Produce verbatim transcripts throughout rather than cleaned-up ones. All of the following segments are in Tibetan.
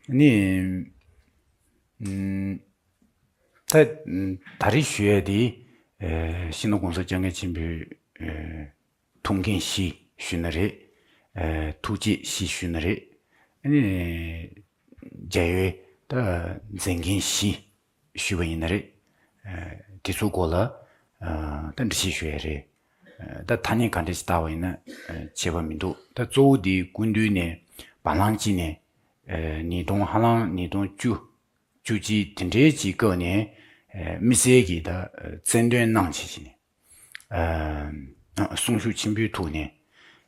ནི། ཨམ། ད་ད་རེས་ཞུ་ཡས་དེ། ཨེ། སྤྱི་ནོར་༸གོང་ས་༸སྐྱབས་མགོན་ཆེན་པོའི། ཨེ། ཐུགས་འགན་བཞི་ཞུས་ན་རེད། ཨེ། ཐུགས་བསྐྱེད་བཞི་ཞུས་ན་རེད། ཨ་ནི། རྒྱལ་བའི་ད་མཛད་འགན་བཞི་ཞུས་པ་ཡིན་ན་རེད། ཨེ། དེ་ཚོའི་སྐོར་ལ། ཨ། ད་འགྲེལ་བཤད་ཞུ་ཡས་རེད། ཨེ། ད་ཐ་སྙད་ག་འདྲ་ཞིག་བཏགས་པ་ཡིན་ན། ཨེ། ཁྱད་པར་མི་འདུག་ད་གཙོ་བོ་དེ་སྐུ་མདུན་ནས་བར་ལམ་གཅིག་ནས། ཨེ། ཉིས་སྟོང་། ཧ་ལམ་ཉིས་སྟོང་བཅུ། བཅུ་གཅིག་དེ་འདྲའི་གཅིག་སྐབས་ནས། ཨེ། དམིགས་བསལ་གྱི་ད། ཨེ། རྩལ་འདོན་གནང་བྱས་བྱས་ནས། ཨ། གསུང་ཤུགས་ཆེན་པོའི་ཐོག་ནས།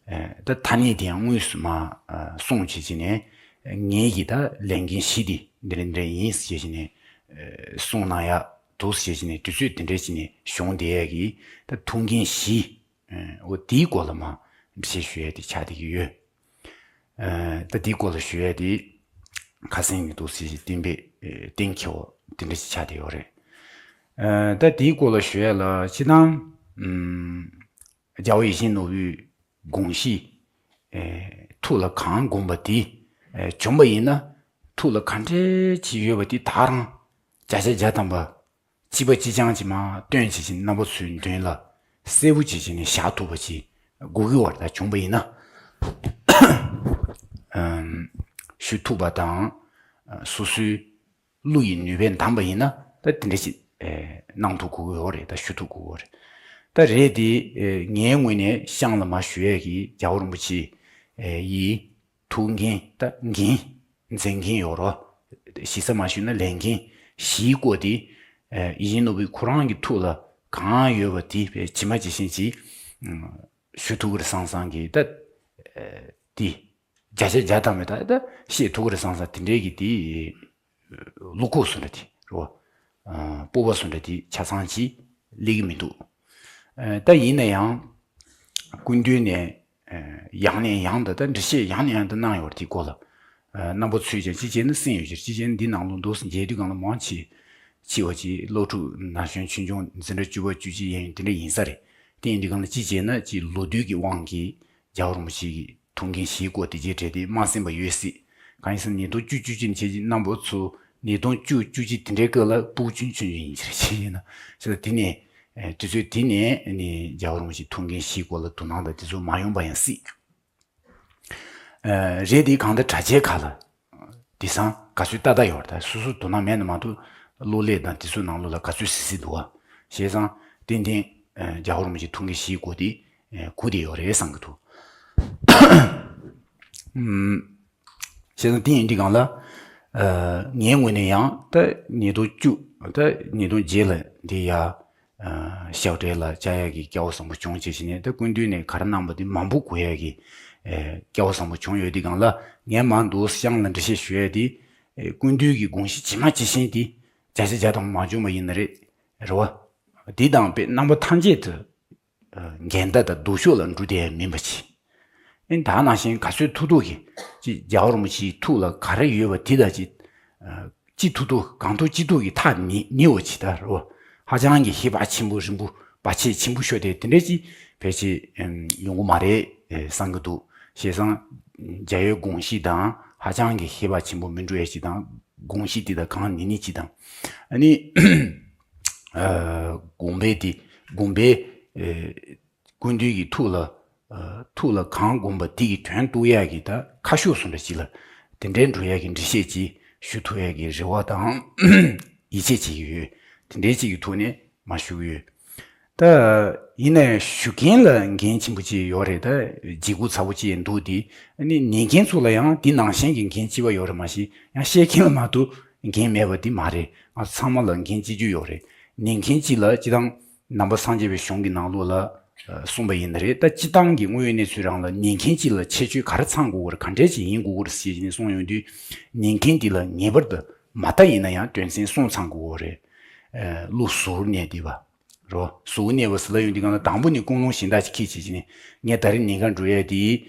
ཨ། ད་ཐ་སྙད་དེ་ཡང་དངོས་སུ་མར། ཨ། གསུངས་བྱས་བྱས་ནས། ངེད་ཀྱི་ད་ལས་འགན་བཞི་དེ་འདི་འདྲ་འདི་འདྲ་ཡིན་ཟེར་བྱས་བྱས་ནས། ཨ། གསུངས་གནང་ཡག་འདུག་ཟེར་བྱས་བྱས་ནས། དུས་ཚོད་དེ་འདྲ་བྱས་ནས་བྱུང་བསྡད་ཡག་གི་ད་ཐུགས་འགན་བཞི། ཨ། འོ་དེའི་སྐོར་ལ་མར་འགྲེལ་བཤད་ཞུ་ཡག་དེ་ཆགས་བསྡད་ཀྱི་ཡོད། ཨ། ད་དེའི་སྐོར་ལ་ཞུ་ཡག་དེ་ཁ་སང་གི་འདུག་ཟེར་བྱས་གཏན་འབེབས། ཨེ། གཏན་འཁེལ་བ་དེ་འདྲ་ཞིག་ཆགས་བསྡད་ཡོད་རེད། ཨ། ད་དེའི་སྐོར་ལ་ཞུ་ཡག་ལ་སྤྱིར་བཏང་། ཨམ། རྒྱལ་བ་ཡིད་བཞིན་ནོར་བུའི་དགོངས་གཞི། ཨེ། ཐུགས་ལ་གང་བསྒོམས་པ་དེ། ཨེ། བྱུང་བ་ཡིན་ན། ཐུགས་ལ་ག་འདྲ་ཅིག་ཡོད་པ་དེ་ད་རང་བརྒྱ་ཆ་བརྒྱ་ཐམ་པ་གཅིག་པ་གཅིག་རྐྱང་གཅིག་མར་སྟོན་བྱས་བྱས་རྣམ་པ་ཚོའི་མདུན་ལ་གསལ་པོ་བྱས་བྱས་ནས་བཞག་ཐུབ་པ་ཅིག་དགོས་ཀྱི་ཡོད་རེད། ད་བྱུང་བ་ཡིན་ན། ཨམ། ཞུ་ཐུབ་པ་དང་། ཨ། སོ་སོའི་གླུ་ཡི་ནུས་པས་འདམས་པ་ཡིན་ན། ད་དེ་འདྲ་ཞིག་ཨེ། གནང་ཐུབ་དགོས་ཀྱི་ཡོད་རེད། ད་ཞུ་ཐུབ་དགོས་ཀྱི་ཡོད་རེད། ད་རེད་དེ། ཨེ། ངའི་ངོས་ནས་ཤངས་ལ་མར་ཞུ་ཡས་ཀྱི་རྒྱལ་བ་རིན་པོ་ཆེ། ཨེ། ཡི་ཐུགས་འགན། ད་འགན། མཛད་འགན་ཡོད་རེད། ཞིབ་ཚགས་མ་ཞུས་ན་ལས་འགན་བཞིའི་སྐོར་དེ། ཨེ། ཡིད་བཞིན་ནོར་བུའི་ཁོ་རང་གི་ཐུགས་ལ་གང་ཡོད་པ་དེ་དཔེ་ཇི་མ་ཇི་བཞིན་ཅིག་ཨ། ཞུ་ཐུབ་ཀྱི་རེད་བསམ་བསམ་གྱི། ད། ཨེ། དེ་བརྒྱ་ཆ་བརྒྱ་ཐམ་པ་ད་ད་བཤད་ཐུབ་ཀྱི་རེད་བསམ་བསམ་དེ་འདྲའི་གི་དེ། བློ་ཁོག་བཟོ་འདྲ་དེ་རེད་བ། ཨ། སྤོབས་པ་བཟོ་འདྲ་དེ་ཆ་ཚང་ཅིག་སླེབས་ཀྱི་མི་འདུག་ཨ། ད་ཡིན་ན་ཡང་སྐུ་མདུན་ནས། ཨ། ཡང་ནས་ཡང་དུ། ད་འགྲེལ་བཤད་ཡང་ནས་ཡང་དུ་གནང་ཡོད་རེད། དེའི་སྐོར་ལ། ཨ། རྣམ་པ་ཚོས་ཀྱང་གཅིག་བྱས་ན་གསན་ཡོད་ཀྱི་རེད། གཅིག་བྱས་ན་འདི་ནང་ལོགས་འདུག་སེ་མཇལ་དུས་སྒང་ལ་མང་ཆེ་ཆེ་བ་ཅིག་སློབ་ཕྲུག་ན་གཞོན་ཆུང་ཆུང་འཛིན་གྲྭ་བཅུ་པ་བཅུ་གཅིག་ཡན་ཡོད་དེ་འདྲ་ཡིན་ས་རེད། དེ་ཡིན་དུས་སྒང་ལ་གཅིག་བྱས་ན་ཅིག་ལོ་དུས་ཀྱི་དབང་གིས་རྒྱལ་བ་རིན་པོ་ཆེ་གི་ཐུགས་འགན་བཞེས་སྐོར་དེ་གའི་གྲས་དེ་མ་གསན་པ་ཡོད་སྲིད། གང་ཡིན་ཟེར་ན་ཉིས་སྟོང་བཅུ་བཅུ་གཅིག་ནས་བྱས་ཀྱི་རྣམ་པ་ཚོ་ཉིས་སྟོང་བཅུ་བཅུ་གཅིག་དེ་འདྲའི་སྐབས་ལ་ཕྲུ་གུ་ཆུང་ཆུང་ཡིན་གྱི་རེད། བྱས་ན་བྱས་ཙང་དེ་ནས། ཨེ། དུས་ཚོད་དེ་ནས་ནི་རྒྱལ་བ་རིན་པོ་ཆེའི་ཐུགས་འགན་བཞེས་སྐོར་ལ་དོ་སྣང་དང་དེ་ཚོ་མ་ཡོང་པ་ཡང་སྲིད། ཨ། རེད་དེ་གང་ལྟར་དྲ་རྒྱའི་ཁ་ལ་དེང་སང་ག་ཚོད་ལྟ་ལྟ་ཡོད་རེད། ད་སོ་སོ་དོ་སྣང་མེད་ན་མ་གཏོགས་གློག་ཀླད་དང་དེ་ཚོའི་ནང་ལོགས་ལ་ག་ཚོད་གཟིགས་གཟིགས་འདུག་བ། བྱས་ཙང་ཏན་ཏན། ཨ། རྒྱལ་བ་རིན་པོ་ཆེའི་ཐུགས་འགན་བཞེས་སྐོར་དེ། ཨ། གོ་བསྡད་ཡོད་རེད་བསམ་གྱི་འདུག་ཨུམ། བྱས་ཙང་དེ་ཡིན་དུས་སྒང་ལ། ཨ། ངའི་ངོས་ནས་ཡང་ད་ཉིས་སྟོང་བཅུ། ད་ཉིས་སྟོང་བརྒྱད་ལ་འདི་ཡ། ཨ། ཞབས་གྲལ་ལ་བཅར་ཡག་གི་སྐལ་བ་བཟང་པོ་བྱུང་བྱས་བྱས་ནས། ད་སྐུ་མདུན་ནས་ག་རེ་གནང་པ་དེ་མང་པོ་གོ་ཡག་གི། ཨེ། སྐལ་བ་བཟང་པོ་བྱུང་ཡོད་དུས་སྒང་ལ། ངས་མར་འདུག་སེ་ཤངས་ལ་འགྲེལ་བཤད་ཞུ་ཡག་དེ། ཨེ། སྐུ་མདུན་གྱི་དགོངས་གཞི་ཇི་མ་ཇི་བཞིན་དེ་བརྒྱ་ཆ་བརྒྱ་ཐམ་པ་མ་བྱུང་བ་ཡིན་ན་རེད། རེད་བ། དེ་དང་དཔེ་རྣམ་པ་ཐམས་ཅད་དུ། ཨ། འགལ་ཟླ་དང་སྡུག་ཤོས་ལ་འགྲོ་བསྡད་ཡག་མིན་པ་ཅིག་ཨེ། ད་ནང་བཞིན་ག་ཚོད་ཐུབ་ཐུབ་ཀྱིས་ཅིག་རྒྱལ་བ་རིན་པོ་ཆེའི་ཐུགས་ལ་ག་རེ་ཡོད་པ་དེ་དང་ཅིག་ཨ། ཅི་ཐུབ་ཐུབ་གང་ཐུབ་ཅི་ཐུབ་ཀྱིས་ཐག་ཉེ་ཉེ་བ་ཅིག་ད་རེད་བ། ཧ་ཅང་གི་ཧེ་བག་ཆེན་པོ་རིང་པོ་བར་ཆད་ཆེན་པོ་ཤོར་ཏེ་དེ་འདྲ་ཅིག་ཕལ་ཆེར། ཨམ། ཡོང་གི་མ་རེད། ཨེ། བསམ་གྱི་འདུག་བྱས་ཙང་རྒྱལ་བའི་དགོངས་གཞི་དང་ཧ་ཅང་གི་ཧེ་བག་ཆེན་པོ་མི་འགྲོ་ཡག་ཅིག་དང་། དགོངས་གཞི་དེ་དང་གང་ཉེ་ཉེ་ཅིག་དང་། ཨ་ནི། ཨ། དགོངས་པའི་དེ། དགོངས་པའི། ཨེ། སྐུ་མདུན་གྱི་ཐུགས་ལ། ཨ། ཐུགས་ལ་གང་བསྒོམས་པ་དེ་གི་དོན་རྟོགས་ཡག་གི་ད་ཁ་ཤོག་བཟོ་འདྲ་ཅིག་ལ་དེ་འདྲའི་འགྲོ་ཡག་གི་འགྲེལ་བཤད་ཅིག་ཞུ་ཐུབ་ཡག་གི་རེ་བ་དང་ཡིད་ཆེས་བྱེད་ཀྱི་ཡོད། དེ་འདྲའི་ཅིག་གི་ཐོག་ནས་མར་ཞུ་གི་ཡོད། ད་ཡིན་ན་ཡང་ཞུ་མཁན་ལ་འགན་ཆེན་པོ་ཅིག་ཡོད་རེད། ད་བརྗེ་སྒོ་ཚ་པོ་ཅིག་འདུག་དེ། ཨ་ནི་ཉན་མཁན་ཚོ་ལ་ཡང་དེ་ནང་བཞིན་གྱི་འགན་གཅིག་པ་ཡོད་རེད། མ་གཞི་ཡང་བཤད་མཁན་ལ་མ་གཏོགས་འགན་མེད་པ་དེ་མ་རེད། ང་ཚང་མ་ལ་འགན་གཅིག་གྱུར་ཡོད་རེད། ཉན་མཁན་གཅིག་ལ་སྤྱིར་བཏང་ནང་པ་སངས་རྒྱས་པའི་གཞུང་གི་ནང་ལོགས་ལ། ཨ། གསུངས་པ་ཡིན་ན་རེད། ད་སྤྱིར་བཏང་གི་དངོས་ཡོད་གནས་ཚུལ་རང་ལ་ཉན་མཁན་གཅིག་ལ་ཁྱད་ཆོས་ག་རེ་ཚང་དགོས་ཀྱི་རེད། ག་འདྲས་ཅིག་ཡིན་དགོས་ཀྱི་རེད་ཟེར་ནས་གསུངས་ཡོང་དུས། ཉན་མཁན་འདི་ལ་ངེས་པར་དུ་མ་མཐའ་ཡིན་ན་ཡང་དོན་ཚན་གསུམ་ཚང་དགོས་ཀྱི་རེད། ཨ། བློ་གཟུ་བོར་གནས་བསྡད་པ། རོ། གཟུ་བོར་གནས་པ་ཟེར་ལབ་ཡོང་དུས་སྒང་ལ་དང་པོ་ནི་ཀུན་སློང་གཞན་དག་ཅིག་འཁྱེར་བྱས་བྱས་ནས། ངས་ད་རེས་ཉན་ག་འགྲོ་ཡ་དེ།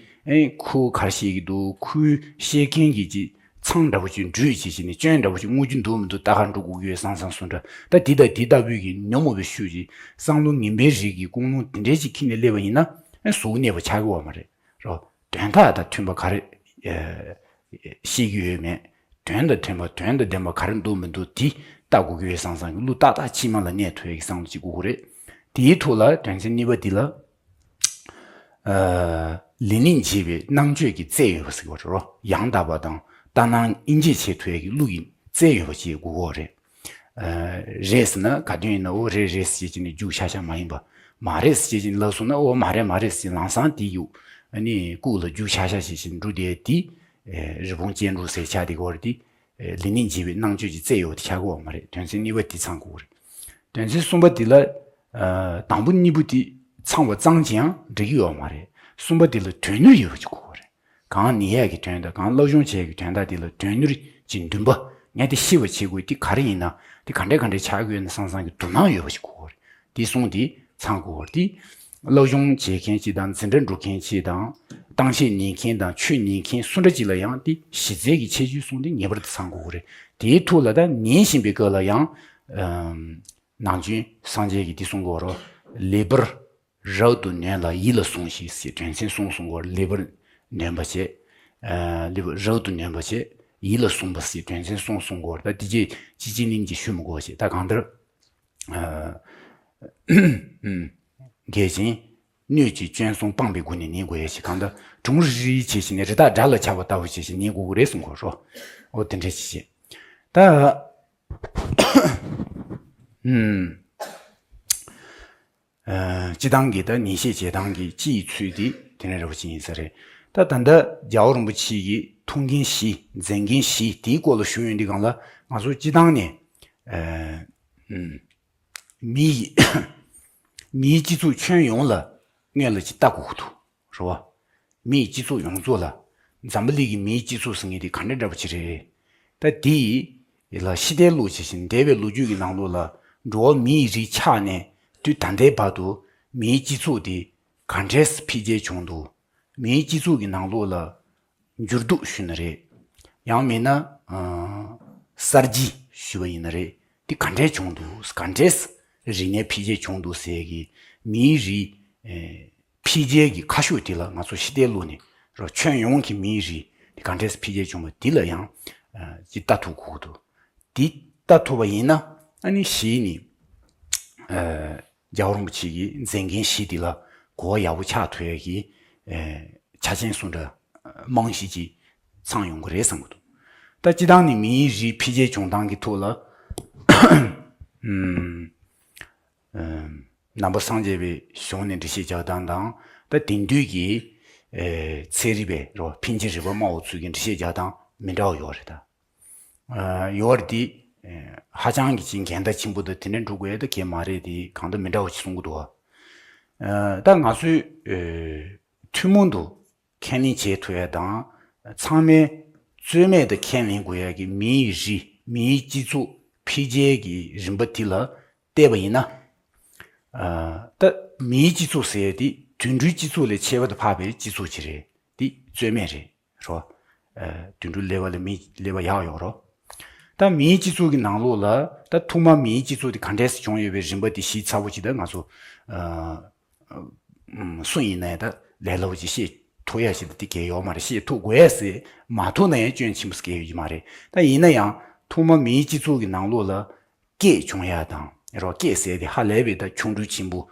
ཨེ། ཁོ་ག་རེ་བཤད་ཀྱི་འདུག་ཁོས་བཤད་མཁན་གྱི་ཅིག་ཚང་འདྲ་པོ་ཅིག་འདྲུད་བྱས་བྱས་ནས་སྐྱོན་འདྲ་པོ་ཅིག་མངོན་རྒྱུ་འདུག་མི་འདུག་ལྟ་ག་འགྲོ་དགོས་ཀྱི་ཡོད་བསམ་བསམ་བཟོ་འདྲ། ད་འདི་དང་འདི་ལྟ་བུའི་གི་ཉོན་མོངས་པའི་ཤུགས་ཀྱིས་བསམ་བློ་ངན་པའི་རིགས་ཀྱི་ཀུན་སློང་དེ་འདྲའི་ཅིག་འཁྱེར་ནས་སླེབས་པ་ཡིན་ན། ཨེ། གཟུ་བོར་གནས་པ་ཆགས་ཀྱི་ཡོད་མ་རེད། རོ། དོན་དག་དང་མཐུན་པ་ག་རེ། ཨེ། བཤད་ཀྱི་ཡོད་མེད། དོན་དང་མཐུན་པ་དོན་དང་ལྡན་པ་ག་རེ་འདུག་མི་འདུག་དེ་ལྟ་དགོས་ཀྱི་ཡོད་བསམ་བསམ་གྱི་བློ་ཏག་ཏག་ཕྱི་མ་ལ་གནས་ཐུབ་ཡག་གི་བསམ་བློ་ཅིག་དགོས་ཀྱི་རེད། དེའི་ཐོག་ལ་དོན་ཚན་གཉིས་པ་འདི་ལ། ལས་ནི་བྱེད་པའི་རྣམ་དཔྱོད་ཀྱི་རྩལ་ཡོད་པ་ཟེར་བ་རེད། ཡང་དག་པ་དང་ལྟར་སྣང་དབྱེ་འབྱེད་བྱེད་ཐུབ་ཡག་གི་བློ་ཡི་རྩལ་ཡོད་པ་ཅིག་དགོས་ཀྱི་རེད། རེད་ཟེར་ན་ག་དུས་ཡིན་ན་འོ་རེད་རེད་ཟེར་བྱས་ནས་རྒྱུགས་ཤ་ཤ་མ་ཡིན་པ། མ་རེད་ཟེར་བྱས་ནས་ལབ་སོང་ན་འོ་མ་རེད་མ་རེད་ཟེར་ལམ་སང་དེ་ཡུག་ཨ་ནི་ལྐུགས་ལ་རྒྱུགས་ཤ་ཤ་བྱས་བྱས་འགྲོ་བསྡད་དེ། རི་བོང་ཅལ་འདྲོགས་ཟེར་ཆགས་དེ་གོ་རེད་དེ། ལས་ནི་བྱེད་པའི་རྣམ་དཔྱོད་ཀྱི་རྩལ་ཡོད་པ་དེ་ཆགས་ཀྱི་ཡོད་མ་རེད། དོན་ཚན་གཉིས་པ་དེ་ཚང་དགོས་རེད། དོན་ཚན་གསུམ་པ་དེ་ལ། དང་པོ་གཉིས་པོ་དེ་ཚང་བ་ཙམ་གྱིས་ཡང་འགྲིག་གི་ཡོད་མ་རེད། གསུམ་པ་དེ་ལ་དོན་སྣོད་ཡོད་པ་ཅིག་དགོས་ཀྱི་རེད། གང་ཉན་ཡག་གི་དོན་དང་གང་སློབ་སྦྱོང་བྱེད་ཡག་གི་དོན་དག་དེ་ལ་དོན་སྣོད་ཀྱི་འདུན་པ་ངས་དེ་ཤེས་པ་བྱེད་དགོས་དེ་ག་རེ་ཡིན་ན་དེ་ག་འདྲ་ག་འདྲ་ཆགས་ཀྱི་ཡོད་ན་བསམ་བསམ་གྱི་དོ་སྣང་ཡོད་པ་ཅིག་དགོས་ཀྱི་རེད། དེ་གསུམ་དེ་ཚང་དགོས་པ་རེད། དེ་སློབ་སྦྱོང་བྱེད་མཁན་གཅིག་དང་འཛིན་གྲྭ་འགྲོ་མཁན་གཅིག་དང་གཏམ་བཤད་ཉན་མཁན་དང་ཆོས་ཉན་མཁན་སུ་འདྲ་གཅིག་ལ་ཡང་དེ་གཞི་རྩའི་གི་ཁྱད་ཆོས་གསུམ་དེ་ངེས་པར་དུ་ཚང་དགོས་ཀྱི་རེད། དེའི་ཐོག་ལ་ད་ཉན་བཞིན་པའི་སྐབས་ལ་ཡང་། ནམ་རྒྱུན་སངས་རྒྱས་ཀྱིས་འདི་གསུང་གི་ཡོད་རེད། ལེགས་པར་རབ་ཏུ་ཉོན་ལ་ཡིད་ལ་ཟུངས་ཤིག་ཟེར་དོན་ཚན་གསུམ་གསུང་གི་ཡོད་རེད། ལེགས་པར་ཉོན་པ་བྱས། ལེགས་པར་རབ་ཏུ་ཉོན་པ་བྱས། ཡིད་ལ་ཟུངས་པ་ཟེར་དོན་ཚན་གསུམ་གསུང་གི་ཡོད་རེད། ད་དེ་རྗེས་ཅི་ཅི་ནིང་གི་ཞུ་མི་དགོས་བྱས། ད་གང་ལྟར། འགལ་ཞིང་། སྣོད་ཀྱི་སྐྱོན་གསུམ་སྤངས་པའི་སྒོ་ནས་ཉན་དགོས་ཡ་ཞིག་གང་ལྟར་གྲུང་རིག་རིག་བྱས་ཤིང་ནས་རི་དྭགས་དགྲ་ལ་ཆགས་པ་ལྟ་བུ་བྱས་ཤིང་ཉན་དགོས་ཀྱི་རེད་གསུང་གི་ཡོད་རེད། འོ་དེ་འདྲ་ཞིག་བྱས། ད། ཨུམ། སྤྱི་བཏང་གི་ད་ཉན་བཤད་བྱེད་སྟངས་ཀྱི་སྤྱི་ཡི་ཚུལ་དེ་དེ་འདྲ་རེད་པ་ཅིག་ཡིན་ས་རེད། ད་ད་ལྟ་རྒྱལ་བ་རིན་པོ་ཆེ་གིས་ཐུགས་འགན་བཞི་མཛད་འགན་བཞི་དེའི་སྐོར་ལ་ཞུ་ཡོང་དུས་སྒང་ལ་ང་ཚོ་སྤྱི་བཏང་ནས། མི་ཡི་མིའི་སྤྱི་ཚོགས་ཁྱོན་ཡོངས་ལ་སྔོན་ལ་ཅིག་ལྟ་དགོས་ཀྱི་འདུག་རེད་བ། མིའི་སྤྱི་ཚོགས་ཡོངས་རྫོགས་ལ། འཛམ་བུ་གླིང་གི་མིའི་སྤྱི་ཚོགས་ཟེར་མཁན་དེ་ག་འདྲ་འདྲ་པོ་ཅིག་རེད། ད་དེ་ལ་ཕྱི་བལྟས་བློ་བྱེད་བཞིན་འདས་པའི་ལོ་རྒྱུས་ཀྱི་ནང་ལོགས་ལ་འགྲོ་བ་མིའི་རིགས་ཆགས་ནས་དུས་ད་ལྟའི་བར་དུ་མིའི་སྤྱི་ཚོགས་དེ་ག་འདྲས་འཕེལ་རྒྱས་བྱུང་འདུག་མིའི་སྤྱི་ཚོགས་ཀྱི་ནང་ལོགས་ལ། འགྱུར་ལྡོག་ཞུས་ན་རེད། ཡང་མིན་ན། གསར་བརྗེ་ཞུས་པ་ཡིན་ན་རེད། འདི་ག་འདྲས་བྱུང་འདུག་ག་འདྲས་རིག་གནས་འཕེལ་རྒྱས་བྱུང་འདུག་ཟེར་གི་མིའི་རིགས། འཕེལ་རྒྱས་ཀྱི་ཁ་ཕྱོགས་དེ་ལ་ང་ཚོ་ཕྱི་བལྟས་བློ་ནས་རོ་ཁྱོན་ཡོངས་ཀྱི་མིའི་རིགས་འདི་ག་འདྲས་འཕེལ་རྒྱས་བྱུང་བ་འདི་ལ་ཡང་ཅིག་ལྟ་ཐུབ་དགོས་ཀྱི་འདུག་འདི་ལྟ་ཐུབ་པ་ཡིན་ན་ཨ་ནི་གཞི་ནས། རྒྱལ་བ་རིན་པོ་ཆེ་གི་མཛད་འགན་བཞི་འདི་ལ་གོ་བ་ཡག་པོ་ཆགས་ཐུབ་ཡ་གི་ཆ་རྐྱེན་སུ་འདྲ་རྨང་གཞི་ཅིག་ཚང་ཡོང་གི་རེད་བསམ་གི་འདུག་ད་སྤྱི་བཏང་ནས་མིའི་རིགས་འཕེལ་རྒྱས་བྱུང་སྟངས་ཀྱི་ཐོག་ལ་ནང་པ་སངས་རྒྱས་པའི་གཞུང་ནས་འགྲེལ་བཤད་རྒྱག་སྟངས་དང་ད་དེང་དུས་ཀྱི་ཚན་རིག་པའི་རོ་འཕེལ་འགྱུར་རིག་པ་སྨྲ་བ་ཚོས་ཀྱི་འགྲེལ་བཤད་རྒྱག་སྟངས་མི་འདྲ་བ་ཡོད་རེད་ད། ཡོད་རེད་དེ། ཧ་ཅང་གི་ཅིག་འགལ་ཟླ་ཆེན་པོ་དང་དེ་འདྲ་འགྲོ་དགོས་ཡ་ད་གལ་མ་རེད་དེ་གང་ལྟར་མི་འདྲ་བ་ཞིག་གསུང་གི་འདུག་བ། ད་ང་ཚོས་ཐུན་མོང་དུ་ཁས་ལེན་བྱེད་ཐུབ་ཡ་དང་ཚང་མས་རྩོད་མེད་དུ་ཁས་ལེན་དགོས་ཡ་གི་མིའི་རིགས་མིའི་སྤྱི་ཚོགས་འཕེལ་རྒྱས་ཀྱི་རིམ་པ་དེ་ལ་བལྟས་པ་ཡིན་ན། ད་མིའི་སྤྱི་ཚོགས་ཟེར་ཡ་དེ་དུད་འགྲོའི་སྤྱི་ཚོགས་ལས་ཁྱད་པར་དུ་འཕགས་པའི་སྤྱི་ཚོགས་ཅིག་རེད་དེ་རྩོད་མེད་རེད། རོ། དུད་འགྲོ་ལེ་བ་ལ་མི་ལེ་བ་ཡག་ཡོད་རོ། ད་མིའི་སྤྱི་ཚོགས་ཀྱི་ནང་ལོགས་ལ་ད་ཐོག་མ་མིའི་སྤྱི་ཚོགས་དེ་ག་འདྲས་སེ་བྱུང་ཡོད་པའི་རིམ་པ་དེ་ཞིབ་ཚགས་པོ་ཅིག་ད་ང་ཚོ་སུ་ཡིན་ནའི་ད་ལས་སླ་པོ་ཅིག་བཤད་ཐུབ་ཡ་ཞིག་ད་དེ་གལ་ཡོད་མ་རེད། བཤད་ཐུབ་དགོས་ཡ་ཟེར་མ་ཐུབ་ན་ཡང་སྐྱོན་ཆེན་པོ་ཟེར་གལ་ཡོད་ཀྱི་མ་རེད། ད་ཡིན་ན་ཡང་ཐོག་མ་མིའི་སྤྱི་ཚོགས་ཀྱི་ནང་ལོགས་ལ། སྐད་བྱུང་ཡ་དང་རོ་སྐད་ཟེར་དེ་ཧ་ལས་པའི་ད་ཆུང་འབྲིང་ཆེན་པོ།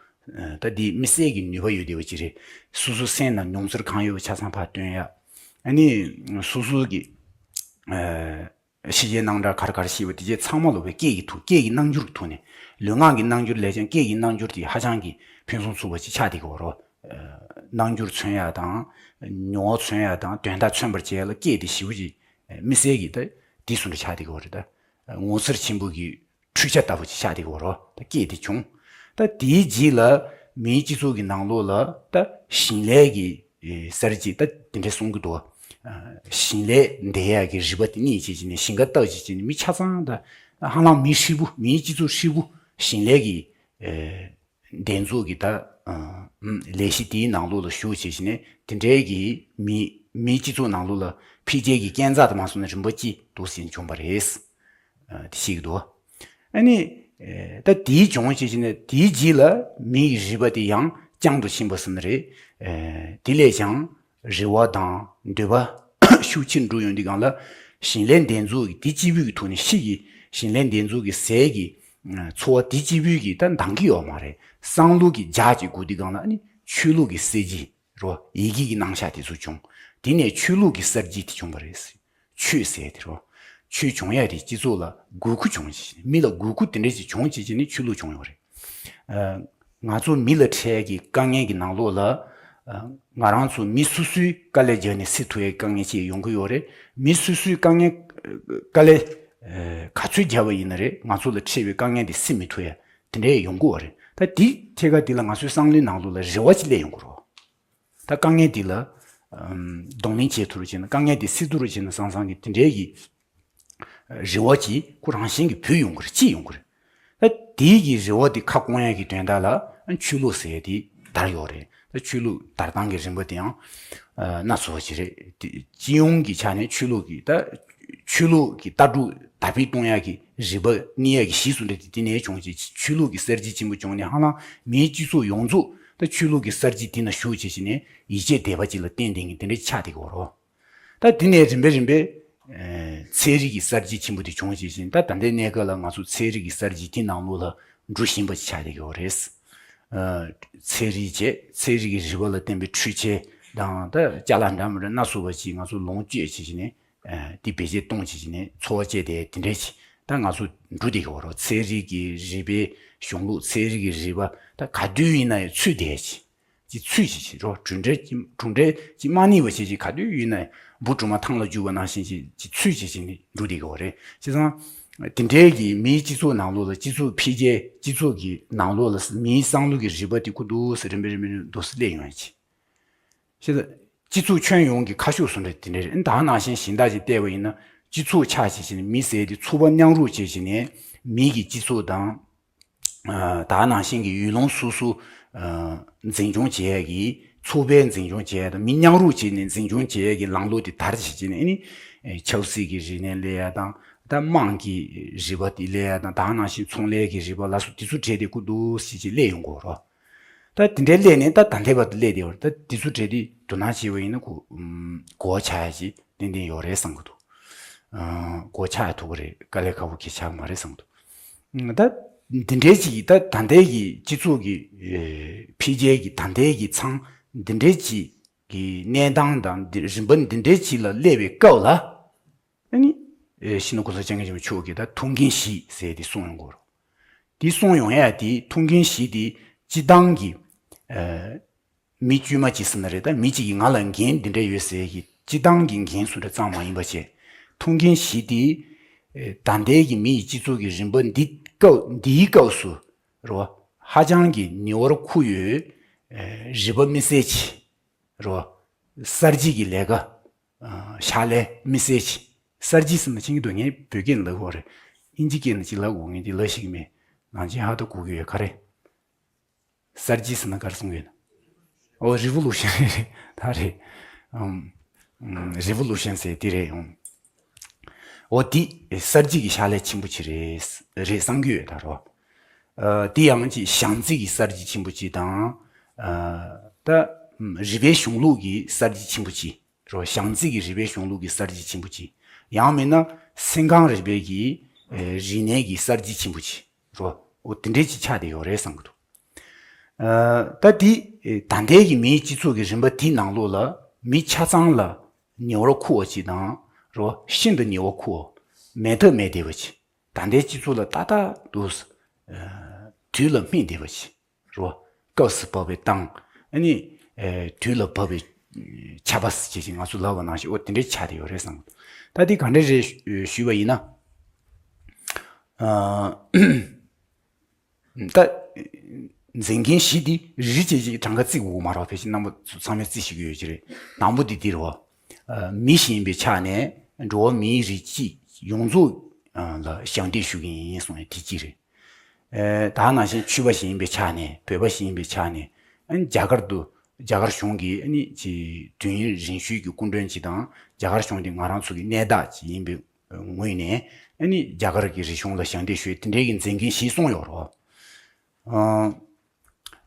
ད་འདི་མི་སེར་གྱི་ནུས་པ་ཡོད་བསྡད་པ་ཅིག་རེད། སོ་སོ་སེམས་ནང་མྱོང་ཚོར་གང་ཡོད་པ་ཆ་ཚང་ཕར་སྟོན་ཡ། ཨ་ནི་སོ་སོ་གི་ཤེས་བྱའི་རྣམ་གྲངས་ག་རེ་ག་རེ་ཤེས་པ་དེ་རྗེས་ཚང་མ་ལོ་པའི་སྐད་ཀྱི་ཐོག་སྐད་ཀྱི་རྣམ་འགྱུར་གྱི་ཐོག་ནས་ལུས་ངག་གི་རྣམ་འགྱུར་ལས་ཀྱང་སྐད་ཀྱི་རྣམ་འགྱུར་དེ་ཧ་ཅང་གི་ཕུན་སུམ་ཚོགས་པ་ཅིག་ཆགས་བསྡད་ཀྱི་ཡོད་རོ། རྣམ་འགྱུར་མཚོན་ཡ་དང་། མྱོང་བ་མཚོན་ཡ་དང་དོན་དག་མཚོན་པར་བྱེད་ཡ་ལ་སྐད་དེ་ཞེ་པོ་ཅིག་མི་སེར་གྱི་ད་དེ་སུ་འདྲ་ཆགས་བསྡད་ཀྱི་ཡོད་རེད་ད། ངོ་མཚར་ཆེན་པོ་གི་འཕྲུལ་ཆ་ལྟ་བུ་ཅིག་ཆགས་བསྡད་ཀྱི་ཡོད་རོ། ད་སྐད་དེ་བྱུང་། ད་དེའི་རྗེས་ལ་མིའི་སྤྱི་ཚོགས་ཀྱི་ནང་ལོགས་ལ་ད་ཞིང་ལས་ཀྱི་གསར་བརྗེ་ད་དེ་འདྲ་གསུང་གི་འདུག་ཞིང་ལས་འདེབས་ཡག་གི་རིག་པ་དེ་རྙེད་བྱས་བྱས་ནས་ཞིང་ཁ་བཏབ་བྱས་བྱས་ནས་མི་ཆ་ཚང་ད་ཧ་ལམ་མི་ཧྲིལ་པོ་མིའི་སྤྱི་ཚོགས་ཧྲིལ་པོ་ཞིང་ལས་ཀྱི་འདེབས་འཛུགས་ཀྱི་ད་ལས་གཞི་དེའི་ནང་ལོགས་ལ་ཞུགས་བྱས་བྱས་ནས་དེ་འདྲའི་གི་མི་མིའི་སྤྱི་ཚོགས་ནང་ལོགས་ལ་འཕེལ་རྒྱས་ཀྱི་རྐྱེན་རྩ་དུ་མ་སོང་ན་རིམ་པ་གཅིག་འདུག་སེ་བྱུང་བ་རེད། དེ་ཤེས་ཀྱི་འདུག་ཨ་ནི། ད་དེའི་བྱུང་བྱས་བྱས་ནས་དེའི་རྗེས་ལ་མི་ཡི་རིག་པ་དེ་ཡང་རྐྱང་དུ་ཕྱིན་པ་ཟེར་ན་རེད། དེ་ལས་ཀྱང་རེ་བ་དང་འདོད་པ་ཤུགས་ཆེར་འགྲོ་ཡོང་དུས་སྒང་ལ་ ཞིང་ལས་འདེབས་འཛུགས་ཀྱི་དེ་གཅིག་པུའི་གི་ཐོག་ནས་ཕྱི་གི་ཞིང་ལས་འདེབས་འཛུགས་ཀྱི་ཟས་ཀྱི་འཚོ་བ་དེ་གཅིག་པུའི་གི་ད་འདང་གི་ཡོད་མ་རེད། བསམ་བློ་གི་རྒྱ་ཅིག་དགོས་དུས་སྒང་ལ་ཨ་ནི་ཆོས་ལུགས་ཀྱི་གསར་བརྗེ་རོ། ཡི་གེ་གི་རྣམ་གཞག་དེ་ཚོ་བྱུང་། དེ་ནས་ཆོས་ལུགས་ཀྱི་གསར་བརྗེ་དེ་བྱུང་བ་རེད། ཆོས་ཟེར་དེ་རོ། ཆོས་བྱུང་ཡ་དེ་སྤྱི་ཚོགས་ལ་དགོས་མཁོ་བྱུང་བྱས་ནས་མི་ལ་དགོས་མཁོ་དེ་འདྲ་ཞིག་བྱུང་བྱས་བྱས་ནས་ཆོས་ལུགས་བྱུང་ཡོད་རེད། ཨ། ང་ཚོ་མི་ལ་འཕྲད་ཀྱི་དཀའ་ངལ་གྱི་ནང་ལོགས་ལ། ཨ། ང་རང་ཚོ་མི་སོ་སོའི་དཀའ་ལས་རྒྱག་ནས་སེལ་ཐུབ་ཡའི་དཀའ་ངལ་ཅིག་ཡོང་གི་ཡོད་རེད། མི་སོ་སོའི་དཀའ་ངལ་དཀའ་ལས་ཨ། ག་ཚོད་རྒྱབ་པ་ཡིན་ན་རེད། ང་ཚོ་ལ་འཕྲད་པའི་དཀའ་ངལ་དེ་སེལ་མི་ཐུབ་ཡ་དེ་འདྲ་ཡོང་གི་ཡོད་རེད། ད་དེ་ཐད་ཀར་དེ་ལ་ང་ཚོའི་བསམ་བློའི་ནང་ལོགས་ལ་རེ་བ་ཅིག་སླེབས་ཡོང་གི་རེད། ད་དཀའ་ངལ་འདི་ལ་ཨམ། གདོང་ལེན་བྱེད་ཐུབ་རུ་བྱས་ན། དཀའ་ངལ་འདི་སེལ་ཐུབ་རུ་བྱས་ན་བསམ་བསམ་གྱི་དེ་འདྲའི་གི་རེ་བ་ཅིག་ཁོ་རང་བཞིན་གྱིས་བུད་ཡོང་གི་རེད། སྐྱེས་ཡོང་གི་རེད། ད་དེའི་གི་རེ་བ་དེ་ཁ་སྐོང་ཡ་གི་དོན་དག་ལ་ཆོས་ལུགས་ཟེར་ཡ་དེ་དར་ཡོད་རེད། ད་ཆོས་ལུགས་དར་སྟངས་ཀྱི་རིམ་པ་དེ་ཡང་ཨ། སྣ་ཚོགས་པ་ཅིག་རེད། དེ་སྤྱི་ཡོངས་ཀྱི་ཆ་ནས་ཆོས་ལུགས་ཀྱི་ད་ཆོས་ལུགས་ཀྱི་ལྟ་གྲུབ་དར་སྤེལ་གཏོང་ཡག་གི་རིམ་པ་གཉིས་ཡ་གི་གཞི་སུ་འདྲ་དེ་དེ་ནས་བྱུང་བྱས། ཆོས་ལུགས་ཀྱི་གསར་བརྗེ་ཆེན་པོ་བྱུང་ནས་ཧ་ལམ་མིའི་སྤྱི་ཚོགས་ཡོངས་རྫོགས་ད་ཆོས་ལུགས་ཀྱི་གསར་བརྗེ་དེ་ན་ཞུགས་བྱས་བྱས་ནས་ཡིད་ཆེས་དད་པ་ཅིག་ལ་བརྟེན་བསྡད་མཁན་དེ་འདྲ་ཆགས་བསྡད་ཀྱི་ཡོད་རེད། ད་དེ་ནས་རིམ་པས་རིམ་པས་ཨེ། ཚན་རིག་གི་གསར་བརྗེ་ཆེན་པོ་དེ་བྱུང་བྱས་བྱས་ད་ད་ལྟའི་གནས་སྐབས་ལ་ང་ཚོ་ཚན་རིག་གི་གསར་བརྗེ་དེ་ནང་ལོགས་ལ་འགྲོ་བཞིན་པ་ཅིག་ཆགས་བསྡད་ཀྱི་ཡོད་རེད། ཨ། ཚན་རིག་བྱས། ཚན་རིག་གི་རིག་པ་ལ་བརྟེན་པའི་འཕྲུལ་ཆས་དང་ད་ཅ་ལག་འདྲ་མི་འདྲ་སྣ་ཚོགས་པ་ཅིག་ང་ཚོ་ལོངས་སྤྱོད་བྱས་བྱས་ནས། ཨ། དེ་བེད་སྤྱོད་གཏོང་བྱེད་ཀྱི་ནས་འཚོ་བ་སྐྱེལ་དེ་དེ་འདྲས་ཀྱི་ད་ང་ཚོ་འགྲོ་བསྡད་ཀྱི་ཡོད་རེད། ཚན་རིག་གི་རིག་པའི་གཞུང་ལུགས། ཚན་རིག་གི་རིག་པ་ད་ག་དུས་ཡིན་ན་ཡང་ཚུད་བསྡད་ཀྱི་ཅིག་ཚུད་བྱེད་ཀྱི་རོ། གྲུབ་འབྲས་ཀྱི་གྲུབ་འབྲས་ཀྱི་མ་རྙེད་པ་བྱེད་ཀྱི་ག་དུས་ཡིན་ན་ཡང་འབུ་གྲུབ་མ་ཐང་ལ་རྒྱུག་པ་ནང་བཞིན་ཅིག་ཅིག་ཚུད་བྱེད་ཀྱི་ནས་འགྲོ་བསྡད་ཀྱི་ཡོད་རེད། བྱས་ཙང་དེ་འདྲས་ཀྱི་མིའི་སྤྱི་ཚོགས་ནང་ལོགས་ལ་སྤྱི་ཚོགས་འཕེལ་རྒྱས། སྤྱི་ཚོགས་ཀྱི་ནང་ལོགས་ལ་མིའི་བསམ་བློ་གི་རིག་པ་དེ་ཁུ་འདུག་སེ་རིམ་པས་རིམ་པས་རིམ་པས་འདུག་སེ་སླེབས་ཡོང་ཡ་ཅིག་ཤེས། སྤྱི་ཚོགས་ཁྱོན་ཡོངས་ཀྱི་ཁ་ཕྱོགས་སུ་འདྲ་དེ་འདྲ་རེད། ད་ནང་བཞིན་གཞན་དག་ཅིག་བལྟས་པ་ཡིན་ན། སྤྱི་ཚོགས་ཆགས་བྱས་བྱས་ནས་མི་ཟེར་དེ་ཚོགས་པ་མཉམ་རུབ་བྱས་བྱས་ནས་མི་གི་སྤྱི་ཚོགས་དང་། ཨ། ད་ནང་བཞིན་གྱི་ཡུལ་ལུང་སོ་སོ། ཨ། འཛིན་སྐྱོང་བྱེད་ཡས་ཀྱི། ཚོགས་པའི་འཛིན་སྐྱོང་བྱེད་ཡས་དང་མི་མཉམ་རུབ་བྱས་ནས་འཛིན་སྐྱོང་བྱེད་ཡས་ཀྱི་ལམ་ལུགས་དེ་དར་བྱས་བྱས་ནས། ཨ་ནི་ཆབ་སྲིད་ཀྱི་རིག་གནས་སླེབས་ཡས་དང་། ད་དམངས་ཀྱི་རིག་པ་དེ་སླེབས་ཡས་དང་། ད་ནང་བཞིན་ཚོང་ལས་ཀྱི་རིག་པ་ལ་སོགས་དེ་ཚོ་གྲས་དེ་ཁུ་འདུག་སེ་ཅིག་སླེབས་ཡོང་གི་ཡོད་རེད། ད་དེ་འདྲའི་སླེབས་ནས་ད་ད་ལྟའི་བར་དུ་སླེབས་བསྡད་ཡོད་རེད། ད་དེ་ཚོ་གྲས་དེ་དོ་སྣང་བྱས་པ་ཡིན་ན་གོ་ཨུམ་གོ་བ་ཆགས་ཡ་ཅིག་ཏན་ཏན་ཡོད་རེད་བསམ་གྱི་འདུག་ཨ། གོ་བ་ཆགས་ཡ་ཐུབ་ཀྱི་རེད། དཀའ་ལས་ཁག་པོ་གང་ཡང་ཆགས་ཀྱི་མ་རེད་བསམ་གྱི་འདུག་ཨུམ། ད་འདི་འདྲའི་ཅིག་ད་ད་ལྟའི་གི་སྤྱི་ཚོགས་ཀྱི་ཨེ་འཕེལ་རྒྱས་ཀྱི་ད་ལྟའི་གི་མཚམས་འདི་འདྲའི་ཅིག་གི་གནས་སྟངས་དང་འདི་རིམ་པ་འདི་འདྲའི་ཅིག་ལ་སླེབས་པའི་སྐབས་ལ། ཨ་ནི། ཨེ། སྤྱི་ནོར་གོང་ས་སྐྱབས་མགོན་ཆེན་པོ་མཆོག་གིས་ད་ཐུགས་འགན་བཞེས་ཟེར་དེ་གསུངས་ཡོང་གི་ཡོད་རེད། དེ་གསུངས་ཡོང་ཡ་དེ་ཐུགས་འགན་བཞེས་དེ་སྤྱི་བཏང་གི། ཨེ། མི་དཀྱུས་མ་གཅིག་ཟེར་ན་རེད། ད་མི་གཅིག་གིས་ང་ལ་འགན་འདི་འདྲ་ཡོད་ཟེར་གི་སྤྱི་བཏང་གི་འགན་སུ་འདྲ་ཙམ་མ་ཡིན་པ་བྱས། ཐུགས་འགན་བཞེས་དེ། ཨེ། ད་ལྟའི་གི་མི་ཡི་སྤྱི་ཚོགས་ཀྱི་རིམ་པ་འདི་སྐབས་འདིའི་སྐབས་སུ་རེད་བ། ཧ་ཅང་གི་ཉེ་བར་འཁུ་ཡོད། ཨེ། རིག་པ་དམིགས་བསལ་གྱི་རེད་བ། གསར་བརྗེ་གི་ལས་ཀ་ཨ། ཕྱག་ལས་དམིགས་བསལ་གྱི། གསར་བརྗེ་ཟེར་ན་ཆིངས་ཀྱི་དོན་ངས་བོད་སྐད་ལབ་དགོས་རེད། ཨིན་ཇི་སྐད་ནང་ཅིག་ལབ་དགོས་ངས་འདི་ལབ་ཤེས་ཀྱི་མེད། ནང་ཆེན་ཧ་ད་གོ་གི་ཡོད་ག་རེད། གསར་བརྗེ་ཟེར་ན་ག་རེ་གསུང་གི་ཡོད་ན། ཨོ། རི་ཝོ་ལུ་ཤན་རེད་རེད། ད་རེད། ཨམ། ཨམ། རི་ཝོ་ལུ་ཤན་ཟེར་དེ་རེད་ཨང་། ཨོ། འདི་གསར་བརྗེ་གི་ཕྱག་ལས་ཆེན་པོ་ཅིག་རེད། རེད་བསམ་གྱི་ཡོད་ད་རོ། ཨ། འདི་ཡང་ཅིག་བྱམས་བརྩེ་གི་གསར་བརྗེ་ཆེན་པོ་ཅིག་དང་། ཨ། ད་རིག་པའི་གཞུང་ལུགས་ཀྱི་གསར་བརྗེ་ཆེན་པོ་ཅིག་རོ། བྱམས་བརྩེ་གི་རིག་པའི་གཞུང་ལུགས་ཀྱི་གསར་བརྗེ་ཆེན་པོ་ཅིག་ཡང་མིན་ན་སེམས་ཁམས་རིག་པའི་གི་ཨེ་རིག་གནས་ཀྱི་གསར་བརྗེ་ཆེན་པོ་ཅིག་རོ། འོ་དེ་འདྲའི་ཅིག་ཆགས་བསྡད་ཡོད་རེད་བསམ་གྱི་འདུག་ཨ། ད་དེ་ཨེ་ད་ལྟའི་གི་མིའི་སྤྱི་ཚོགས་ཀྱི་རིམ་པ་དེའི་ནང་ལོགས་ལ་མི་ཆ་ཚང་ལ་ཉེ་བར་མཁོ་བ་ཅིག་དང་རོ། ཤིན་ཏུ་ཉེ་བར་མཁོ་བ། མེད་ཐབས་མེད་བསྡད་པ་ཅིག་ད་ལྟའི་སྤྱི་ཚོགས་ལ་ཏག་ཏག་ཏུ་ཨ་དུས་ལ་སྨིན་བསྡད་པ་ཅིག་རོ། སྐབས་སུ་བབས་པའི་ཏང་། ཨ་ནི་ཨེ་དུས་ལ་བབས་པའི་ཨེ་ཆར་པ་ཟེར་ཅིག་ང་ཚོ་ལབ་པ་ནང་བཞིན་འོ་དེ་འདྲའི་ཆགས་བསྡད་ཡོད་རེད་བསམ། ད་དེ་ག་འདྲ་རེད་ཞུས་པ་ཡིན་ན། ཨ། ད་འཛིན་མཁན་བཞི་འདི་རེ་རེ་བྱས་བྱས་གྲངས་ཀ་བརྩི་དགོས་མ་རེད། ཕལ་ཆེར་རྣམ་པ་ཚང་མས་བརྩི་ཤེས་ཀྱི་ཡོད་ཀྱི་རེད། དང་པོ་འདི་འདི་རེད་བ། ཨ། མི་ཞིག་ཡིན་པའི་ཆ་ནས་འགྲོ་བ་མིའི་རིགས་སྤྱི་ཡོངས་རྫོགས་ལ་ཞབས་འདེགས་ཞུ་གི་ཡིན་གསུངས་ཡ་དེ་གཅིག་རེད། ཨེ། ད་ནང་བཞིན་ཆོས་པ་ཞིག་ཡིན་པའི་ཆ་ནས། བོད་པ་ཞིག་ཡིན་པའི་ཆ་ནས། ཨ་ནི་རྒྱ་གར་དུ་རྒྱ་གར་གཞུང་གི་ཨ་ནི་ཅིག་དུས་ཡུན་རིང་ཤོས་ཀྱི་སྐུ་མགྲོན་ཅིག་དང་། རྒྱ་གར་གཞུང་དེ་ང་རང་ཚོ་གི་གནས་བདག་ཅིག་ཡིན་པའི་ངོས་ནས། ཨ་ནི་རྒྱ་གར་གྱི་རིག་གཞུང་ལ་ཞབས་འདེགས་ཞུ་ཡ་དེ་འདྲའི་གི་མཛད་འགན་བཞེས་གསུངས་ཡོད་རེད། ཨ།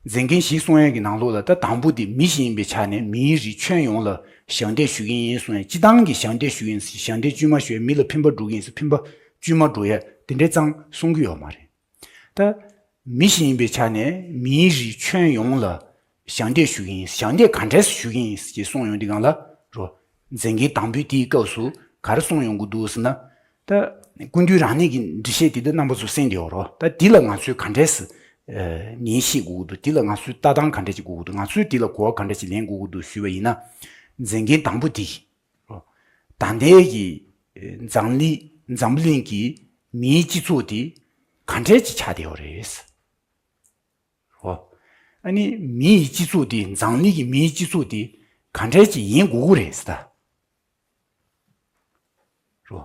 མཛད་འགན་བཞི་གསུང་ཡས་ཀྱི་ནང་ལོགས་ལ་ད་དང་པོ་དེ་མི་ཞིག་ཡིན་པའི་ཆ་ནས་མིའི་རིགས་ཁྱོན་ཡོངས་ལ་ཞབས་འདེགས་ཞུ་གི་ཡིན་གསུང་ཡས། སྤྱི་བཏང་གི་ཞབས་འདེགས་ཞུ་གི་ཡིན། ཞབས་འདེགས་དཀྱུས་མ་ཞུ་ཡས། མི་ལ་ཕན་པ་སྒྲུབ་ཀྱི་ཡིན་ཟེར། ཕན་པ་དཀྱུས་མ་སྒྲུབ་ཡས་དེ་འདྲའི་ཙང་གསུང་གི་ཡོད་མ་རེད། ད་མི་ཞིག་ཡིན་པའི་ཆ་ནས་མིའི་རིགས་ཁྱོན་ཡོངས་ལ་ཞབས་འདེགས་ཞུ་གི་ཡིན། ཞབས་འདེགས་ག་འདྲས་ཞུ་གི་ཡིན་ཞེས་གསུངས་ཡོང་དུས་སྒང་ལ་རོ། མཛད་འགན་དང་པོའི་དེའི་སྐབས་སུ་ག་རེ་གསུངས་ཡོང་གི་འདུག་ཟེར་ན། ད་སྐུ་མདུན་རང་ཉིད་ཀྱི་འགྲེལ་བཤད་དེ་ད་རྣམ་པ་ཚོ་གསན་བསྡད་ཡོད་རོ། ད་འདི་ལ་ང་ཚོས་ག་འདྲས་སེ་ཉན་ཤེས་དགོས་ཀྱི་འདུག་འདི་ལ་ང་ཚོས་ལྟ་སྟངས་ག་འདྲས་ཅིག་དགོས་ཀྱི་འདུག་ང་ཚོས་འདི་ལ་གོ་བ་ག་འདྲས་ཅིག་ལེན་དགོས་ཀྱི་འདུག་ཞུས་པ་ཡིན་ན། མཛད་འགན་དང་པོ་འདི། ད་ལྟའི་གི་འཛམ་གླིང་འཛམ་བུ་གླིང་གི་མིའི་སྤྱི་ཚོགས་དེ་ག་འདྲས་ཅིག་ཆགས་བསྡད་ཡོད་རེད། རོ། ཨ་ནི་མིའི་སྤྱི་ཚོགས་དེ་འཛམ་གླིང་གི་མིའི་སྤྱི་ཚོགས་དེ་ག་འདྲས་ཅིག་ཡིན་དགོས་ཀྱི་རེད་ཟེར་ད། རོ།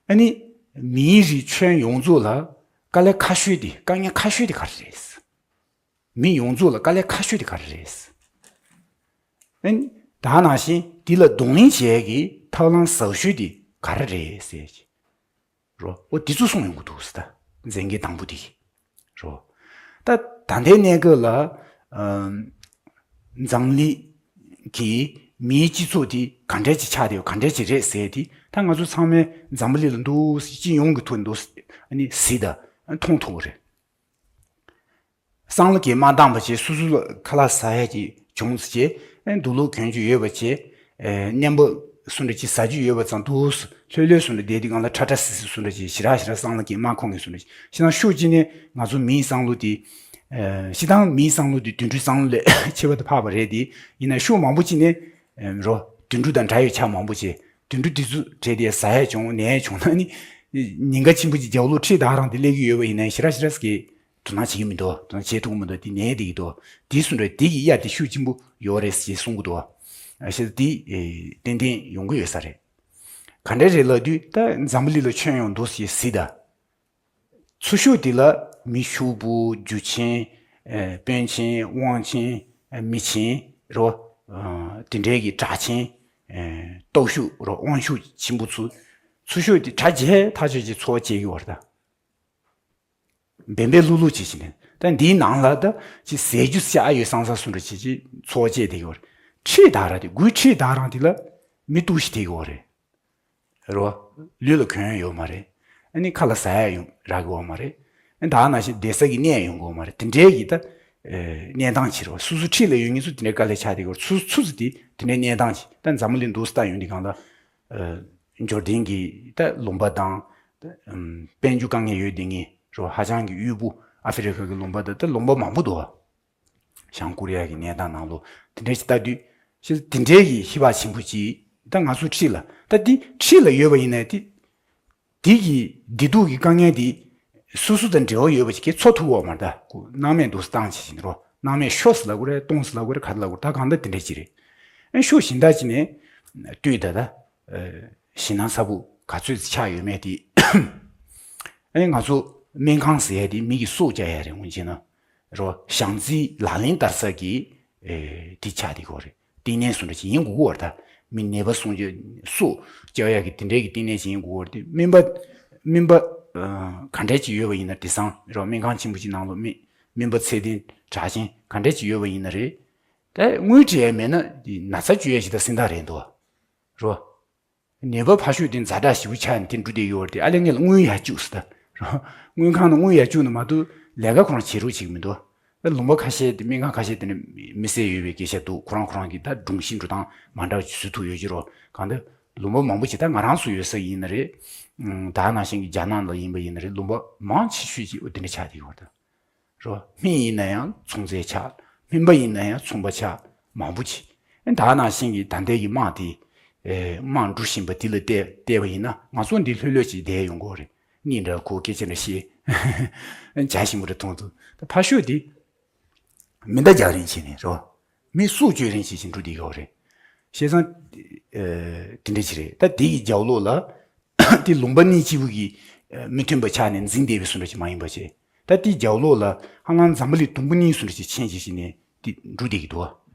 ཨ་ནི་མིའི་རིགས་ཁྱོན་ཡོངས་རྫོགས་ལ་དཀའ་ལས་ཁག་ཤོས་དེ་དཀའ་ངལ་ཁག་ཤོས་དེ་ག་རེ་རེད། མི་ཡོངས་རྫོགས་ལ་དཀའ་ལས་ཁག་ཤོས་དེ་ག་རེ་རེད། ཨ་ནི་ད་ནང་བཞིན་དེ་ལ་གདོང་ལེན་བྱེད་ཡས་ཀྱི་ཐབས་ལམ་ཟབ་ཤོས་དེ་ག་རེ་རེད་ཟེར། རོ། འོ་དེ་ཚོ་གསུངས་ཡོང་གི་འདུག་ཟེར་ད། མཛད་འགན་དང་པོ་དེ། རོ། ད་ད་ལྟའི་གནས་སྐབས་ལ་ཨམ། འཛམ་གླིང་གི་མིའི་སྤྱི་ཚོགས་དེ་ག་འདྲས་ཅིག་ཆགས་བསྡད་ཡོད། ག་འདྲས་ཅིག་རེད་ཟེར་དེ་ད་ང་ཚོ་ཚང་མས་འཛམ་བུ་གླིང་ལ་འདུག་སྤྱི་ཡོངས་ཀྱི་ཐོག་འདུག་ཨ་ནི་གཟིགས་དང་མཐོང་ཐུབ་ཀྱི་རེད། སང་ལོ་གན་མ་འདང་བ་བྱས། སོ་སོ་ལ་ཁ་ལག་ཟ་ཡས་ཀྱི་བྱུང་ཚེ་བྱས། ཨེ་འདུག་ལུགས་གྱོན་རྒྱུ་ཡོད་པ་བྱས། ཨེ་རྔན་པ་སུ་འདྲ་ཅིག་ཟ་རྒྱུ་ཡོད་པ་ཙང་འདུག་སེ་ལྷོད་ལྷོད་སུ་འདྲ་བསྡད་དུས་སྒང་ལ་ཁྲ་ཁྲ་སིལ་སིལ་སུ་འདྲ་ཅིག་ཞེ་དྲག་ཞེ་དྲག་སང་ལོ་གན་མ་འཁོར་མཁན་སུ་འདྲ་ཅིག་བྱས་ཙང་ཤོག་གཅིག་ནས་ང་ཚོ་མིའི་སང་ལོ་དེ། ཨེ་སྤྱིར་བཏང་མིའི་སང་ལོ་དེ་དུད་འགྲོའི་སང་ལོ་ལས་ཁྱད་པར་དུ་འཕགས་པ་རེད་དེ། ཡིན་ན་ཤོག་མང་པོ་གཅིག་ནས་ཨེ་རོ། དུད་འགྲོ་དང་འདྲ་བའི་ཆ་མང་པོ་བྱས། དུད་འགྲོ་དེ་ཚོ་བྲེལ་ཏེ་ཟ་ཡས་བྱུང་ནས་བྱུང་ན་ནི། ཉེན་ཁ་ཆེན་པོ་ཅིག་རྒྱབ་ལོགས་ཁྲིད་ད་རང་དེ་སླེབས་ཀྱི་ཡོད་པ་ཡིན་ན་ཞེ་དྲག་ཞེ་དྲག་གི་དོ་སྣང་བྱེད་ཀྱི་མི་འདུག་དོ་སྣང་བྱེད་ཐུབ་ཀྱི་མི་འདུག་དེ་ནས་བསྡད་ཀྱི་འདུག་དེ་སུ་འདྲ་དེ་གི་ཡ་དེ་ཤུགས་ཆེན་པོ་ཡོད་རེད་ཞེས་གསུང་གི་འདུག་ཨ་ཤེས་དེ་ཏན་ཏན་ཡོང་གི་ཡོད་ས་རེད། ག་འདྲ་རེད་ལབ་དུས་ད་འཛམ་བུ་གླིང་ལ་ཁྱོན་ཡོངས་འདུག་ཞེས་གཟིགས་ད། ཚུར་ཤོག་དེ་ལ་མི་ཕྱུག་པོ་རྒྱུ་ཆེན། ཨེ་དཔོན་ཆེན་དབང་ཆེན། ཨེ་མི་ཆེན་རོ། ཨ་དེ་འདྲའི་གི་དྲག་ཆེན། ཨེ་སྟོབས་ཤུགས་རོ། དབང་ཤུགས་ཆེན་པོ་ཚོ། ཚུར་ཤོག་དེ་གྲ་རྒྱས་ཐག་ཆོད་ཀྱི་འཚོ་བ་སྐྱེལ་གི་ཡོད་རེད་ད། འབེན་པའི་ལུག་ལུག་བྱེད་བཞིན་ནས་ད་འདིའི་ནང་ལ་ད་ཅི་ཟས་རྒྱུ་ཟ་ཡ་ཡོད་བསམ་ས་སུ་འདྲ་བྱེད་ཀྱི་འཚོ་བ་སྐྱེལ་བསྡད་ཀྱི་ཡོད་རེད། ཁྲིད་ད་ར་དེ་སྒོའི་ཁྲིད་ད་རང་དེ་ལ་མི་གཏུག་ཤི་བསྡད་ཀྱི་ཡོད་རེད། རོ། ལུས་ལ་གོན་ཡ་ཡོད་མ་རེད། ཨ་ནི་ཁ་ལག་ཟ་ཡ་ཡོང་རག་གི་ཡོད་མ་རེད། ཨ་ནི་ད་ནང་བཞིན་བསྡད་ས་གི་གནས་ཡོང་གི་ཡོད་མ་རེད། དེ་འདྲའི་གི་ད་ཨེ་གནས་སྟངས་ཅིག་རེད་བ། སོ་སོ་འཁྲིས་ལ་ཡོད་མཁན་ཚོ་དེ་འདྲའི་དཀའ་ལས་ཆགས་བསྡད་ཀྱི་ཡོད་རེད། ཚུར་ཚུར་ཚུར་དེ་དེ་འདྲའི་གནས་སྟངས་ཅིག་ད་འཛམ་བུ་གླིང་འདུག་སེ་ལྟ་ཡོང་དུས་སྒང་ལ། ཨེ་འབྱོར་ལྡན་གྱི་ད་ལུང་པ་དང་། ད་ཨམ་དཔལ་འབྱོར་དཀའ་ངལ་ཡོད་བསྡད་མཁན་རེད་བ། ཧ་ཅང་གི་དབུལ་པོ་ཨ་ཧྥེ་རི་ཁ་གི་ལུང་པ་དང་ད་ལུང་པ་མང་པོ་འདུག་བ། བྱང་ཀོ་རི་ཡ་གི་གནས་སྟངས་ནང་ལོགས་དེ་འདྲའི་ཞིག་ལྟ་དུས། ཤེས་དེ་འདྲའི་གི་ཤེས་པ་ཆེན་པོ་ཅིག་ད་ང་ཚོ་འཁྲིས་ལ་ད་འདི་འཁྲིས་ལ་ཡོད་པ་ཡིན་ན་དེ། དེ་གི་བདེ་སྡུག་གི་དཀའ་ངལ་དེ་སོ་སོ་དང་འབྲེལ་བ་ཡོད་པ་ཅིག་གིས་ཚོར་ཐུབ་ཀྱི་ཡོད་མ་རེད་ད། སྣང་མེད་འདུག་སེ་བཏང་བྱས་བཞིན་རོ། སྣང་མེད་ཤོར་སོང་ལབ་དགོས་རེད། སྟོངས་སོང་ལབ་དགོས་རེད། ག་རེ་ལབ་དགོས་རེད། ད་གང་ལྟར་དེ་འདྲ་ཅིག་རེད། ཨ་ཤོག་གཞན་དག་ཅིག་ནས་ལྟོས་ད་ད། ཨ་ཞེད་སྣང་ཚ་པོ་ག་ཚོད་ཅིག་ཆགས་ཡོད་མེད་དེ། ཨ་ནི་ང་ཚོ་སྨན་ཁང་ཟེར་ཡ་དེ་མི་གི་སྲོག་སྐྱོབ་ཡ་རེད། འོན་ཀྱང་ན། རོ། བྱམས་བརྩེའི་ལག་ལེན་བསྟར་ས་གི་ཨེ་དེ་ཆགས་བསྡད་ཀྱི་ཡོད་རེད། བསྟི་གནས་སུ་འདྲ་ཅིག་ཡིན་དགོས་ཀྱི་ཡོད་རེད་ད། མི་ནད་པ་སྲུང་སྐྱོབ་སྲོག་སྐྱོབ་ཡ་གི་དེ་འདྲའི་གི་བསྟི་གནས་ཅིག་ཡིན་དགོས་ཀྱི་ཡོད་རེད་དེ། སྨན་པ། སྨན་པ་ཨ་ག་འདྲས་ཅིག་ཡོད་པ་ཡིན་ན། དེང་སང་རོ། སྨན་ཁང་ཆེན་པོ་ཅིག་ནང་ལོགས་སྨན་སྨན་པ་ཚད་ལྡན་གྲགས་ཅན་ག་འདྲས་ཅིག་ཡོད་པ་ཡིན་ན་རེད། ད་དངུལ་སྤྲད་ཡ་མེད་ན་དེ་ན་ཚ་བཅོས་ཡ་ཞིག་ད་སེམས་ཐག་རེད་འདུག་རོ། ནད་པ་ཕར་ཞོག་དེ་ཛ་དྲག་ཞེ་པོ་ཆགས་ནས་དེ་འགྲོ་བསྡད་ཡོད་རེད་དེ། ཨ་ལས་ངས་ལ་དངུལ་ཡར་བཅུག་ཟེར་ད། དངུལ་ཁང་ནང་དངུལ་ཡར་བཅུག་ནས་མ་གཏོགས་ལས་ཀ་ཁོ་རང་བྱེད་རོགས་བྱེད་ཀྱི་མི་འདུག་ད་ལུང་པ་ཁ་ཤས་དེ། སྨན་ཁང་ཁ་ཤས་དེ་ནས་མི་བསད་ཡོད་པའི་སྐད་ཆ་འདུག་ཁོ་རང་ཁོ་རང་གི་ད་སྒྲུང་བཞིན་འགྲོ་སྟངས་མ་འདྲ་བ་ཅིག་བཟོ་ཐུབ་ཡོད་ཀྱི་རོ། གང་ལྟར་ལུང་པ་མང་པོ་ཅིག་ད་ང་རང་ཚོ་ཡོད་ས་ཡིན་ན་རེད། ད་ག་ནང་བཞིན་གྱི་རྒྱ་ནག་ལ་ཡིན་པ་ཡིན་ན་རེད། ལུང་པ་མང་ཆེ་ཤོས་ཅིག་འོ་དེ་འདྲ་ཆགས་བསྡད་ཡོད་རེད་ད། རོ། སྨན་ཡིན་ན་ཡང་ཚོང་རྫས་ཆགས། སྨན་པ་ཡིན་ན་ཡང་ཚོང་པ་ཆགས། མང་པོ་ཅིག་ཨེ་ད་ནང་བཞིན་གྱི་ད་ལྟའི་གི་དམག་དེ། ཨེ་དམག་འགྲོ་བཞིན་པ་དེ་ལ་བལྟས་བལྟས་པ་ཡིན་ན་ང་ཚོ་འདི་ལྷོད་ལྷོད་ཅིག་བསྡད་ཡོང་གི་ཡོད་རེད། གཉིད་འདྲ་ཁུག་སྐད་ཆ་འདྲ་བཤད། འཇའ་ཞིམ་པོ་འདྲ་མཐོང་ཐུབ། ད་ཕར་ཞོག་དེ་མེ་མདའ་རྒྱག་རིན་བྱས་ནས་རོ། མི་སྲོག་གཅོད་རིན་བྱས་བྱས་འགྲོ་བསྡད་ཡོད་རེད། བྱས་ཙང་། ཨེ་དེ་འདྲ་ཅིག་རེད། ད་དེ་གི་རྒྱབ་ལོགས་ལ། དེ་ལུང་པ་གཉིས་གཅིག་པུ་གི་ཨ་མི་མཐུན་པ་ཆགས་ནས་འཛིང་བསྡད་པའི་བཟོ་འདྲ་ཅིག་མ་ཡིན་པ་བྱས། ད་དེའི་རྒྱབ་ལོགས་ལ་ཧ་ལམ་འཛམ་བུ་གླིང་དུམ་བུ་གཉིས་བཟོ་འདྲ་ཅིག་ཕྱིན་བྱས་བྱས་ནས་དེ་འགྲོ་བསྡད་ཀྱི་འདུག་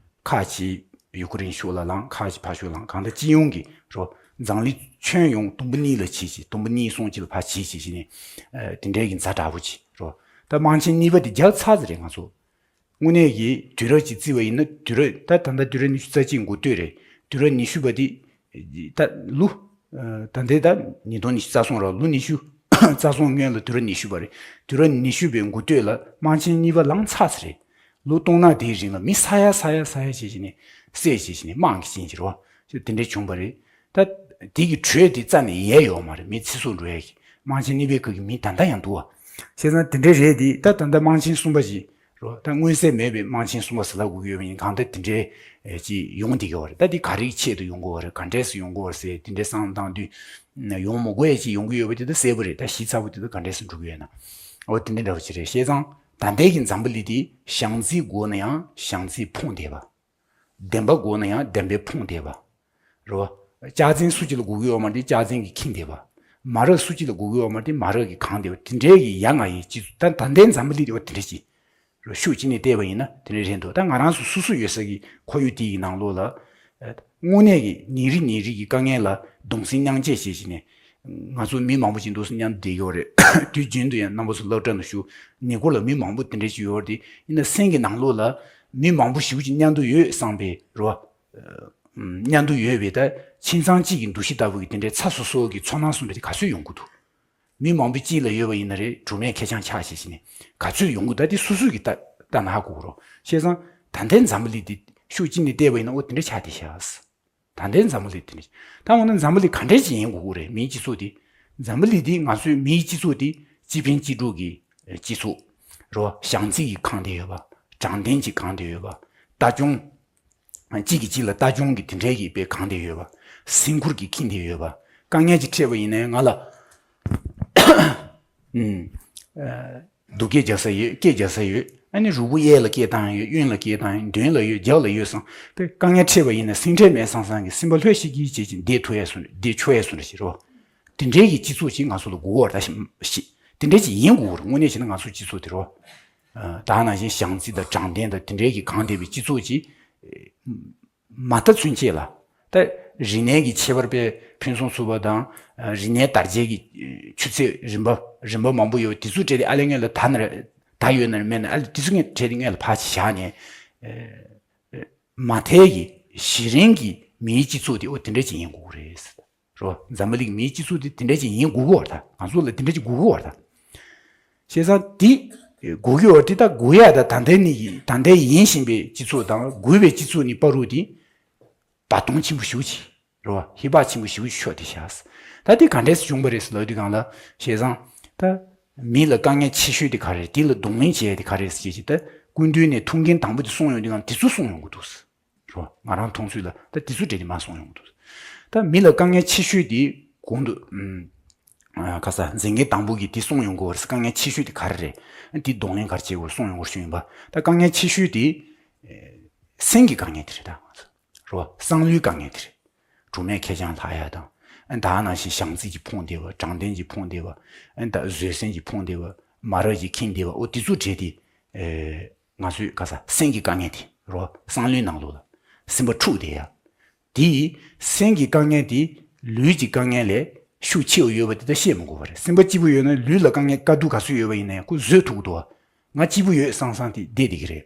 ཁ་ཅིག་ཡུ་ཀེ་རེན་ཕྱོགས་ལ་ལངས། ཁ་ཅིག་ཕར་ཕྱོགས་ལངས། གང་ལྟར་སྤྱི་ཡོངས་ཀྱི་རོ། འཛམ་གླིང་ཁྱོན་ཡོངས་དུམ་བུ་གཉིས་ལ་ཕྱིན་བྱས། དུམ་བུ་གཉིས་གསུམ་ཅིག་ལ་ཕར་ཕྱིན་བྱས་བྱས་ནས་ཨ་དེ་འདྲའི་གི་ཛ་དྲག་པོ་ཅིག་རོ། ད་དམག་ཆེན་གཉིས་པ་དེ་རྒྱག་ཚར་ཟིན་རེད། ང་ཚོ་ དངོས་གནས་ཀྱི་དུས་རབས་ཅིག་བརྩིས་པ་ཡིན་ན། དུས་རབས་ད་ད་ལྟ་དུས་རབས་ཉི་ཤུ་རྩ་གཅིག་འགོ་སྟོད་རེད། དུས་རབས་ཉི་ཤུ་པ་དེ་ད་ལོ། ད་ལྟའི་ད་ཉིས་སྟོང་ཉི་ཤུ་རྩ་གསུམ་རེད། ལོ་ཉི་ཤུ་རྩ་གསུམ་སྔོན་ལ་དུས་རབས་ཉི་ཤུ་པ་རེད། དུས་རབས་ཉི་ཤུ་པའི་འགོ་སྟོད་ལ་དམག་ཆེན་གཉིས་པ་ལངས་ཚར་ཚར་རེད། ལོ་སྟོང་ཕྲག་དེའི་རིང་ལ་མི་ས་ཡ་ས་ཡ་ས་ཡ་བྱས་བྱས་ནས་བསད་བྱས་བྱས་ནས་དམག་གི་ཆེན་བྱས་རེད་བ། དེ་འདྲ་བྱུང་བ་རེད། ད་དེ་གི་དྲོད་དེ་རྩ་ནས་ཡལ་ཡོད་མ་རེད། མི་ཚེ་སྲོག་འགྲོ་ཡ་གི་དམག་ཆེན་གཉིས་པའི་སྐབས་ཀྱི་མི་ད་ལྟ་ཡང་འདུག་བ། བྱས་ཙང་དེ་འདྲ་རེད་དེ། ད་ད་ལྟ་དམག་ཆེན་གསུམ་པ་ཞིག་རེད་བ། ད་མངོན་གསལ་མེད་པའི་དམག་ཆེན་གསུམ་པ་ཟེར་ལབ་དགོས་ཀྱི་ཡོད་པ་ཡིན། གང་ལྟར་དེ་འདྲའི་ཅིག་ཡོང་བསྡད་ཀྱི་ཡོད་རེད། ད་དེ་ག་རེའི་ཆེད་དུ་ཡོང་དགོས་པ་རེད། ག་འདྲས་སུ་ཡོང་དགོས་པ་རེད་ཟེར། དེ་འདྲའི་བསམ་བློ་བཏང་དུས་ཡོང་མི་དགོས་ཡ་ཅིག་ཡོང་གི་ཡོད་པ་དེ་ད་གསལ་པོ་རེད། ད་ཞིབ་ཚགས་པོ་དེ་ད་ག་འདྲས་སུ་འགྲོ་གི་ཡོད་ན། འོ་དེ་འདྲ་འདྲ་བོ་ཅིག་རེད། བྱས་ཙང་ད་ལྟའི་གི་འཛམ་བུ་གླིང་དེ་བྱང་རྩེ་དགོས་ན་ཡང་བྱང་རྩེ་ཕུང་བསྡད་པ། བདེན་པ་དགོས་ན་ཡང་བདེན་པའི་ཕུང་བསྡད་པ། རེད་བ། ལྕགས་ཟན་སུ་གཅིག་ལ་དགོས་ཀྱི་ཡོད་མ་རེད། ལྕགས་ཟན་གྱིས་ཁེངས་བསྡད་པ། མ་རག་སུ་གཅིག་ལ་དགོས་ཀྱི་ཡོད་མ་རེད། མ་རག་གིས་གང་བསྡད་པ། དེ་འདྲའི་གི་ཡ་ང་ཡི་སྤྱི་ཚོགས། ད་ད་ལྟའི་འཛམ་བུ་གླིང་དེ་བ་དེ་འདྲ་ཅིག་རེད། ཤུགས་གཅིག་ནས་བལྟས་པ་ཡིན་ན་དེ་འདྲ་རེད་འདུག་ད་ང་རང་ཚོ་སོ་སོ་ཡོད་ས་གི་ཁོར་ཡུག་དེ་ཡི་ནང་ལོགས་ལ། དངོས་གནས་ཀྱི་ཉིན་རེ་ཉིན་རེ་གི་དཀའ་ངལ་ལ་གདུང་སེམས་མཉམ་སྐྱེད་བྱེད་བཞིན་ནས། ང་ཚོ་མི་མང་པོ་ཅིག་འདུག་སེ་མཉམ་དུ་བསྡད་ཀྱི་ཡོད་རེད། དུས་རྒྱུན་དུ་ཡང་རྣམ་པ་ཚོ་སློབ་གྲྭ་ནང་བཞུགས། ཉེ་འཁོར་ལ་མི་མང་པོ་དེ་འདྲ་ཅིག་ཡོད་རེད། དེ་ཡིན་ན་སེམས་ཀྱི་ནང་ལོགས་ལ་མི་མང་པོ་ཞེ་པོ་ཅིག་མཉམ་དུ་ཡོད་བསམ་པའི་རེད་བ། མཉམ་དུ་ཡོད་པའི་ད་ཁྱིམ་ཚང་གཅིག་གི་འདུ་ཤེས་ལྟ་བུ་གི་དེ་འདྲའི་ཚ་སོ་སོ་གི་ཚོར་སྣང་སོ་འདྲ་དེ་ག་ཚོད་ཡོང་གི་འདུག་མི་མང་པོ་གཅིག་ལ་ཡོད་པ་ཡིན་ན་རེད། གྲོགས་མེད་ཁེར་རྐྱང་ཆགས་བྱས་བྱས་ནས་ག་ཚོད་ཡོང་གི་འདུག་ད་དེ་སོ་སོས་ཀྱི་ལྟ་ལྟ་ན་ཧ་གོ་གི་རེད། བྱས་ཙང་ད་ལྟའི་འཛམ་བུ་གླིང་འདི་ཤུགས་གཅིག་ནས་བལྟས་པ་ཡིན་ན་འོ་དེ་འདྲ་ཆགས་བསྡད་ཤག་ད་ལྟའི་འཛམ་བུ་གླིང་དེ་འདྲ། ད་འོ་ན་འཛམ་བུ་གླིང་ག་འདྲ་ཅིག་ཡིན་དགོས་ཀྱི་རེད། མིའི་སྤྱི་ཚོགས་འདི། འཛམ་བུ་གླིང་འདི་ང་ཚོའི་མིའི་སྤྱི་ཚོགས་འདི་སྤྱི་ཕན་སྤྱི་སྒྲུབ་ཀྱི་སྤྱི་ཚོགས་རེད་བ། བྱམས་བརྩེ་གིས་གང་བསྡད་ཡོད་པ། དྲང་བདེན་གྱིས་གང་བསྡད་ཡོད་པ། ལྟ་སྐྱོང་། གཅིག་གིས་གཅིག་ལ་ལྟ་སྐྱོང་གི་དེ་འདྲའི་གི་དཔེ་གང་བསྡད་ཡོད་པ། སེམས་ཁུར་གྱིས་ཁེངས་བསྡད་ཡོད་པ། དཀའ་ངལ་ཅིག་འཕྲད་པ་ཡིན་ནའི་ང་ལ། ཨུམ། ཨ། སྡུག་སྐད་རྒྱག་ས་ཡོད། སྐད་རྒྱག་ས་ཡོད། ཨ་ནི་རུས་པོ་གཡས་ལ་སྐད་བཏང་ཡོད། གཡོན་ལ་སྐད་བཏང་ཡོད། མདུན་ལ་ཡོད། རྒྱབ་ལ་ཡོད་བསམ་པའི་དཀའ་ངལ་འཕྲད་པ་ཡིན་ན་སེམས་ཁྲལ་མེད་བསམ་བསམ་གྱི་སེམས་པ་ལྷོད་ཤིག་གིས་བྱེད་ཅིང་བསྡད་ཐུབ་ཡ་སོང་། བསྡད་ཆོག་ཡ་སོང་རེད་ཟེར་རོ། དེ་འདྲའི་གི་སྤྱི་ཚོགས་ཅིག་ང་ཚོ་ལ་དགོས་པ་རེད་ཤི། དེ་འདྲའི་ཅིག་ཡིན་དགོས་པ་རེད། དངོས་གནས་བྱས་ན་ང་ཚོ་སྤྱི་ཚོགས་དེ་རོ། ད་ནང་བཞིན་བྱམས་བརྩེ་དང་དྲང་བདེན་དང་དེ་འདྲའི་གི་གང་བསྡད་པའི་སྤྱི་ཚོགས་ཅིག་མ་མཐའ་ཚུན་ཆད་ལ། ད་རིག་གནས་ཀྱི་ཁྱད་པར་དཔེ་ཕུན་སུམ་ཚོགས་པ་དང་། རིག་གནས་དར་རྒྱས་ཀྱི་ཆུ་ཚད་རིམ་པ་རིམ་པ་མང་པོ་ཡོད། དེ་ཚོ་གྲས་དེ་ཨ་ལས་སྔོན་ལ་ད་ན་རེ་ད་ཡོད་ན་རེ་མེད་ན་ཨ་ལས་དེ་ཚོ་གྲས་དེ་སྔོན་ལ་ཕར་ཕྱིན་བཞག་ནས། མ་མཐའི་གི་གཞི་རིམ་གྱི་མིའི་སྤྱི་ཚོགས་དེ་འོ་དེ་འདྲ་ཅིག་ཡིན་དགོས་རེད། རོ། འཛམ་བུ་གླིང་མིའི་སྤྱི་ཚོགས་དེ་དེ་འདྲ་ཅིག་ཡིན་དགོས་ཀྱི་ཡོད་རེད། ད་ང་ཚོ་ལ་དེ་འདྲ་ཅིག་དགོས་ཀྱི་ཡོད་རེད། ད་བྱས་ཙང་དེ་དགོས་ཀྱི་ཡོད་རེད། ད་དགོས་ཡ་ད་ད་ལྟའི་ནི་ད་ལྟའི་ཡིན་བཞིན་པའི་སྤྱི་ཚོགས་དང་དགོས་པའི་སྤྱི་ཚོགས་གཉིས་བར་དུ་དེ་བར་སྟོང་ཆེན་པོ་ཞེ་པོ་ཅིག་རེད་བ། ཧེ་བག་ཆེན་པོ་ཞེ་པོ་ཅིག་ཤོར་བསྡད་ཤག་ད་དེ་ག་འདྲས་སེ་བྱུང་བ་རེད་ཟེར་ལབ་དུས་སྒང་ལ། བྱས་ཙང་ད་མི་ལ་དཀའ་ངལ་ཆེ་ཤོས་དེ་ག་རེ་རེད། དེ་ལ་གདོང་ལེན་བྱེད་ཡ་དེ་ག་རེ་རེད་ཟེར་བྱས་ཅིག་ད་སྐུ་མདུན་ནས་ཐུགས་འགན་དང་པོ་དེ་གསུངས་ཡོང་དུས་སྒང་དེ་ཚོ་གསུངས་ཡོང་གི་འདུག་ཟེར། རོ། ང་རང་མཐོང་ཚུལ་ལ་ད་དེ་ཚོ་གྲས་དེ་མར་གསུངས་ཡོང་གི་འདུག་ད་མི་ལ་དཀའ་ངལ་ཆེ་ཤོས་དེ་གོང་དུ་ཨུམ། ཨ། ཁ་ས་མཛད་འགན་དང་པོ་གིས་དེ་གསུངས་ཡོང་གི་ཡོད་རེད། དཀའ་ངལ་ཆེ་ཤོས་དེ་ག་རེ་རེད། དེ་གདོང་ལེན་ག་རེ་བྱེད་དགོས་གསུངས་ཡོང་གི་ཡོད་པ། ད་དཀའ་ངལ་ཆེ་ཤོས་དེ་ཨེ། སེམས་ཀྱི་དཀའ་ངལ་དེ་རེད། ད་རོ། བསམ་བློའི་དཀའ་ངལ་དེ་རེད། གྲོགས་མེད་ཁེར་རྐྱང་ལྷག་ཡ་དང་། ཨ། ད་ནང་བཞིན་བྱམས་བརྩེ་གྱིས་ཕུང་བསྡད་པ། དྲང་བདེན་གྱིས་ཕུང་བསྡད་པ། ཨ། ད་བཟོད་བསྲན་གྱིས་ཕུང་བསྡད་པ། མ་རབས་ཀྱིས་ཁེངས་བསྡད་པ། འོ་དེ་ཚོ་གྲས་དེ་ཨེ། ང་ཚོའི་ག་ས་སེམས་ཀྱི་དཀའ་ངལ་དེ་རོ། བསམ་བློའི་ནང་ལོགས་ལ་སེམས་པ་འཁྲུགས་བསྡད་ཡ། དེ་ཡི་སེམས་ཀྱི་དཀའ་ངལ་དེ་ལུས་ཀྱི་དཀའ་ངལ་ལས་ཤུགས་ཆེ་བ་ཡོད་པ་དེ་ད་བཤད་མི་དགོས་པ་རེད། སེམས་པ་སྐྱིད་པོ་ཡོད་ན་ལུས་ལ་དཀའ་ངལ་དཀའ་སྡུག་ག་ཚོད་ཡོད་པ་ཡིན་ན་ཡང་ཁོ་བཟོད་ཐུབ་ཀྱི་འདུག་ང་སྐྱིད་པོ་ཡོད་བསམ་བསམ་དེ་བསྡད་བསྡད་ཀྱི་རེད།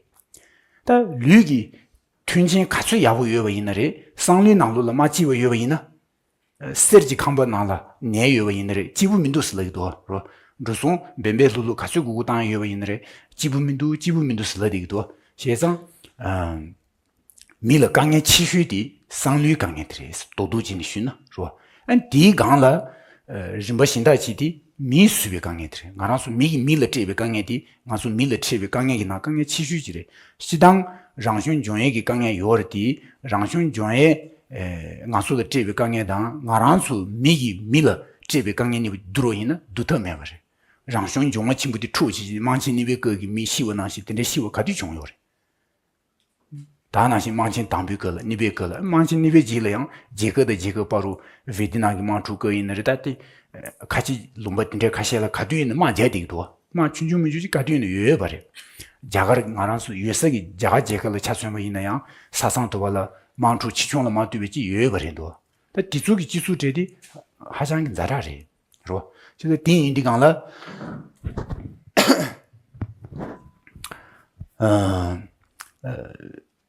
ད་ལུས་ཀྱི་མཐུན་རྐྱེན་ག་ཚོད་ཡག་པོ་ཡོད་པ་ཡིན་ན་རེད། བསམ་བློའི་ནང་ལོགས་ལ་མ་སྐྱིད་པ་ཡོད་པ་ཡིན་ན། གསེར་གྱི་ཁང་པ་ནང་ལ་ཉལ་ཡོད་པ་ཡིན་ན་རེད། སྐྱིད་པོ་མི་འདུག་ཟེར་ལབ་ཀྱི་འདུག་རོ། འགྲོ་སོང་འབེན་པས་ལྷུག་ལྷུག་ག་ཚོད་དགོས་དགོས་བཏང་ཡོད་པ་ཡིན་ན་རེད། སྐྱིད་པོ་མི་འདུག་སྐྱིད་པོ་མི་འདུག་ཟེར་ལབ་བསྡད་ཀྱི་འདུག་བྱས་ཙང་། ཨམ། མི་ལ་དཀའ་ངལ་ཆེ་ཤོས་དེ་བསམ་བློའི་དཀའ་ངལ་དེ་རེད། རྡོག་རྡོག་བྱས་ནས་ཞུས་ན་རོ། ཨ། དེའི་སྒང་ལ། ཨ། རིམ་པ་གཞན་དག་ཅིག་དེ་མིས་བཟོས་པའི་དཀའ་ངལ་དེ་རེད། ང་རང་ཚོ་མི་གིས་མི་ལ་སྤྲད་པའི་དཀའ་ངལ་དེ་ང་ཚོ་མི་ལ་འཕྲད་པའི་དཀའ་ངལ་གྱི་ནང་དཀའ་ངལ་ཆེ་ཤོས་ཅིག་རེད། སྤྱིར་བཏང་རང་བྱུང་འབྱུང་ཡས་ཀྱི་དཀའ་ངལ་ཡོད་རེད་དེ། རང་བྱུང་འབྱུང་ཡས། ཨེ། ང་ཚོ་ལ་སྤྲད་པའི་དཀའ་ངལ་དང་ང་རང་ཚོ་མི་གིས་མི་ལ་སྤྲད་པའི་དཀའ་ངལ་གཉིས་པོ་བསྡུར་བ་ཡིན་ན་བསྡུར་ཐབས་མེད་པ་རེད། རང་བྱུང་འབྱུང་བ་ཆེན་པོ་དེ་འཁྲུགས་བྱས་ཀྱི་དམག་ཆེན་གཉིས་པའི་སྐབས་ཀྱི་མི་ཤི་བ་ནང་བཞིན་དེ་འདྲའི་ཤི་བ་ག་དུས་བྱུང་ཡོད་རེད། ད་ནང་བཞིན་དམག་ཆེན་དང་པོའི་སྐབས་ལ་གཉིས་པའི་སྐབས་ལ། དམག་ཆེན་གཉིས་པའི་རྗེས་ལ་ཡང་རྒྱལ་ཁབ་དང་རྒྱལ་ཁབ་བར་དུ་ཝེ་ཏི་ནམ་གྱི་དམག་འཁྲུག་སྐབས་ཡིན་ན་རེད། ད་དེ་ཁ་ཆེ་ལུང་པ་དེ་འདྲའི་ཁ་ཤས་ལ་ག་དུས་ཡིན་ན་དམག་རྒྱག་བསྡད་ཀྱི་འདུག་དམག་ཆུང་ཆུང་མི་ཆུང་ཅིག་ག་དུས་ཡིན་ན་ཡོད་ཡོད་པ་རེད། རྒྱ་གར་ང་རང་ཚོ་ཡོད་ས་གི་རྒྱ་གར་རྒྱལ་ཁབ་ལ་ཆ་མཚོན་པ་ཡིན་ན་ཡང་ས་མཚམས་དུ་བ་ལ་དམག་འཁྲུག་ཆེ་ཆུང་ལ་མ་ལྟོས་པའི་ཅིག་ཡོད་ཡོད་པ་རེད་འདུག་ད་དེ་ཚོ་གི་སྤྱི་ཚོགས་གྲས་དེ་ཧ་ཅང་གི་ཛ་དྲག་རེད། རོ། ཅི་ལ་དེ་ཡིན་དུས་སྒང་ལ། ཨ་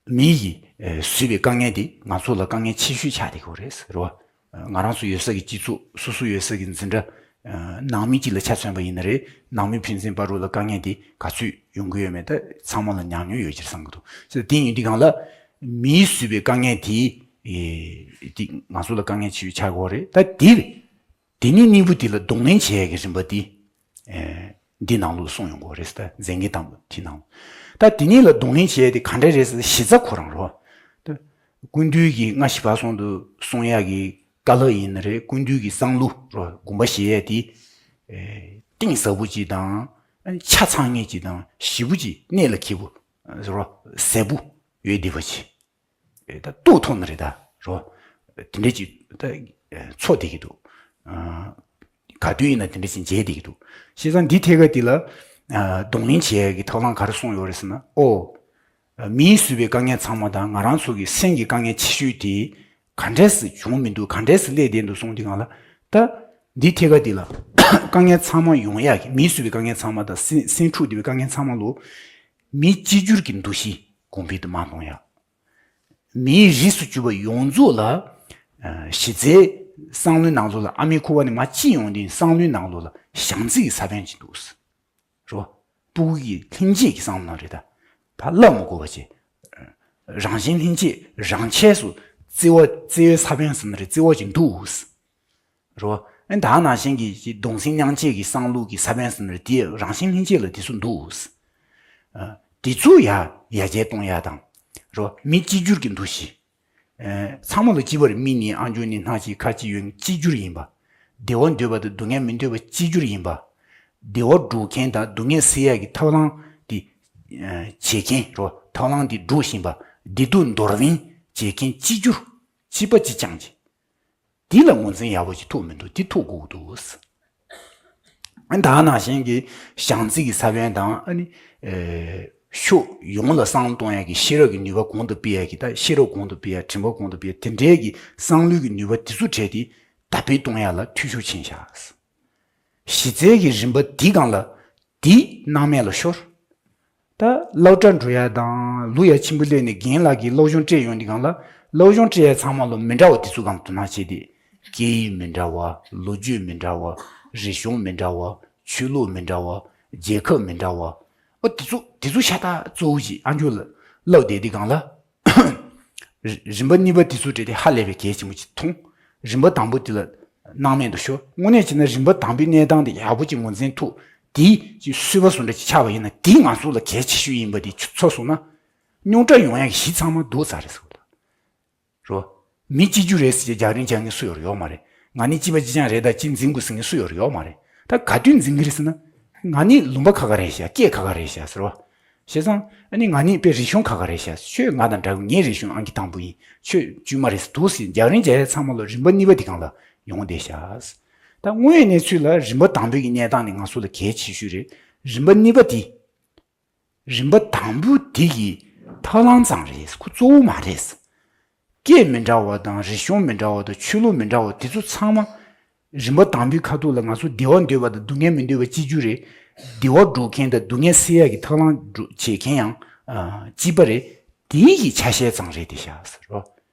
མི་ཡིས་ཨ་བཟོས་པའི་དཀའ་ངལ་དེ་ང་ཚོ་ལ་དཀའ་ངལ་ཆེ་ཤོས་ཆགས་བསྡད་ཀྱི་ཡོད་རེད་ཟེར་བ། ང་རང་ཚོ་ཡོད་ས་གི་སྤྱི་ཚོགས་སོ་སོ་ཡོད་ས་གི་འཛིན་གྲྭ། ནང་མི་གཅིག་ལ་ཆ་མཚོན་པ་ཡིན་ན་རེད། ནང་མི་ཕན་ཚུན་བར་རུ་ལ་དཀའ་ངལ་དེ་ག་ཚོད་ཡོང་གི་ཡོད་མེད་ད་ཚང་མ་ལ་ཉམས་མྱོང་ཡོད་ཀྱི་རེད་བསམ་གྱི་འདུག་ཙང་དེ་ཡིན་དུས་སྒང་ལ་མིས་བཟོས་པའི་དཀའ་ངལ་དེ་ཨེ་དེ་ང་ཚོ་ལ་དཀའ་ངལ་ཆེ་ཤོས་ཆགས་ཀྱི་ཡོད་རེད། ད་དེ་དེ་ནས་གཉིས་པོ་དེ་ལ་གདོང་ལེན་བྱེད་ཡ་གི་རིམ་པ་དེ་ཨེ་འདི་ནང་ལོགས་གསུངས་ཡོང་གི་ཡོད་རེད། ད་མཛད་འགན་དང་པོ་དེ་ནང་ལོགས། ད་དེ་ནས་ལ་གདོང་ལེན་བྱེད་ཡ་དེ་ག་འདྲ་རེད་ཟེར་གཞི་རྩ་ཁོ་རང་རེད། ད་སྐུ་མདུན་གྱིས་སྔ་ཕྱི་བར་གསུམ་དུ་གསུང་ཡག་གི་བཀའ་སློབ་ཡིན་ན་རེད། སྐུ་མདུན་གྱི་བསམ་བློ་རོ་དགོངས་པ་བཞེས་ཡས་དེ་གཏིང་ཟབ་པོ་ཅིག་དང་ཆ་ཚང་ངེས་ཅིག་དང་ཞིབ་པོ་ཅིག་གནད་ལ་འཁེལ་པོ་རོ་གསལ་པོ་ཡོད་བསྡད་པ་ཅིག་ད་རྟོགས་ཐུབ་ནི་རེད་ད་རོ། དེ་འདྲ་ཅིག་ད་ཚོར་བསྡད་ཀྱི་འདུག་ག་དུས་ཡིན་ན་དེ་འདྲ་ཞིག་མཇལ་བསྡད་ཀྱི་འདུག་བྱས་ཙང་འདི་ཐད་ཀ་འདི་ལ་གདོང་ལེན་བྱེད་ཡས་ཀྱི་ཐབས་ལམ་ག་རེ་གསུངས་ཡོད་རེད་ཟེར་ན། ཨོ། མིས་བཟོས་པའི་དཀའ་ངལ་ཚང་མ་དང་ང་རང་ཚོ་གི་སེམས་ཀྱི་དཀའ་ངལ་ཆེ་ཤོས་དེ་ག་འདྲས་སེ་བྱུང་མི་འདུག་ག་འདྲས་སེ་སླེབས་བསྡད་འདུག་གསུངས་དུས་སྒང་ལ། ད་འདི་ཐད་ཀ་འདི་ལ་དཀའ་ངལ་ཚང་མ་ཡོང་ཡག་གི་མིས་བཟོས་པའི་དཀའ་ངལ་ཚང་མ་དང་སེམས་སེམས་འཁྲུག་བསྡད་པའི་དཀའ་ངལ་ཚང་མ་ལོ་མི་གཅིག་གྱུར་གྱི་འདུ་ཤེས་གོང་འཕེལ་དུ་མ་གཏོང་ཡག་མིའི་རིགས་སུ་གྱུར་པ་ཡོངས་རྫོགས་ལ་ཨ་གཞི་རྩའི་བསམ་བློའི་ནང་ལོགས་ལ་ཨ་མའི་ཁུ་བ་ནས་མར་སྐྱེས་ཡོང་དུས་བསམ་བློའི་ནང་ལོགས་ལ་བྱམས་བརྩེ་གི་ས་བོན་ཅིག་འདུག་རོ། སྤུ་གུ་གི་ལྷན་སྐྱེས་ཀྱི་བསམ་བློ་རེད་ད། ཕར་བསླབ་མི་དགོས་པ་བྱས། རང་བཞིན་ལྷན་སྐྱེས་རང་ཆས་སུ་བརྩེ་བ་བརྩེ་བའི་ས་བོན་ཟེར་ན་རེད་བརྩེ་བ་ཅིག་འདུག་རོ། ཨ་ནི་ད་ནང་བཞིན་གྱི་གདུང་སེམས་མཉམ་སྐྱེད་ཀྱི་བསམ་བློ་གི་ས་བོན་ཟེར་ན་རེད་དེ་རང་བཞིན་ལྷན་སྐྱེས་ལ་དེ་ཚོ་འདུག་ཨ་དེ་ཚོ་ཡར་ཡར་རྒྱས་གཏོང་ཡག་དང་། རོ། མི་གཅིག་གྱུར་གྱི་འདུ་ཤེས། ཨེ་ཚང་མ་ལ་གཅིག་པ་རེད། མིག་ནི་ཨ་འགྱོ་ནི་སྣ་གཅིག་ཁ་གཅིག་ཡོད་ནི་གཅིག་གྱུར་ཡིན་པ། བདེ་བ་འདོད་པ་དང་སྡུག་བསྔལ་མི་འདོད་པ་གཅིག་གྱུར་ཡིན་པ། བདེ་བ་སྒྲུབ་མཁན་དང་སྡུག་བསྔལ་སེལ་ཡག་གི་ཐབས་ལམ་དེ་ཨེ་བྱེད་མཁན་རོ། ཐབས་ལམ་དེ་སྒྲུབ་བཞིན་པ། བདེ་སྡུག་འདོར་བན་བྱེད་མཁན་གཅིག་གྱུར་གཅིག་པ་གཅིག་རྐྱང་གཅིག་འདི་ལ་ངོས་འཛིན་ཡག་པོ་ཞིག་ཐུབ་མི་འདུག་འདི་ཐུབ་དགོས་ཀྱི་འདུག་ཨ་ནི་ད་ནང་བཞིན་གྱི་བྱམས་བརྩེ་གི་ས་བོན་དང་ཨ་ནི་ཨེ་ཕྱོགས་ཡོངས་ལ་བསམ་བློ་གཏོང་ཡག་གི་ཤེས་རབ་ཀྱི་ནུས་པ་གོང་དུ་སྤེལ་ཡག་གི་ད་ཤེས་རབ་གོང་དུ་སྤེལ་ཡག་དྲན་པ་གོང་དུ་སྤེལ་ཡག་དེ་འདྲའི་གི་བསམ་བློའི་གི་ནུས་པ་དེ་ཚོ་བྲལ་ཏེ་དར་སྤེལ་གཏོང་ཡག་ལ་འཐུས་ཤོར་ཕྱིན་ཤག་གཞི་རྩའི་གི་རིམ་པ་འདི་སྒང་ལ་འདི་སྣང་མེད་ལ་ཤོར། ད་སློབ་གྲྭ་འགྲོ་ཡ་དང་ལོ་ཡ་ཆེན་པོ་སླེབས་ནས་རྒན་ལགས་ཀྱིས་སློབ་སྦྱོང་སྤྲད་ཡོང་དུས་སྒང་ལ་སློབ་སྦྱོང་སྤྲད་ཡ་ཚང་མ་ལོ་མི་འདྲ་བ་དེ་ཚོ་སྒང་དུ་སྣང་བྱས་ཏེ། སྐད་ཡིག་མི་འདྲ་བ། ལོ་རྒྱུས་མི་འདྲ་བ། རིག་གཞུང་མི་འདྲ་བ། ཆོས་ལུགས་མི་འདྲ་བ། རྒྱལ་ཁབ་མི་འདྲ་བ། ཨོ་དེ་ཚོ་དེ་ཚོ་ཤ་སྟག་གཙོ་བོ་ཞིག་ཨ་མཆོག་ལ་བསླབ་བསྡད་དུས་སྒང་ལ། རིམ་པ་གཉིས་པ་དེ་ཚོ་སྤྲད་དེ་ཧ་ལས་པའི་གལ་ཆེན་པོ་ཅིག་མཐོང་། རིམ་པ་དང་པོ་དེ་ལ་སྣང་མེད་དུ་ཤོར། དངོས་གནས་བྱས་ན་རིམ་པ་དང་པོའི་གནས་སྟངས་དེ་ཡག་པོ་ཅིག་ངོས་འཛིན་ཐུབ། དེ་ཅིག་གསོལ་བ་བཟོ་འདྲ་ཅིག་ཆགས་པ་ཡིན་ན་དེ་ང་ཚོ་ལ་གལ་ཆེ་ཤོས་ཡིན་པ་དེ་ཚོར་སོང་ན། རྙོག་དྲ་ཡོང་ཡག་གི་གཞི་ཚང་མ་རྡོ་ཚ་རེད་ཟེར་བ་དང་། རོ། མི་གཅིག་གྱུར་རེད་ཟེར་རྒྱག་རིན་རྒྱག་མཁན་སུ་ཡོད་ཡོད་མ་རེད། ང་ནི་གཅིག་པ་གཅིག་རྐྱང་རེད་ད་གཅིག་འཛིན་དགོས་ཟེར་མཁན་སུ་ཡོད་ཡོད་མ་རེད། ད་ག་དུས་འཛིན་གི་རེད་ཟེར་ན། ང་ནི་ལུང་པ་ཁ་ཁ་རེད་ཤག་སྐད་ཁ་ཁ་རེད་ཤག་ཟེར་བ། བྱས་ཙང་ཨ་ནི་ང་ནི་དཔེ་རིག་གཞུང་ཁ་ཁ་རེད་ཤག་ཁྱོད་ང་དང་འདྲ་གི་ངའི་རིག་གཞུང་ཨང་ཀི་དང་པོ་ཡིན། ཁྱོད་དཀྱུས་མ་རེད་ཟེར་འདུག་ཟེར་རྒྱག་རིན་རྒྱག་ཡ་ཚང་མ་ལ་རིམ་པ་གཉིས་པ་དེ་སྒང་ལ་ཡོང་བསྡད་ཤག་ད་དངོས་ཡོད་གནས་ཚུལ་ལ་རིམ་པ་དང་པོའི་གི་གནས་སྟངས་ནི་ང་ཚོ་ལ་གལ་ཆེ་ཤོས་རེད། རིམ་པ་གཉིས་པ་དེ། རིམ་པ་དང་པོ་དེ་གི་ཐབས་ལམ་ཙམ་རེད། ཁོ་གཙོ་བོ་མ་རེད། སྐད་མི་འདྲ་བ་དང་རིག་གཞུང་མི་འདྲ་བ་དང་ཆོས་ལུགས་མི་འདྲ་བ་དེ་ཚོ་ཚང་མ་རིམ་པ་དང་པོའི་ཁ་ཐུག་ལ་ང་ཚོ་བདེ་བ་འདོད་པ་དང་སྡུག་བསྔལ་མི་འདོད་པ་གཅིག་གྱུར་རེད། བདེ་བ་སྒྲུབ་མཁན་དང་སྡུག་བསྔལ་སེལ་ཡག་གི་ཐབས་ལམ་སྒྲུབ་བྱེད་མཁན་ཡང་ཨ་གཅིག་པ་རེད། དེའི་གི་ཆ་ཤས་ཙམ་རེད་དེ་ཤག་ཟེར་རོ།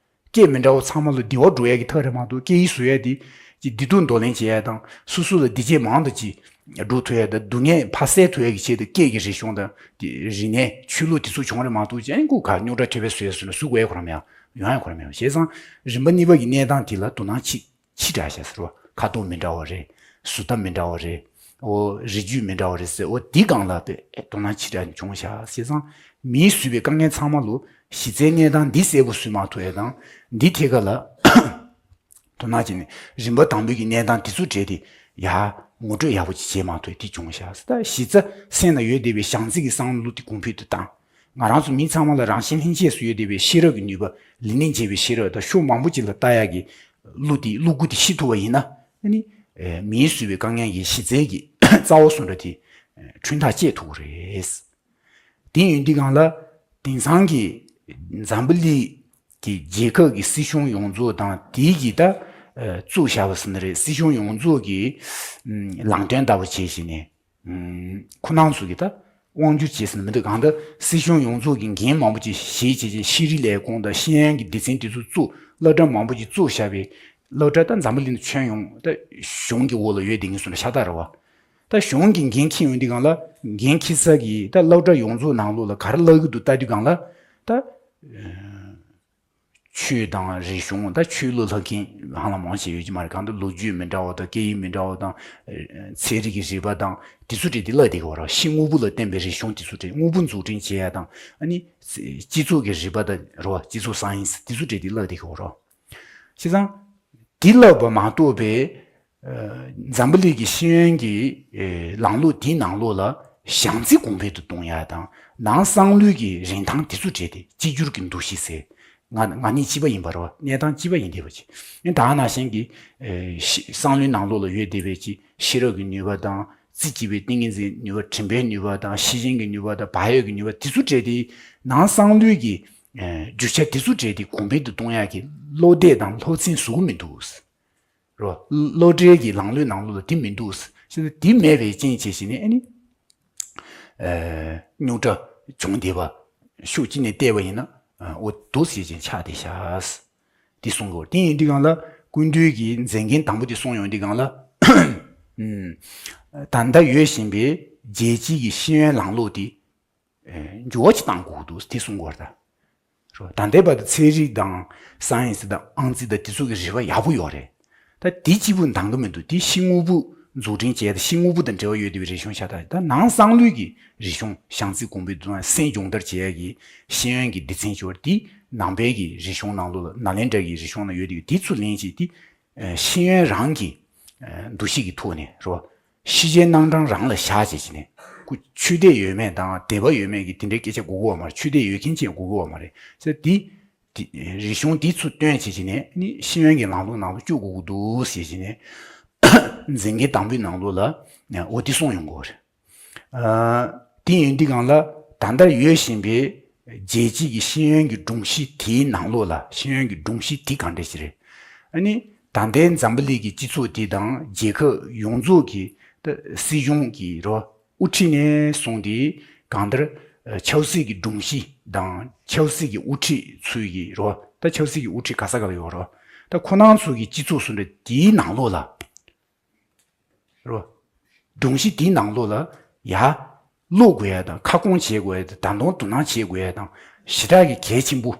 སྐད་མི་འདྲ་བ་ཚང་མ་ལ་བདེ་བ་འགྲོ་ཡ་གི་ཐག་རེད་མ་གཏོགས་སྐད་ཡིག་བཟོ་ཡ་དེ་ཅིག་བདེ་སྡུག་འདོར་ལེན་བྱེད་ཡ་དང་སོ་སོ་ལ་བདེ་སྐྱིད་མང་དུ་ཅིག་འགྲོ་ཐུབ་ཡ་དང་སྡུག་བསྔལ་ཕར་སེལ་ཐུབ་ཡ་གི་ཆེད་དུ་སྐད་ཀྱི་རིག་གཞུང་དང་དེ་རིག་གནས་ཆོས་ལུགས་དེ་ཚོ་བྱུང་རེད་མ་གཏོགས་ཅན་ཀུ་ག་རྙོག་དྲ་ཐེབས་པའི་བཟོ་ཡ་བཟོས་ན་བཟོ་དགོས་ཡ་ཁོ་རང་མེད་ཡ་ཡོང་ཡ་ཁོ་རང་མེད་ཡ། བྱས་ཙང་རིམ་པ་གཉིས་པ་གི་གནས་སྟངས་དེ་ལ་དོ་སྣང་ཆེ་ཆེ་དྲགས་ཤག་ཟེར་བ། ཁ་དོག་མི་འདྲ་བ་རེད། བཟོ་ལྟ་མི་འདྲ་བ་རེད། འོ་རིགས་རྒྱུད་མི་འདྲ་བ་རེད་ཟེར། འོ་འདི་སྒང་ལ་དཔེ་དོ་སྣང་ཆེ་དྲགས་བྱུང་ཤག་བྱས་ཙང་མིས་བཟོས་པའི་དཀའ་ངལ་ཚང་མ་ལོ་གཞི་རྩའི་གནས་སྟངས་འདི་གསལ་པོ་བཟོས་མ་ཐུབ་ཡ་དང་འདི་ཐད་ཀ་ལ་དོ་སྣང་བྱས་ནས་རིམ་པ་དང་པོའི་གི་གནས་སྟངས་འདི་ཚོ་བྲལ་ཏེ་ཡ་ངོ་སྤྲོད་ཡག་པོ་ཅིག་བྱས་མ་ཐུབ་ཡ་འདི་བྱུང་ཤག་ད་གཞི་རྩ་སེམས་ལ་ཡོད་བསྡད་པའི་བྱམས་བརྩེ་གི་བསམ་བློ་འདི་གོང་འཕེལ་དུ་བཏང་། ང་རང་ཚོ་མི་ཚང་མ་ལ་རང་བཞིན་ལྷན་སྐྱེས་སུ་ཡོད་བསྡད་པའི་ཤེས་རབ་ཀྱི་ནུས་པ་ལས་ལྡན་བྱས་པའི་ཤེས་རབ་དང་ཕྱོགས་མང་པོ་ཅིག་ལ་ལྟ་ཡག་གི་བློ་དེ་བློ་སྒོ་དེ་ཕྱེ་ཐུབ་པ་ཡིན་ན་ཨ་ནི་མིས་བཟོས་པའི་དཀའ་ངལ་གྱི་གཞི་རྩའི་གི་རྩ་བ་སུ་འདྲ་དེ་ཁྲུན་ཐག་བཅད་ཐུབ་ཀྱི་རེད། དེ་ཡིན་དུས་སྒང་ལ་དེང་སང་གི་འཛམ་བུ་གླིང་གི་རྒྱལ་ཁབ་ཀྱི་སྲིད་གཞུང་ཡོངས་རྫོགས་དང་དེའི་གི་ད་བཙུགས་བཞག་པ་ཟེར་ན་རེད། སྲིད་གཞུང་ཡོངས་རྫོགས་ཀྱི་ལམ་སྟོན་ལྟ་བུ་བྱས་བྱས་ནས། ཁོ་རང་ཚོ་གི་ད་ དབང་བསྒྱུར་བྱས་ཟིན་མི་འདུག་གང་ལྟར་སྲིད་གཞུང་ཡོངས་རྫོགས་ཀྱི་འགན་མང་པོ་ཅིག་བཞེས་བྱས་རྗེས་ཤེས་རིག་ལས་ཁུངས་དང་ཤེས་ཡོན་གྱི་སྡེ་ཚན་དེ་ཚོ་བཙུགས། སློབ་གྲྭ་མང་པོ་ཅིག་བཙུགས་བཞག་པའི་སློབ་གྲྭ་ད་འཛམ་བུ་གླིང་དུ་ཁྱོན་ཡོངས་ད་གཞུང་གི་འོག་ལ་ཡོད་བསྡད་མཁན་སོང་ན་ཤ་སྟག་རེད་བ། ད་གཞུང་གི་འགན་འཁྱེར་ཡོང་དུས་སྒང་ལ་འགན་འཁྱེར་ས་གི་ད་སློབ་གྲྭ་ཡོངས་རྫོགས་ནང་ལོགས་ལ་ག་རེ་བསླབ་ཀྱི་འདུག་ལྟ་དུས་སྒང་ལ་ད། ཆོས་དང་རིག་གཞུང་ད་ཆོས་ལུགས་ལྷག་མཁན་ཧ་ལམ་མང་ཆེ་ཡོད་ཀྱི་མ་རེད། གང་ལྟར་ལོ་རྒྱུས་མི་འདྲ་བ་དང་སྐད་ཡིག་མི་འདྲ་བ་དང་། ཚན་རིག་གི་རིག་པ་དང་དེ་ཚོ་འདྲ་དེ་བསླབ་བསྡད་ཀྱི་ཡོད་རེད། ཕྱི་དངོས་པོ་ལ་བརྟེན་པའི་རིག་གཞུང་དེ་ཚོ་འདྲ་དངོས་པོ་འཛུགས་སྐྲུན་བྱེད་ཡ་དང་ཨ་ནི་སྤྱི་ཚོགས་ཀྱི་རིག་པ་དང་རེད་བ། སྤྱི་ཚོགས་སའེན་སི་དེ་ཚོ་འདྲ་དེ་བསླབ་བསྡད་ཀྱི་ཡོད་རེད། བྱས་ཙང་དེ་བསླབ་པ་མ་གཏོགས་པའི། འཛམ་བུ་གླིང་གི་ཤེས་ཡོན་གྱི་ལམ་ལུགས་དེའི་ནང་ལོགས་ལ་བྱང་རྩིས་གོང་འཕེལ་དུ་གཏོང་ཡ་དང་ནང་གསང་ལུགས་ཀྱི་རིན་ཐང་དེ་ཚོ་བྲལ་ཏེ་གཅིག་གྱུར་གྱི་འདུ་ཤེས་ཟེར། ང་ང་གཉིས་གཅིག་པ་ཡིན་པ་རེད་བ། གནས་སྟངས་གཅིག་པ་ཡིན་བསྡད་པ་ཅིག་ཨེ་ད་ག་ནང་བཞིན་གྱི་གསང་ལུགས་ནང་ལོགས་ལ་ཡོད་བསྡད་པའི་ཅིག་ཤེས་རབ་ཀྱི་ནུས་པ་དང་རྩིས་བྱེད་པའི་ཏིང་ངེ་འཛིན་ནུས་པ། དྲན་པའི་ནུས་པ་དང་ཤེས་བཞིན་གྱི་ནུས་པ་དང་བག་ཡོད་ཀྱི་ནུས་པ་དེ་ཚོ་བྲལ་ཏེ་ནང་གསང་ལུགས་ཀྱི་རྒྱུ་ཆ་དེ་ཚོ་བྲལ་ཏེ་གོང་འཕེལ་དུ་གཏོང་ཡ་གི་བློ་གཏད་དང་སློབ་ཚན་བཟོ་གི་མི་འདུག་རོ། སློབ་གྲྭའི་གི་ལམ་ལུགས་ནང་ལོགས་ལ་དེ་མི་འདུག་ཞེས་དེ་མེད་པའི་རྐྱེན་བྱས་ཤིག་ནས་ཨ་ནི། རྙོག་དྲ་བྱུང་བསྡད་པ་ཤུགས་གཅིག་ནས་བལྟས་པ་ཡིན་ན་འོ་འདུག་ཟེར་ཅིག་ཆགས་བསྡད་ཤག་དེ་གསུང་གི་ཡོད། དེ་ཡིན་དུས་སྒང་ལ་སྐུ་མདུན་གྱི་མཛད་འགན་དང་པོ་དེ་གསུང་ཡོང་དུས་སྒང་ལ། ད་ལྟ་ཡོད་བཞིན་པའི་རྒྱལ་སྤྱི་གི་ཤེས་ཡོན་ལམ་ལུགས་དེ། འགྱུར་བ་ཅིག་བཏང་དགོས་འདུག་དེ་གསུང་གི་ཡོད་རེད་ད། རོ། ད་ལྟའི་བར་དུ་ཚན་རིག་དང་སའེན་སི་དང་ཨང་རྩིས་དང་དེ་ཚོ་གི་རིག་པ་ཡག་པོ་ཡོད་རེད། ད་དེ་གཅིག་པུ་འདང་གི་མི་འདུག་དེ་ཕྱི་དངོས་པོ་འཛུགས་སྐྲུན་བྱས་ཏེ་ཕྱི་དངོས་པོ་དང་འབྲེལ་བ་ཡོད་བསྡད་པའི་རིག་གཞུང་ཤ་སྟག་ད་ནང་གསང་ལུགས་ཀྱི་རིག་གཞུང་བྱང་རྩིས་གོང་འཕེལ་དུ་གཏོང་ཡ་སེམས་སྦྱོང་བརྡར་བྱེད་ཡ་གི་ཤེས་ཡོན་གྱི་སྡེ་ཚན་ཅིག་ཡོད་རེད། དེ་ནང་པའི་གི་རིག་གཞུང་ནང་ལོགས་ལ་ནཱ་ལེནྡྲ་གི་རིག་གཞུང་ནང་ཡོད་བསྡད་པའི་དེ་ཚུར་ལེན་བྱས་ཏེ། ཤེས་ཡོན་རང་གི་འདུ་ཤེས་ཀྱི་ཐོག་ནས་རོ། ཤེས་བྱའི་རྣམ་གྲངས་རང་ལ་བཞག་བྱས་བྱས་ནས་ཁོ་ཆོས་དད་ཡོད་མེད་དང་དད་པ་ཡོད་མེད་ཀྱི་དེ་འདྲའི་སྐད་ཆ་གོ་གི་ཡོད་མ་རེད། ཆོས་དད་ཡོད་མཁན་ཅིག་གོ་གི་ཡོད་མ་རེད་ཟེར། དེ་དེ་རིག་གཞུང་དེ་ཚུར་བཏོན་བྱས་བྱས་ནས་ནི་ཤེས་ཡོན་གྱི་ལམ་ལུགས་ནང་ལ་བཅུག་དགོས་ཀྱི་འདུག་ཟེར་བྱས་ནས་མཛད་འགན་དང་པོའི་ནང་ལོགས་ལ་འོ་དེ་གསུངས་ཡོང་གི་ཡོད་རེད། དེ་ཡིན་དུས་སྒང་ལ་ད་ལྟ་ཡོད་བཞིན་པའི་རྒྱལ་སྤྱི་གི་ཤེས་ཡོན་གྱི་སྒྲོམ་གཞི་དེའི་ནང་ལོགས་ལ་ཤེས་ཡོན་གྱི་སྒྲོམ་གཞི་དེ་གང་འདྲ་ཞིག་རེད། ཨ་ནི་ད་ལྟའི་འཛམ་བུ་གླིང་གི་སྤྱི་ཚོགས་དེ་དང་རྒྱལ་ཁབ་ཡོངས་རྫོགས་ཀྱི་ད་སྲིད་གཞུང་གི་རོ་དབུ་ཁྲིད་ནས་བཟུང་སྟེ་གང་ལྟར་ཆབ་སྲིད་ཀྱི་སྒྲོམ་གཞི་དང་ཆབ་སྲིད་ཀྱི་དབུ་ཁྲིད་ཚོས་ཀྱི་རོ། ད་ཆབ་སྲིད་ཀྱི་དབུ་ཁྲིད་ག་ས་ག་ལ་ཡོད་རོ། ད་ཁོ་རང་ཚོ་གི་སྤྱི་ཚོགས་སུ་འདྲ་དེའི་ནང་ལོགས་ལ། རོ། སྒྲོམ་གཞི་དེའི་ནང་ལོགས་ལ་ཡ། བློ་དགོས་ཡ་དང་ཁ་སྐོང་བྱེད་དགོས་ཡ་དང་ད་དུང་དོ་སྣང་བྱེད་དགོས་ཡ་དང་ཞེ་དྲག་གི་གལ་ཆེན་པོ་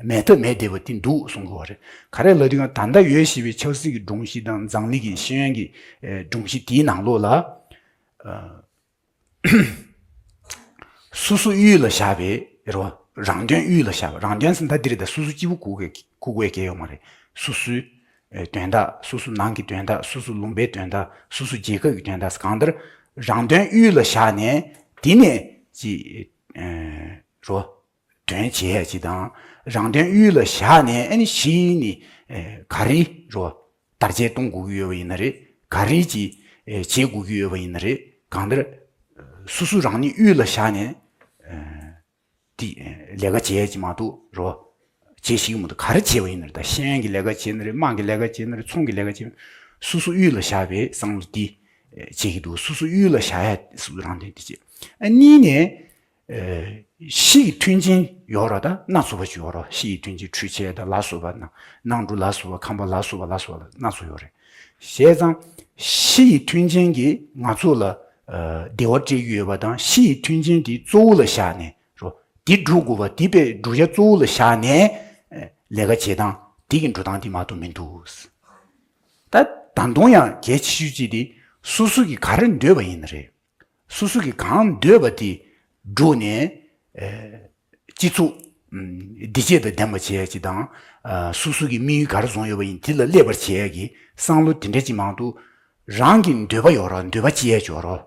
མེད་ཐབས་མེད་བསྡད་པ་དེ་འདུག་གསུང་གི་ཡོད་རེད། ག་རེ་ལབ་དུས་ད་ལྟ་ཡོད་བཞིན་པའི་ཆབ་སྲིད་ཀྱི་སྒྲོམ་གཞི་དང་འཛམ་གླིང་གི་ཤེས་ཡོན་གྱི་སྒྲོམ་གཞི་དེའི་ནང་ལོགས་ལ། སོ་སོ་དབུས་ལ་བཞག་པའི་རོ། རང་དོན་དབུས་ལ་བཞག་པ། རང་དོན་ཟེར་ད་འདི་རེད་ད། སོ་སོ་གཅིག་པུ་གོ་གི་གོ་དགོས་ཀྱི་ཡོད་མ་རེད། སོ་སོའི་དོན་དག་སོ་སོ་ནང་གི་དོན་དག་སོ་སོ་ལུང་པའི་དོན་དག་སོ་སོ་རྒྱལ་ཁབ་ཀྱི་དོན་དག་གང་ལྟར་རང་དོན་དབུས་ལ་བཞག་ནས་དེ་ནས་ཅི་རོ། དོན་བྱེད་ཡ་ཅི་དང་རང་དོན་དབུས་ལ་བཞག་ནས་ཨ་ནི་གཞི་ནི་ག་རེ་རོ། དར་རྒྱས་གཏོང་དགོས་ཀྱི་ཡོད་པ་ཡིན་ན་རེད། ག་རེ་ཅིག་བྱེད་དགོས་ཀྱི་ཡོད་པ་ཡིན་ན་རེད། གང་ལྟར་སོ་སོ་རང་ཉིད་དབུས་ལ་བཞག་ནས་དེ་ལས་ཀ་བྱེད་ཡ་ཅིག་མ་གཏོགས་རོ། བྱེད་ཤེས་ཀྱི་མི་འདུག་ག་རེ་བྱེད་པ་ཡིན་ན་རེད། ད་ཤེས་ཡོན་གྱི་ལས་ཀ་བྱེད་ན་རེད། དམངས་ཀྱི་ལས་ཀ་བྱེད་ན་རེད། ཚོང་གི་ལས་ཀ་བྱེད་ན་རེད། སོ་སོ་དབུས་ལ་བཞག་པའི་བསམ་བློ་དེ་བྱེད་ཀྱི་འདུག་སོ་སོ་དབུས་ལ་བཞག་ཡ་སོ་སོ་རང་དོན་དེ་བྱེད། ཨ་གཉིས་ནས། ཕྱི་ཡི་མཐུན་རྐྱེན་ཡོད་རེད་ད་སྣ་ཚོགས་པ་ཅིག་ཡོད་རེད། ཕྱི་ཡི་མཐུན་རྐྱེན་འཕྲུལ་ཆས་དང་ལ་སོགས་པ་ན་ནང་འགྲོ་ལ་སོགས་པ་ཁང་པ་ལ་སོགས་པ་ལ་སོགས་པ་སྣ་ཚོགས་ཡོད་རེད། བྱས་ཙང་ཕྱི་ཡི་མཐུན་རྐྱེན་གྱིས་ང་ཚོ་ལ་བདེ་བ་སྤྲད་ཀྱི་ཡོད་པ་དང་ཕྱི་ཡི་མཐུན་རྐྱེན་དེ་གཙོ་བོ་ལ་བཞག་ནས་རོ། དེ་སྒྲུབ་དགོས་པ་དེ་པའི་བསྒྲུབ་བྱ་གཙོ་བོ་ལ་བཞག་ནས་ལས་ཀ་བྱེད་སྟངས་དེ་གི་འགྲོ་སྟངས་དེ་མ་གཏོགས་མི་འདུག་ད་ད་དུང་ཡང་གལ་ཆེ་ཤོས་ཅིག་དེ་སོ་སོ་གིས་ག་རེ་འདོད་པ་ཡིན་ན་རེད། སོ་སོ་གིས་གང་འདོད་པ་དེ་བསྒྲུབས་ནས་སྤྱི་ཚོགས་བདེ་སྐྱིད་དང་ལྡན་པ་བྱེད་ཡ་ཅིག་དང་། སོ་སོ་གི་དམིགས་ཡུལ་ག་རེ་བཟུང་ཡོད་པ་ཡིན་དེ་ལ་སླེབས་པར་བྱེད་ཡ་གི་བསམ་བློ་དེ་འདྲ་ཅིག་མང་དུ། རང་གི་འདོད་པ་ཡོད་རོགས། འདོད་པ་ཅི་ཡ་ཅོ་རོགས།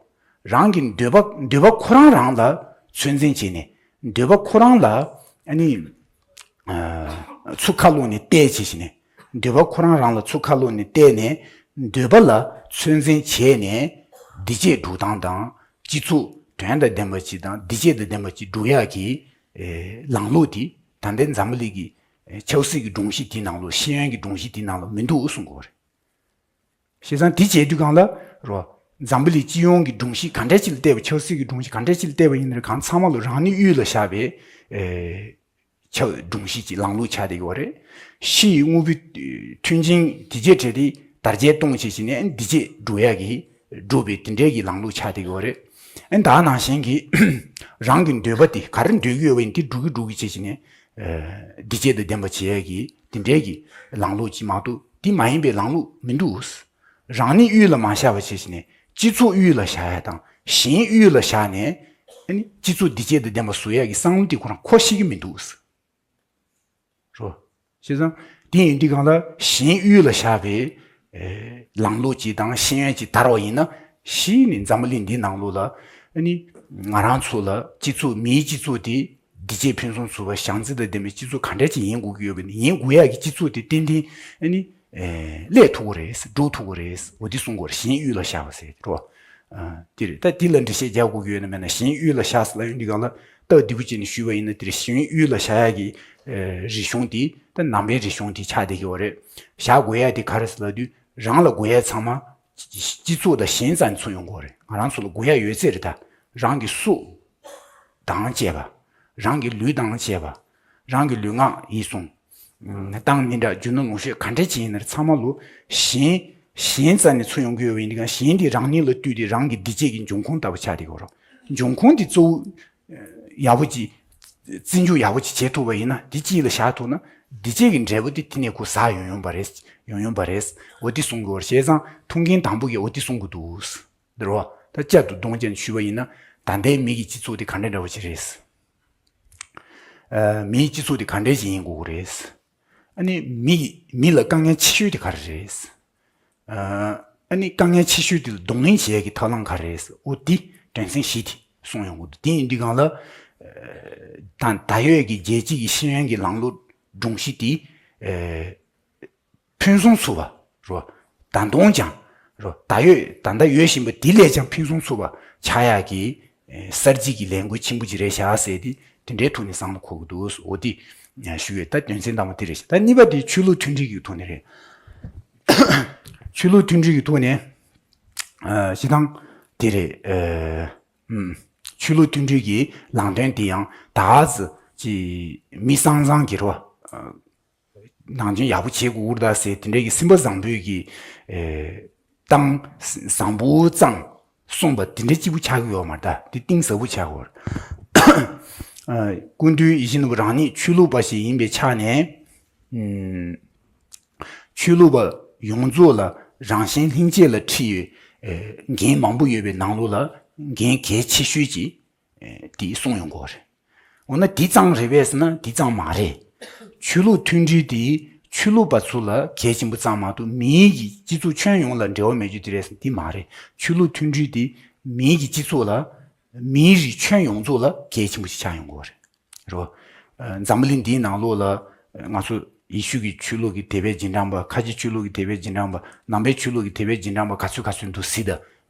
རང་གི་འདོད་པ་འདོད་པ་ཁོ་རང་རང་ལ་ཚོད་འཛིན་བྱས་ནས་འདོད་པ་ཁོ་རང་ལ་ཨ་ནི་ཚུར་ཁ་ལོག་ནས་བལྟས་བྱས་བྱས་ནས་འདོད་པ་ཁོ་རང་རང་ལ་ཚུར་ཁ་ལོག་ནས་བལྟས་ནས་འདོད་པ་ལ་ཚོད་འཛིན་བྱས་ནས་བདེ་སྐྱིད་སྒྲུབ་སྟངས་དང་སྤྱི་ཚོགས་དོན་དང་ལྡན་པ་ཅིག་དང་བདེ་སྐྱིད་དང་ལྡན་པ་ཅིག་སྒྲུབ་ཡག་གི་ལམ་ལུགས་དེ་ད་ལྟའི་འཛམ་བུ་གླིང་གི་ཆབ་སྲིད་ཀྱི་སྒྲོམ་གཞི་དེའི་ནང་ལོགས་ཤེས་ཡོན་གྱི་སྒྲོམ་གཞི་དེའི་ནང་ལོགས་མི་འདུག་གསུང་གི་ཡོད་རེད། བྱས་ཙང་དེ་བྱེད་དུས་སྒང་ལ་རོ། འཛམ་བུ་གླིང་སྤྱི་ཡོངས་ཀྱི་སྒྲོམ་གཞི་ག་འདྲ་ཅིག་ལ་བལྟས་པ། ཆབ་སྲིད་ཀྱི་སྒྲོམ་གཞི་ག་འདྲ་ཅིག་ལ་བལྟས་པ་ཡིན་ན་རེད། གང་ཚང་མ་ལོ་རང་ཉིད་དབུས་ལ་བཞག་པའི་ཨེ་ཆབ་སྒྲོམ་གཞི་ཅིག་ལམ་ལུགས་ཆགས་བསྡད་ཀྱི་ཡོད་རེད། ཕྱི་ཡི་དངོས་པོའི་མཐུན་རྐྱེན་དེ་རྗེས་འབྲེལ་ཏེ་དར་རྒྱས་གཏོང་བྱེད་ཀྱི་ནས་འདི་རྗེས་འགྲོ་ཡ་གི་འགྲོ་བའི་དེ་འདྲའི་གི་ལམ་ལུགས་ཆགས་བསྡད་ཀྱི་ཡོད་རེད། ཨེ་ད་ནང་བཞིན་གྱི་རང་གི་འདོད་པ་དེ་ག་རེ་འདོད་ཀྱི་ཡོད་པ་ཡིན་དེ་འགྲུབ་ཀྱི་འགྲུབ་ཀྱི་བྱེད་ཀྱི་ནས་ཨེ་བདེ་སྐྱིད་དང་ལྡན་པ་བྱེད་ཡ་གི་དེ་འདྲའི་གི་ལམ་ལུགས་ཅིག་མ་གཏོགས་དེ་མ་ཡིན་པའི་ལམ་ལུགས་མི་འདུག་རང་ཉིད་དབུས་ལ་མ་བཞག་པ་བྱས་ཤིག་ནས་སྤྱི་ཚོགས་དབུས་ལ་བཞག་ཡ་དང་གཞན་དབུས་ལ་བཞག་ནས་ཨ་ནི་སྤྱི་ཚོགས་བདེ་སྐྱིད་དང་ལྡན་པ་བཟོ་ཡ་གི་བསམ་བློ་དེ་ཁོ་རང་འཁོར་ཤེས་ཀྱི་མི་འདུག་རོ། བྱས་ཙང་དེ་ཡིན་དུས་གང་ལ་གཞན་དབུས་ལ་བཞག་པའི་ཨེ་ལམ་ལུགས་ཅིག་དང་ཤེས་ཡོན་ཅིག་དར་བ་ཡིན་ན་གཞི་ནས་འཛམ་བུ་གླིང་འདིའི་ནང་ལོགས་ལ་ཨ་ནི་ང་རང་ཚོ་ལ་སྤྱི་ཚོགས་མིའི་སྤྱི་ཚོགས་དེ་བདེ་སྐྱིད་ཕུན་སུམ་ཚོགས་པ་བྱམས་བརྩེ་དང་ལྡན་པའི་སྤྱི་ཚོགས་ག་འདྲ་ཅིག་ཡིན་དགོས་ཀྱི་ཡོད་པ་ཡིན་དགོས་ཡ་གི་སྤྱི་ཚོགས་དེ་ཏན་ཏན་ཨ་ནི་ཨེ་སླེབས་ཐུབ་ཀྱི་རེད། འགྲོ་ཐུབ་ཀྱི་རེད། འོ་དེ་གསུང་གི་ཡོད་རེད། གཞན་དབུས་ལ་བཞག་པ་ཟེར་རོ། ཨ་དེ་རེད། ད་དེ་ལ་འགྲེལ་བཤད་རྒྱག་དགོས་ཀྱི་ཡོད་ན་མེད་ན་གཞན་དབུས་ལ་བཞག་ཟེར་ལབ་ཡོང་དུས་གང་ལ་སྟབས་བདེ་པོ་བྱས་ནས་ཞུས་པ་ཡིན་ན་དེ་རེད། གཞན་དབུས་ལ་བཞག་ཡ་གི་ཨེ་རིག་གཞུང་དེ་ད་ནང་པའི་རིག་གཞུང་དེ་ཆགས་བསྡད་ཀྱི་ཡོད་རེད། བཞག་དགོས་ཡ་དེ་ག་རེ་ཟེར་ལབ་དུས་རང་ལ་དགོས་ཡ་ཚང་མ་སྤྱི་ཚོགས་དང་གཞན་རྩ་ནས་ཚུར་ཡོང་དགོས་རེད། ང་རང་ཚོ་ལ་དགོས་ཡ་ཡོད་ཚད་རེད། ད་རང་གི་སྲོག་དང་བཅས་པ། རང་གི་ལུས་དང་བཅས་པ། རང་གི་ལུས་ངག་ཡིད་གསུམ། ཨ་གཏམ་སྙན་གྲགས་རྒྱུ་ནོར་ལོངས་སྤྱོད་ག་འདྲ་ཅིག་ཡིན་ན་རེད། ཚང་མ་ལོ་གཞན་གཞན་རྩ་ནས་ཚུར་ཡོང་གི་ཡོད་པ་ཡིན་དུས་གང་གཞན་དེ་རང་ཉིད་ལ་ལྟོས་ཏེ་རང་གི་བདེ་སྐྱིད་ཀྱི་འབྱུང་ཁུངས་ལྟ་བུ་ཆགས་བསྡད་ཀྱི་ཡོད་རེད། འབྱུང་ཁུངས་དེ་གཙོ་བོ་ཡག་པོ་ཅིག་རྩི་འཇོག་ཡག་པོ་ཅིག་བྱེད་ཐུབ་པ་ཡིན་ན། དེ་དཀྱིལ་ལ་བཞག་ཐུབ་ན་བདེ་སྐྱིད་ཀྱི་འབྲས་བུ་དེ་དེ་ནས་ཁོ་ཟ་ཡོང་ཡོང་པ་རེད། ཡོང་ཡོང་པ་རེད། འོ་དེ་གསུང་གི་ཡོད་རེད། བྱས་ཙང་ཐུགས་འགན་དང་པོ་གིས་འོ་དེ་གསུང་གི་འདུག་འདིར་བ་ད་བསྐྱར་དུ་གདོང་བཅས་ནས་ཞུས་པ་ཡིན་ན། ད་ལྟའི་མི་གི་སྤྱི་ཚོགས་དེ་ག་འདྲ་འདྲ་བ་ཅིག་རེད། ཨ་མིའི་སྤྱི་ཚོགས་དེ་ག་འདྲ་ཅིག་ཡིན་དགོས་ཀྱི་རེད། ཨ་ནི་མི་མི་ལ་དཀའ་ངལ་ཆེ་ཤོས་དེ་ག་རེ་རེད། ཨ་ནི་དཀའ་ངལ་ཆེ་ཤོས་དེ་ལ་གདོང་ལེན་བྱེད་ཡས་ཀྱི་ཐབས་ལམ་ག་རེ་རེད། འོ་དེ་དོན་ཚན་བཞི་དེ་གསུངས་ཡོང་གི་འདུག་དེ་ཡིན་དུས་གང་ལ་ཨ་ད་ད་ཡོད་ཀྱི་རྒྱལ་སྤྱི་གི་ཤེས་ཡོན་གྱི་ལམ་ལུགས་སྒྲོམ་གཞི་དེ་ཨ་ཕུན་སུམ་ཚོགས་པ་རོ། ད་དུང་ཀྱང་རོ། ད་ཡོད་ད་ལྟ་ཡོད་བཞིན་པ་དེ་ལས་ཀྱང་ཕུན་སུམ་ཚོགས་པ་ཆགས་ཡག་གི་ཨེ་གསར་བརྗེ་གི་ལས་འགུལ་ཆེན་པོ་ཅིག་རེད་ཤག་ཟེར་ཏེ་དེ་འདྲའི་ཐོག་ནས་བསམ་བློ་འཁོར་གྱི་འདུག་འོ་དེ་ཞུ་ཡོད། ད་དོན་ཚན་དང་པོ་དེ་རེད་ཤག་ད་གཉིས་པ་དེ་ཆོས་ལུགས་མཐུན་སྒྲིལ་གྱི་ཐོག་ནས་རེད། ཆོས་ལུགས་མཐུན་སྒྲིལ་གྱི་ཐོག་ནས་ཨ་སྤྱི་བཏང་དེ་རེད། ཨ་ཨུམ། ཆོས་ལུགས་མཐུན་སྒྲིལ་གྱི་ལམ་སྟོན་དེ་ཡང་ད་ག་ཟེ་ཅི་མི་བཟང་བཟང་གི་རོ། ནང་དོན་ཡག་པོ་བྱེད་དགོས་ཀྱི་རེད་ད་ཟེར་དེ་འདྲའི་གི་སེམས་པ་བཟང་པོའི་གི་ཨེ་གཏམ་བཟང་པོ་ཙང་གསུངས་པ་དེ་འདྲ་གཅིག་པུ་ཆགས་ཀྱི་ཡོད་མ་རེད་ད། དེ་གཏིང་ཟབ་པོ་ཆགས་ཀྱི་ཡོད་རེད། ཨ་སྐུ་མདུན་ཡིད་བཞིན་ནོར་བུ་རང་ཉིད་ཆོས་ལུགས་པ་ཞིག་ཡིན་པའི་ཆ་ནས་ཨུམ། ཆོས་ལུགས་པ་ཡོངས་རྫོགས་ལ་རང་གཞན་ལྷན་སྐྱེས་ལ་འཁྲི་ཡོད་ཨེ་འགན་མང་པོ་ཡོད་པའི་ནང་ལོགས་ལ་འགན་གལ་ཆེ་ཤོས་ཅིག་དེ་གསུངས་ཡོང་གི་ཡོད་རེད། འོ་ན་དེ་ཙང་རེད་པས་ཟེར་ན་དེ་ཙང་མ་རེད། ཆོས་ལུགས་མཐུན་སྒྲིལ་དེ་ཆོས་ལུགས་པ་ཚོ་ལ་གལ་ཆེན་པོ་ཙང་མ་གཏོགས་མིའི་གི་སྤྱི་ཚོགས་ཁྱོན་ཡོངས་ལ་འབྲེལ་བ་མེད་རྒྱུ་དེ་རེད་ཟེར་ན་དེ་མ་རེད། ཆོས་ལུགས་མཐུན་སྒྲིལ་དེ་མིའི་གི་སྤྱི་ཚོགས་ལ་མིའི་རིགས་ཁྱོན་ཡོངས་རྫོགས་ལ་གལ་ཆེན་པོ་ཞིག་ཆགས་ཡོང་གི་ཡོད་རེད། རོ། ཨ་འཛམ་བུ་གླིང་འདིའི་ནང་ལོགས་ལ་ང་ཚོ་ཡེ་ཤུ་གི་ཆོས་ལུགས་ཀྱི་དད་པའི་རྗེས་འབྲང་པ། ཁ་ཆེ་ཆོས་ལུགས་ཀྱི་དད་པའི་རྗེས་འབྲང་པ། ནང་པའི་ཆོས་ལུགས་ཀྱི་དད་པའི་རྗེས་འབྲང་པ་ག་ཚོད་ག་ཚོད་འདུག་ཟེར་ད།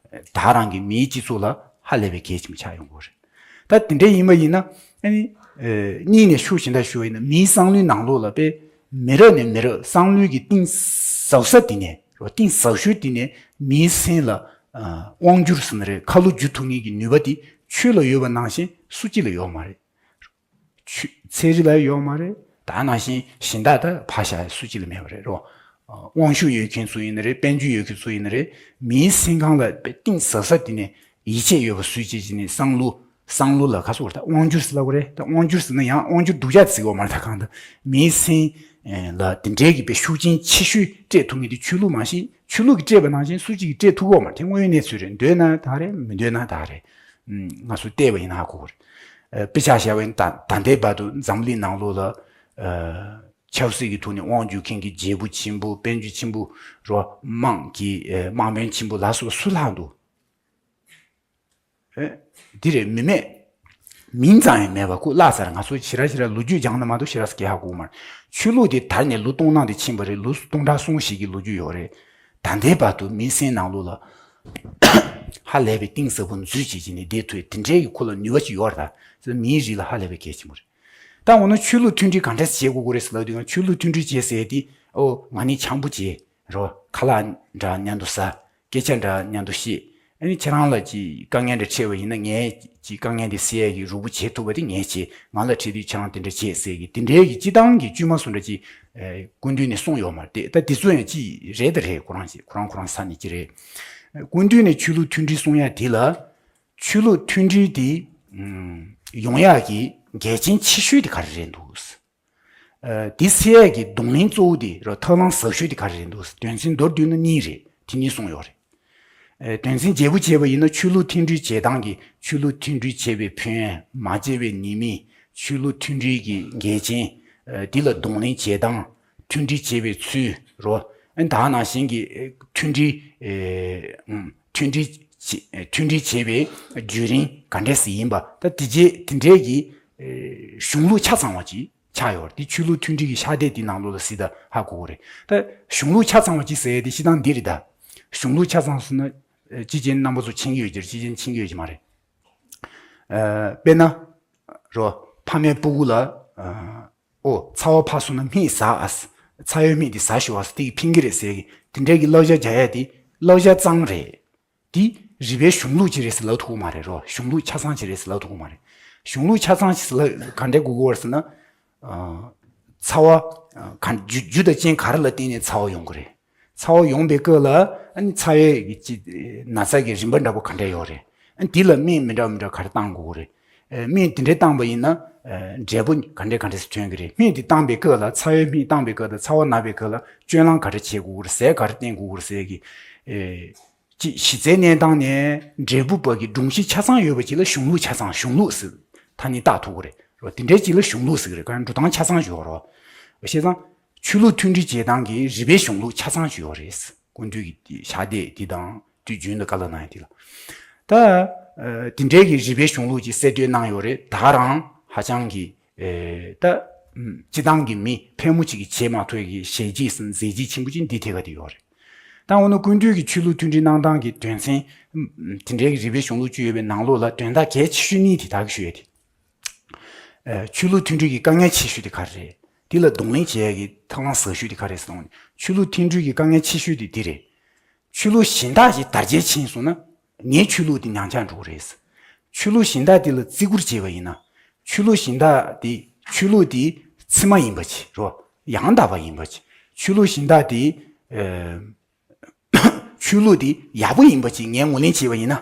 ད་རང་གི་མིའི་སྤྱི་ཚོགས་ལ་ཧ་ལས་པའི་གལ་ཆེན་པོ་ཆགས་ཡོང་གི་ཡོད་རེད། ད་དེ་འདྲ་ཡིན་པ་ཡིན་ན་ཨ་ནི་ཨེ་གཉིས་ནས་ཤུགས་གཞན་དག་ཞུ་བ་ཡིན་ན་མིའི་བསམ་བློའི་ནང་ལོགས་ལ་དཔེ་མི་རབས་ནས་མི་རབས་བསམ་བློའི་གི་གཏིང་ཟབ་ས་དེ་ནས་རོ། གཏིང་ཟབ་ཤོས་དེ་ནས་མིའི་སེམས་ལ་ཨ་དབང་སྒྱུར་ཟེར་ན་རེད། ཁ་ལོ་བསྒྱུར་ཐུབ་མཁན་གྱི་ནུས་པ་དེ་ཆོས་ལ་ཡོད་པ་ནང་བཞིན་སུ་གཅིག་ལ་ཡོད་མ་རེད། ཆོས་ཚན་རིག་ལ་ཡོད་མ་རེད། ད་ནང་བཞིན་གཞན་དག་ད་ཕར་བཞག་སུ་གཅིག་ལ་མེད་པ་རེད་རོ། ཨ་དབང་ཤུགས་ཡོད་མཁན་ཚོ་ཡིན་ན་རེད། དཔལ་འབྱོར་ཡོད་མཁན་ཚོ་ཡིན་ན་རེད། མིའི་སེམས་ཁམས་ལ་དཔེ་གཏིང་ཟབ་ས་དེ་ནས་ཡིད་ཆེས་ཡོད་པ་བཟོས་བྱས་ཀྱི་ནས་བསམ་བློ་བསམ་བློ་ལ་ག་ཚོད་རེད། ད་དབང་སྒྱུར་ཟེར་ལབ་དགོས་རེད། ད་དབང་སྒྱུར་ཟེར་ན་ཡང་དབང་སྒྱུར་སྡུག་ཅག་ཟེར་དགོས་མ་རེད། ད་གང་ལྟར་མིའི་སེམས་ལ་དེ་འདྲའི་གི་དཔེ་ཤུགས་རྐྱེན་ཆེ་ཤོས་སྤྲད་ཐུབ་མཁན་དེ་ཆོས་ལུགས་མ་གཞི་ཆོས་ལུགས་ཀྱིས་སྤྲད་པ་ནང་བཞིན་སུ་གཅིག་གིས་སྤྲད་ཐུབ་ཀྱི་ཡོད་མ་རེད། དེ་དངོས་ཡོད་གནས་ཚུལ་རེད། འདོད་ན་ད་རེད། མི་འདོད་ན་ད་རེད། ང་ཚོ་བལྟས་པ་ཡིན་ན་ཧ་གོ་གི་རེད། དཔེ་ཆ་བཞག་པ་ཡིན་ན་ད་ད་ལྟའི་བར་དུ་འཛམ་གླིང་ནང་ལོགས་ལ་ཆབ་སྲིད་ཀྱི་ཐོག་ནས་དབང་སྒྱུར་མཁན་གྱི་རྒྱལ་པོ་ཆེན་པོ། དཔལ་འབྱོར་ཆེན་པོ་རོ། དམངས་ཀྱི་དམངས་དཔོན་ཆེན་པོ་ལ་སོགས་སུ་ལྷག་འདུག་ཨེ། འདི་རེད། མི་མེད། མིང་ཙམ་ཡང་མེད་པ་ཁོ་བརླག་ཚར། ང་ཚོ་ཞེ་དྲག་ཞེ་དྲག་ལོ་རྒྱུས་སྦྱངས་ན་མ་གཏོགས་ཞེ་དྲག་སྐད་ཧ་གོ་གི་མ་རེད། ཆོས་ལུགས་དེ་དར་ནས་ལོ་སྟོང་ནང་དེ་ཕྱིན་པ་རེད། ལོ་སྟོང་ཕྲག་གསུམ་ཞིག་གི་ལོ་རྒྱུས་ཡོད་རེད། ད་ལྟའི་བར་དུ་མིའི་སེམས་ནང་ལོགས་ལ་ཧ་ལས་པའི་གཏིང་ཟབ་པོ་འཛུལ་བྱེད་ཀྱི་ནི་བསྡད་ཐུབ་དེ་འདྲའི་གི་ཁོ་ལ་ནུས་པ་ཅིག་ཡོད་རེད། ད་མིའི་རིགས་ལ་ཧ་ལས་པའི་གལ་ཆེན་པོ་རེད། ད་འོ་ན་ཆོས་ལུགས་མཐུན་སྒྲིལ་ག་འདྲས་བྱེད་དགོས་ཀྱི་རེད་ཟེར་ལབ་དུས་ང་ཆོས་ལུགས་མཐུན་སྒྲིལ་བྱེད་ཟེར་དེ་ཨོ་ང་ནི་འཆམ་པོ་བྱེད་རོ། ཁ་ལག་འདྲ་མཉམ་དུ་ཟ། སྐད་ཆ་འདྲ་མཉམ་དུ་བཤད། ཨ་ནི་ཁྱེད་རང་ལ་ཅིག་དཀའ་ངལ་འདྲ་འཕྲད་པ་ཡིན་ན་ངས་ཅིག་དཀའ་ངལ་འདི་སེལ་ཡས་ཀྱི་རོགས་པ་བྱེད་ཐུབ་པ་དེ་ངས་བྱེད། ང་ལ་འཕྲད་དུས་ཁྱེད་རང་དེ་འདྲ་བྱེད་ཟེར་གི་དེ་འདྲའི་གི་སྤྱི་བཏང་གི་དཀྱུས་མ་བཟོ་འདྲ་ཅིག་ཨེ་སྐུ་མདུན་ནས་གསུངས་ཡོད་མ་རེད། ད་དེ་ཚོ་ཡང་ཅིག་རེད་ད་རེད། ཁོ་རང་ཅིག་ཁོ་རང་ཁོ་རང་ས་ནས་ཅིག་རེད། སྐུ་མདུན་ནས་ཆོས་ལུགས་མཐུན་སྒྲིལ་གསུང་ཡ་དེ་ལ་ཆོས་ལུགས་མཐུན་སྒྲིལ་དེ་ཨམ་ཡོང་ཡག་གི་འགལ་རྐྱེན་ཆེ་ཤོས་དེ་ག་རེ་རེད་འདུག་ཨ་དེ་སེལ་ཡས་ཀྱི་གདོང་ལེན་གཙོ་བོ་དེ་རོ་ཐབས་ལམ་ཟབ་ཤོས་དེ་ག་རེ་རེད་འདུག་དོན་ཚན་མདོར་བསྡུས་ན་གཉིས་རེད། དེ་གཉིས་གསུངས་ཡོད་རེད། ཨ་དོན་ཚན་བརྗེ་པོ་བྱས་པ་ཡིན་ན་ཆོས་ལུགས་མཐུན་སྒྲིལ་བྱེད་སྟངས་ཀྱི་ཆོས་ལུགས་མཐུན་སྒྲིལ་བྱེད་པའི་ཕན་ཡོན། མ་བྱས་པའི་ཉེས་དམིགས། ཆོས་ལུགས་མཐུན་སྒྲིལ་གྱི་འགལ་རྐྱེན། ཨ་དེ་ལ་གདོང་ལེན་བྱེད་སྟངས། མཐུན་སྒྲིལ་བྱེད་པའི་ཚུལ་རོ། ཨ་ད་ནང་བཞིན་གྱི་ཨ་མཐུན་སྒྲིལ་ཨེ་ཨུམ་མཐུན་སྒྲིལ་བྱེད་མཐུན་སྒྲིལ་བྱེད་པའི་བརྒྱུད་རིམ་ག་འདྲས་སེ་ཡིན་པ། ད་དེ་རྗེས་དེ་འདྲས་ཀྱི་ཨེ་གཞུང་ལུགས་ཆ་ཚང་བ་ཅིག་ཆགས་ཡོད་རེད། དེ་ཆོས་ལུགས་མཐུན་སྒྲིལ་གྱི་ཤག་དེབ་དེའི་ནང་ལོགས་ལ་གཟིགས་ད་ཧ་གོ་གི་རེད། ད་གཞུང་ལུགས་ཆ་ཚང་བ་ཅིག་ཟེར་ཡས་དེ་སྤྱིར་བཏང་འདི་རེད་ད། གཞུང་ལུགས་ཆ་ཚང་ཟེར་ན་ཨེ་ཅི་བྱས་རྣམ་པ་ཚོ་མཁྱེན་གྱི་ཡོད་ཀྱི་རེད། ཅི་བྱས་མཁྱེན་གྱི་ཡོད་ཀྱི་མ་རེད། ཨ་དཔེར་ན་རོ། ཕ་མའི་སྤུ་གུ་ལ་ཨ་ཨོ་ཚ་བ་ཕར་སོང་ན་སྨན་ཟ་ཨ། ཚ་བའི་སྨན་དེ་ཟ་ཤོག་ཨ། དེ་གིས་ཕན་གྱི་རེད་ཟེར་གི་དེ་འདྲའི་གི་བསླབ་བྱ་རྒྱག་ཡ་དེ་བསླབ་བྱ་གཙང་རེད། དེ་རིག་པའི་གཞུང་ལུགས་ཅིག་རེད་ཟེར་ལབ་ཐུབ་ཀྱི་མ་རེད་རོ། གཞུང་ལུགས་ཆ་ཚང་ཅིག་རེད་ཟེར་ལབ་ཐུབ་ཀྱི་མ་རེད། གཞུང་ལུགས་ཆ་ཚང་ཅིག་ཟེར་ལབ་ག་འདྲའི་དགོས་ཀྱི་ཡོད་རེད་ཟེར་ན། ཨ་ཚ་བ་ཨ་ག་རྒྱུ་རྒྱུ་དང་རྐྱེན་ག་རེ་ལ་བརྟེན་ནས་ཚ་བ་ཡོང་གི་རེད། ཚ་བ་ཡོང་པའི་སྐབས་ལ་ཨ་ནི་ཚ་བའི་གི་ཅི་ན་ཚ་གི་རིམ་པ་འདྲ་པོ་ག་འདྲ་ཡོད་རེད། ཨ་ནི་དེ་ལ་སྨན་མི་འདྲ་མི་འདྲ་ག་རེ་བཏང་དགོས་ཀྱི་རེད། ཨ་སྨན་དེ་འདྲ་བཏང་པ་ཡིན་ན་ཨ་འབྲས་བུ་ག་འདྲ་ག་འདྲ་ཞིག་ཐོན་གྱི་རེད། སྨན་དེ་བཏང་པའི་སྐབས་ལ་ཚ་བའི་སྨན་བཏང་པའི་སྐབས་དང་ཚ་བ་ན་པའི་སྐབས་ལ་སྤྱོད་ལམ་ག་རེ་བྱེད་དགོས་ཀྱི་རེད། ཟས་ག་རེ་བསྟེན་དགོས་ཀྱི་རེད་ཟེར་གི་ཨེ་ཅི་གཞི་རྩའི་གནས་སྟངས་ནས་འབྲས་བུ་བར་གྱི་སྒྲོམ་གཞི་ཆ་ཚང་ཡོད་པ་ཅིག་ལ་གཞུང་ལུགས་ཆ་ཚང་། གཞུང་ལུགས་ཟེར་ཐ་སྙད་བཏགས་ཐུབ་ཀྱི་རེད་རོ། དེ་འདྲའི་ཅིག་ལ་གཞུང་ལུགས་ཟེར་གི་རེད། གང་འགྲོ་སྟངས་ཆ་ཚང་ཞིག་ཡོད་རོ། བྱས་ཙང་ཆོས་ལུགས་མཐུན་སྒྲིལ་བྱེད་སྟངས་ཀྱི་རིག་པའི་གཞུང་ལུགས་ཆ་ཚང་ཞིག་ཡོད་རེད། སྐུ་མདུན་གྱི་ཞག་དེ་དེ་དང་དུས་རྒྱུན་དུ་བཀའ་སློབ་གནང་ཡ་དེ་ལ། ད་ཨ་དེ་འདྲའི་གི་རིག་པའི་གཞུང་ལུགས་ཅིག་གསལ་སྟོན་གནང་ཡོད་རེད། ད་རང་ཧ་ཅང་གི་ཨེ་ད་ཨམ་སྤྱི་བཏང་གི་མི་ཕལ་མོ་ཅིག་གིས་བྱེད་མ་ཐུབ་ཀྱི་ཞལ་གྱིས་ཟིན་མཛད་རྗེས་ཆེན་པོ་ཅིག་འདི་ཐད་ཀ་དེ་ཡོད་རེད། ད་འོ་ན་སྐུ་མདུན་གྱི་ཆོས་ལུགས་མཐུན་སྒྲིལ་གནང་སྟངས་ཀྱི་དོན་ཚན་ཨམ་དེ་འདྲའི་གི་རིག་པའི་གཞུང་ལུགས་ཅིག་ཡོད་པའི་ནང་ལོགས་ལ་དོན་དག་གལ་ཆེ་ཤོས་གཉིས་དེ་དག་གི་ཞུ་ཡས་དེ། ཨེ་ཆོས་ལུགས་མཐུན་སྒྲིལ་གྱི་དཀའ་ངལ་ཆེ་ཤོས་དེ་ག་རེ་རེད། དེ་ལ་གདོང་ལེན་བྱེད་ཡས་ཀྱི་ཐབས་ལམ་ཟབ་ཤོས་དེ་ག་རེ་རེད་ཟེར་ན། ཆོས་ལུགས་མཐུན་སྒྲིལ་གྱི་དཀའ་ངལ་ཆེ་ཤོས་དེ་འདི་རེད། ཆོས་ལུགས་གཞན་དག་ཅིག་དར་རྒྱས་ཕྱིན་སོང་ན་ངའི་ཆོས་ལུགས་དེ་ཉམས་ཆག་འགྲོ་གི་རེད། ཆོས་ལུགས་གཞན་དག་དེ་ལ་བརྩི་བཀུར་བྱས་པ་ཡིན་ན། ཆོས་ལུགས་གཞན་དག་དེ་ཆོས་ལུགས་དེ་ཚད་མ་ཡིན་པ་ཅིག་རོ། ཡང་དག་པ་ཡིན་པ་ཅིག་ཆོས་ལུགས་གཞན་དག་དེ་ཨེ་ཆོས་ལུགས་དེ་ཡག་པོ་ཡིན་པ་ཅིག་ངས་ངོས་ལེན་བྱས་པ་ཡིན་ན།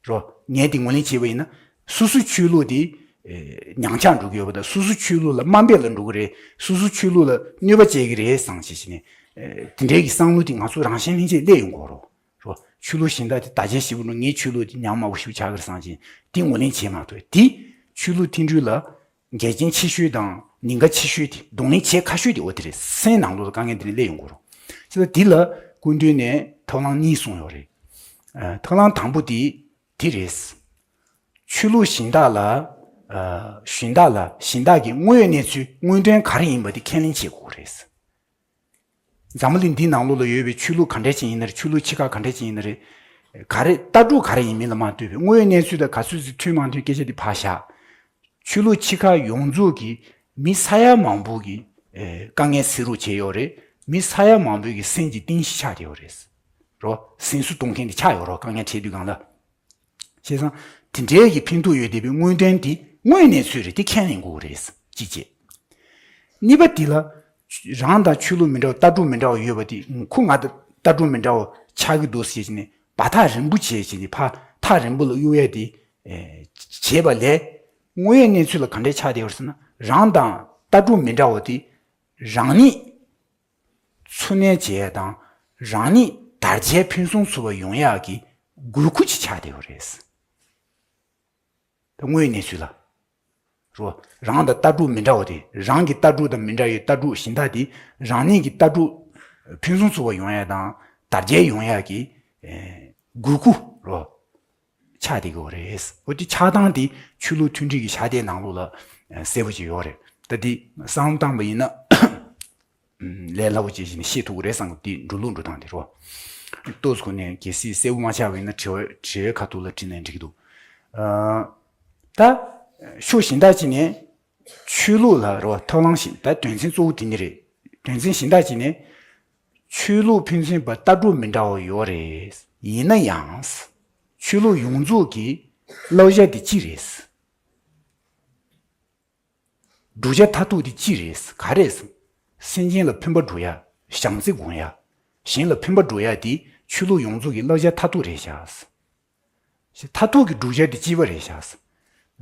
རོ། ངས་དེ་ངོས་ལེན་བྱས་པ་ཡིན་ན། སོ་སོའི་ཆོས་ལུགས་དེ་ཨེ་ཉམས་ཆག་འགྲོ་གི་ཡོད་པ་དང་། སོ་སོའི་ཆོས་ལུགས་ལ་དམའ་འབེབས་ལ་འགྲོ་གི་རེད། སོ་སོའི་ཆོས་ལུགས་ལ་གནོད་པ་བྱེད་ཀྱི་རེད་བསམ་བྱས་བྱས་ནས། ཨེ་དེ་འདྲའི་གི་བསམ་བློ་དེ་ང་ཚོ་རང་གཞན་ལྷན་སྐྱེས་སླེབས་ཡོང་གི་ཡོད་རོ། རོ། ཆོས་ལུགས་གཞན་དག་དེ་དར་རྒྱས་ཞེ་པོ་འགྲོ། ངའི་ཆོས་ལུགས་དེ་ཉམས་དམའ་པོ་ཞིག་ཆགས་ཀྱི་རེད་བསམ་བྱས་དེ་ངོས་ལེན་བྱེད་མ་ཐུབ། དེ་ཆོས་ལུགས་མཐུན་སྒྲིལ་ལ་འགལ་རྐྱེན་ཆེ་ཤོས་དང་ཉེན་ཁ་ཆེ་ཤོས་དེ། གདོང་ལེན་བྱེད་ཁག་ཤོས་དེ་འོ་དེ་རེད། སེམས་ནང་ལོགས་ལ་དཀའ་ངལ་དེ་འདྲ་སླེབས་ཡོང་གི་ཡོད་རོ། བྱས་ཙང་འདི་ལ་སྐུ་མདུན་ནས་ཐབས་ལམ་གཉིས་གསུངས་ཡོད་རེད། ཨ་ཐབས་ལམ་དང་པོ་དེ་དེ་རེད། ཆོས་ལུགས་གཞན་དག་ལ་ཨ་གཞན་དག་ལ་གཞན་དག་གི་དངོས་ཡོད་གནས་ཚུལ་དངོས་དོན་ག་རེ་ཡིན་པ་དེ་ཁས་ལེན་བྱེད་དགོས་རེད། འཛམ་བུ་གླིང་འདིའི་ནང་ལོགས་ལ་ཡོད་པའི་ཆོས་ལུགས་ག་འདྲས་ཅིག་ཡིན་ན་རེད། ཆོས་ལུགས་ཆེ་ཁག་ག་འདྲས་ཅིག་ཡིན་ན་རེད། ག་རེ་ལྟ་གྲུབ་ག་རེ་ཡིན་མིན་ལ་མ་ལྟོས་པའི་དངོས་ཡོད་གནས་ཚུལ་དང་ག་ཚོད་ཅིག་མཐུན་མ་མཐུན་སྐད་ཆ་དེ་ཕར་བཞག་ཆོས་ལུགས་ཆེ་ཁག་ཡོངས་རྫོགས་ཀྱིས་མི་ས་ཡ་མང་པོ་གི་ཨེ་དཀའ་ངལ་སེལ་རོགས་བྱས་ཡོད་རེད། མི་ས་ཡ་མང་པོ་གི་སེམས་ཀྱི་གཏིང་ཤིང་ཆགས་བསྡད་ཡོད་རེད། རོ། སེམས་གསོ་གཏོང་མཁན་དེ་ཆགས་ཡོད་རོ། དཀའ་ངལ་འཕྲད་དུས་སྒང་ལ། བྱས་ཙང་དེ་འདྲའི་གི་ཕན་ཐོགས་ཡོད་བསྡད་པའི་དངོས་དོན་དེ་དངོས་ཡོད་གནས་ཚུལ་རེད། དེ་ཁས་ལེན་དགོས་རེད། གཅིག་བྱས། གཉིས་པ་དེ་ལ་རང་དང་ཆོས་ལུགས་མི་འདྲ་བ་ལྟ་གྲུབ་མི་འདྲ་བ་ཡོད་པ་དེ་ཁོ་ང་དང་ལྟ་གྲུབ་མི་འདྲ་བ་ཆགས་ཀྱི་འདུག་ཟེར་བྱས་ནས་བར་ཐག་རིང་པོ་བྱས་བྱས་ནས་ཕར་ཐག་རིང་པོ་ལ་གཡུག་ཡས་དེ་ཨེ་བྱས་པ་ལས། དངོས་ཡོད་གནས་ཚུལ་ལ་ག་འདྲས་ཆགས་བསྡད་ཡོད་ཟེར་ན། རང་དང་ལྟ་གྲུབ་མི་འདྲ་བ་དེ་རང་ཉིད་འཚོ་གནས་བྱེད་ཡས་དང་རང་ཉིད་དར་རྒྱས་ཕུན་སུམ་ཚོགས་པ་ཡོང་ཡག་གི་དགོས་མཁོ་ཅིག་ཆགས་བསྡད་ཡོད་རེད། ད་དངོས་ཡོད་གནས་ཚུལ་ལ། རོ། རང་དང་ལྟ་གྲུབ་མི་འདྲ་བ་དེ། རང་གི་ལྟ་གྲུབ་དང་མི་འདྲ་བའི་ལྟ་གྲུབ་གཞན་དག་དེ་རང་ཉིད་ཀྱི་ལྟ་གྲུབ་ཕུན་སུམ་ཚོགས་པ་ཡོང་ཡག་དང་དར་རྒྱས་ཡོང་ཡག་གི་ཨེ་དགོས་མཁོ་རོ། ཆགས་བསྡད་ཀྱི་ཡོད་རེད། འོ་དེ་ཆགས་སྟངས་དེ་ཆོས་ལུགས་མཐུན་སྒྲིལ་གྱི་ཤག་དེའི་ནང་ལོགས་ལ་ཨ་གསལ་པོ་ཅིག་ཡོད་རེད། ད་དེ་བསམ་བློ་བཏང་པ་ཡིན་ན་ལས་སླ་པོ་ཅིག་བྱས་ནས་ཤེས་ཐུབ་ཀྱི་རེད་བསམ་གི། དེ་འགྲོ་ལུགས་འགྲོ་སྟངས་དེ་རོ། ཏོག་ཙམ་ཁོ་ནས་གལ་སྲིད་གསལ་པོ་མ་ཆགས་པ་ཡིན་ན་དྲི་བ་དྲི་བའི་ཁ་ཐུག་ལ་དྲིས་ན་འགྲིག་གི་འདུག་ཨ་ད་ཕྱོགས་གཞན་དག་ཅིག་ནས་ཆོས་ལུགས་ལ་རོ། ཐབས་ལམ་གཞན། ད་དོན་ཚན་གཙོ་བོ་དེ་ནི་རེད། དོན་ཚན་གཞན་དག་ཅིག་ནས་ཆོས་ལུགས་ཕན་ཚུན་བར་ལྟ་གྲུབ་མི་འདྲ་བ་ཡོད་རེད། ཡིན་ན་ཡང་། ཆོས་ལུགས་ཡོངས་རྫོགས་ཀྱི་བསླབ་བྱ་དེ་ཅི་རེད། བསྒྲུབ་བྱ་མཐར་ཐུག་དེ་ཅི་རེད། ག་རེ་རེད། སེམས་ཅན་ལ་ཕན་པ་སྒྲུབ་ཡ། བྱམས་བརྩེ་སྒོམ་ཡ། གཞན་ལ་ཕན་པ་སྒྲུབ་ཡ་དེ་ཆོས་ལུགས་ཡོངས་རྫོགས་ཀྱི་བསླབ་བྱ་མཐར་ཐུག་རེད་ཤག་མཐར་ཐུག་གི་བསྒྲུབ་བྱ་དེ་ལྕི་བ་རེད་ཤག་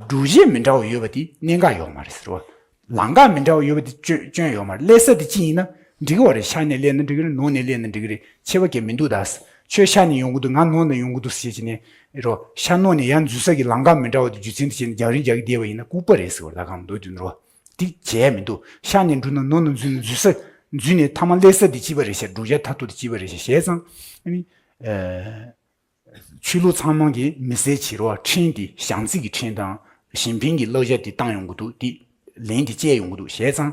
བསྒྲུབ་བྱ་མི་འདྲ་བ་ཡོད་པ་དེ་གནད་འགག་ཡོད་མ་རེད་ཟེར་བ། ལམ་ཁ་མི་འདྲ་བ་ཡོད་པ་དེ་སྐྱོན་སྐྱོན་ཡོད་མ་རེད། སླེབས་ས་དེ་གཅིག་ཡིན་ན་འགྲིག་གི་བ་རེད། ཤར་ནས་སླེབས་ན་འགྲིག་གི་རེད། ནུབ་ནས་སླེབས་ན་འགྲིག་གི་རེད། ཁྱད་པར་གང་མི་འདུག་ད། ཁྱོད་ཤར་ནས་ཡོང་གི་འདུག་ང་ནུབ་ནས་ཡོང་གི་འདུག་ཟེར་བྱས་ནས་རོ། ཤར་ནུབ་ནས་ཡར་འཛུལ་ས་གི་ལམ་ཁ་མི་འདྲ་བ་དེ་རྒྱུ་མཚན་དེ་བྱས་ནས་རྒྱང་རིང་རྒྱག་གི་བསྡད་པ་ཡིན་ན་ལྐུགས་པ་རེད་ཟེར་བ། ད་གང་འདུག་དུས་འགྲོ། དེ་བྱས་མི་འདུག་ཤར་ནས་འགྲོ་ན་ནུབ་ནས་འཛུལ་ནས་འཛུལ་ས་འཛུལ་ནས་མཐའ་མ་སླེབས་ས་དེ་ལྕི་བ་རེད་ཤག་བསྒྲུབ་བྱ་མཐར་ཐུག་དེ་ལྕི་བ་རེད་ཤག་བྱས་ཙང་ཨ་ནི། ཨ། ཆོས་ལུགས་ཚང་མ་གིས་མི་སེར་བྱེད་རོགས་ཁྲིམས་དེ་བྱམས་བརྩེ་གི་ཁྲིམས་དང་གཞན་ཕན་གྱི་བསླབ་བྱ་དེ་བཏང་ཡོང་གི་འདུག་དེ་ལན་དེ་སྤྲད་ཡོང་གི་འདུག་བྱས་ཙང་།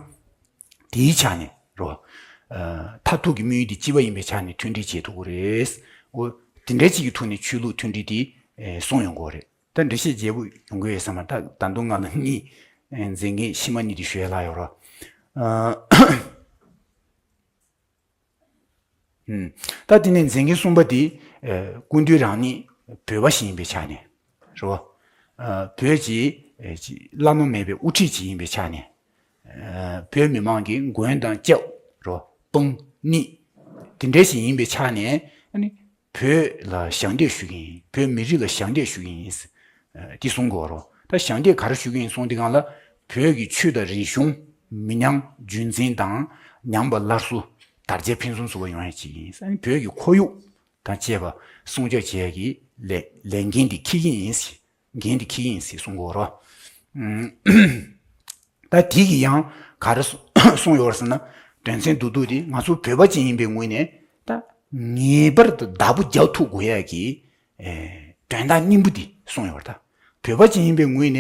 དེའི་ཆ་ནས་རོ། ཨ། མཐར་ཐུག་གི་དམིགས་ཡུལ་དེ་ལྕི་བ་ཡིན་པའི་ཆ་ནས་མཐུན་སྒྲིལ་བྱེད་ཐུབ་ཀྱི་རེད། འོ། དེ་འདྲ་ཅིག་གི་ཐོག་ནས་ཆོས་ལུགས་མཐུན་སྒྲིལ་དེ་ཨེ་གསུངས་ཡོང་གི་རེད། ད་འགྲེལ་བཤད་རྒྱས་པོ་ཡོང་གི་ཡོད་ས་མ་རེད། ད་ད་དུང་ང་ལ་གཉིས་ཨེ་མཛད་འགན་ཕྱི་མ་གཉིས་དེ་ཞུ་ཡ་ལྷག་ཡོད་རོ། ཨ། ད་དེ་ནས་མཛད་འགན་གསུམ་པ་དེ། སྐུ་མདུན་རང་ཉིད་བོད་པ་ཞིག་ཡིན་པའི་ཆ་ནས་རོ། བོད་ཀྱི་བླ་ན་མེད་པའི་དབུ་ཁྲིད་ཅིག་ཡིན་པའི་ཆ་ནས། བོད་མི་མང་གི་མགོན་དང་སྐྱབས་རོ། དཔུང་གཉེན། དེ་འདྲ་ཞིག་ཡིན་པའི་ཆ་ནས་ཨ་ནི། བོད་ལ་ཞབས་འདེགས་ཞུ་གི་ཡིན། བོད་མི་རིགས་ལ་ཞབས་འདེགས་ཞུ་གི་ཡིན། དེ་གསུང་གི་ཡོད་རོ། ད་ཞབས་འདེགས་ག་རེ་ཞུ་གི་ཡིན་གསུང་དུས་སྒང་ལ། བོད་ཀྱི་ཆོས་དང་རིག་གཞུང་མི་ཉམས་རྒྱུན་འཛིན་དང་ཉམས་པ་སླར་གསོ་དར་རྒྱས་ཕུན་སུམ་ཚོགས་པ་ཡོང་ཡ་ཅིག་ཡིན། ཨ་ནི་བོད་ཀྱི་ཁོར་ཡུག་དང་བཅས་པ་སྲུང་སྐྱོབ་བྱེད་ཡ་གི་ལས་ལས་འགན་དེ་འཁྱེར་གྱི་ཡིན། འགན་དེ་འཁྱེར་གྱི་ཡིན་ཟེར་གསུང་གི་ཡོད་རོ། ད་དེ་གི་ཡང་ག་རེ་གསུངས་ཡོད་རེད་ཟེར་ན། དོན་ཚན་བདུན་བདུན་དེ་ང་ཚོ་བོད་པ་ཅིག་ཡིན་པའི་ངོས་ནས་ད་ངེས་པར་དུ་བདག་པོ་རྒྱག་ཐུབ་དགོས་ཡ་གི་དོན་དག་སྙིང་པོ་དེ་གསུངས་ཡོད་རེད། ད་བོད་པ་ཅིག་ཡིན་པའི་ངོས་ནས་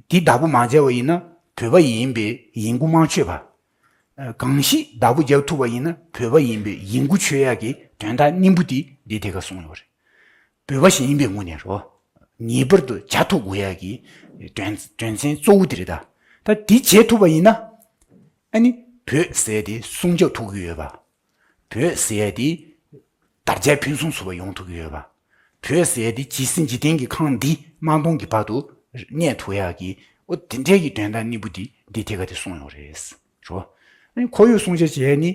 དེ་བདག་པོ་མ་བྱས་པ་ཡིན་ན་བོད་པ་ཡིན་པའི་ཡིན་གུ་མ་ཆོད་པ། གང་ཞིག་བདག་པོ་རྒྱག་ཐུབ་པ་ཡིན་ན་བོད་པ་ཡིན་པའི་ཡིན་གུ་ཆོད་ཡ་གི་དོན་དག་སྙིང་པོ་དེ་འདི་དེ་ག་གསུངས་ཡོད་རེད། བོད་པ་ཞིག་ཡིན་པའི་ངོས་ནས་རོ། ངེས་པར་དུ་བྱ་ཐུབ་དགོས་ཡ་གི་དོན་དོན་ཚན་གཙོ་བོ་དེ་རེད་ད། ད་དེ་བྱེད་ཐུབ་པ་ཡིན་ན། ཨ་ནི་བོད་ཟེར་ཡ་དེ་སྲུང་སྐྱོབ་ཐུབ་ཀྱི་ཡོད་པ། བོད་ཟེར་ཡ་དེ་དར་རྒྱས་ཕུན་སུམ་ཚོགས་པ་ཡོང་ཐུབ་ཀྱི་ཡོད་པ། བོད་ཟེར་ཡ་དེ་ཇི་སྲིད་འཇིག་རྟེན་གྱི་ཁམས་འདི་མ་སྟོངས་ཀྱི་བར་དུ་གནས་ཐུབ་ཡ་གི་འོ་དེ་འདྲའི་གི་དོན་དག་སྙིང་པོ་དེ་འདི་ཐད་ཀ་དེ་གསུངས་ཡོད་རེད། རོ། ཨ་ནི་ཁོར་ཡུག་སྲུང་སྐྱོབ་བྱེད་ཡ་ནི།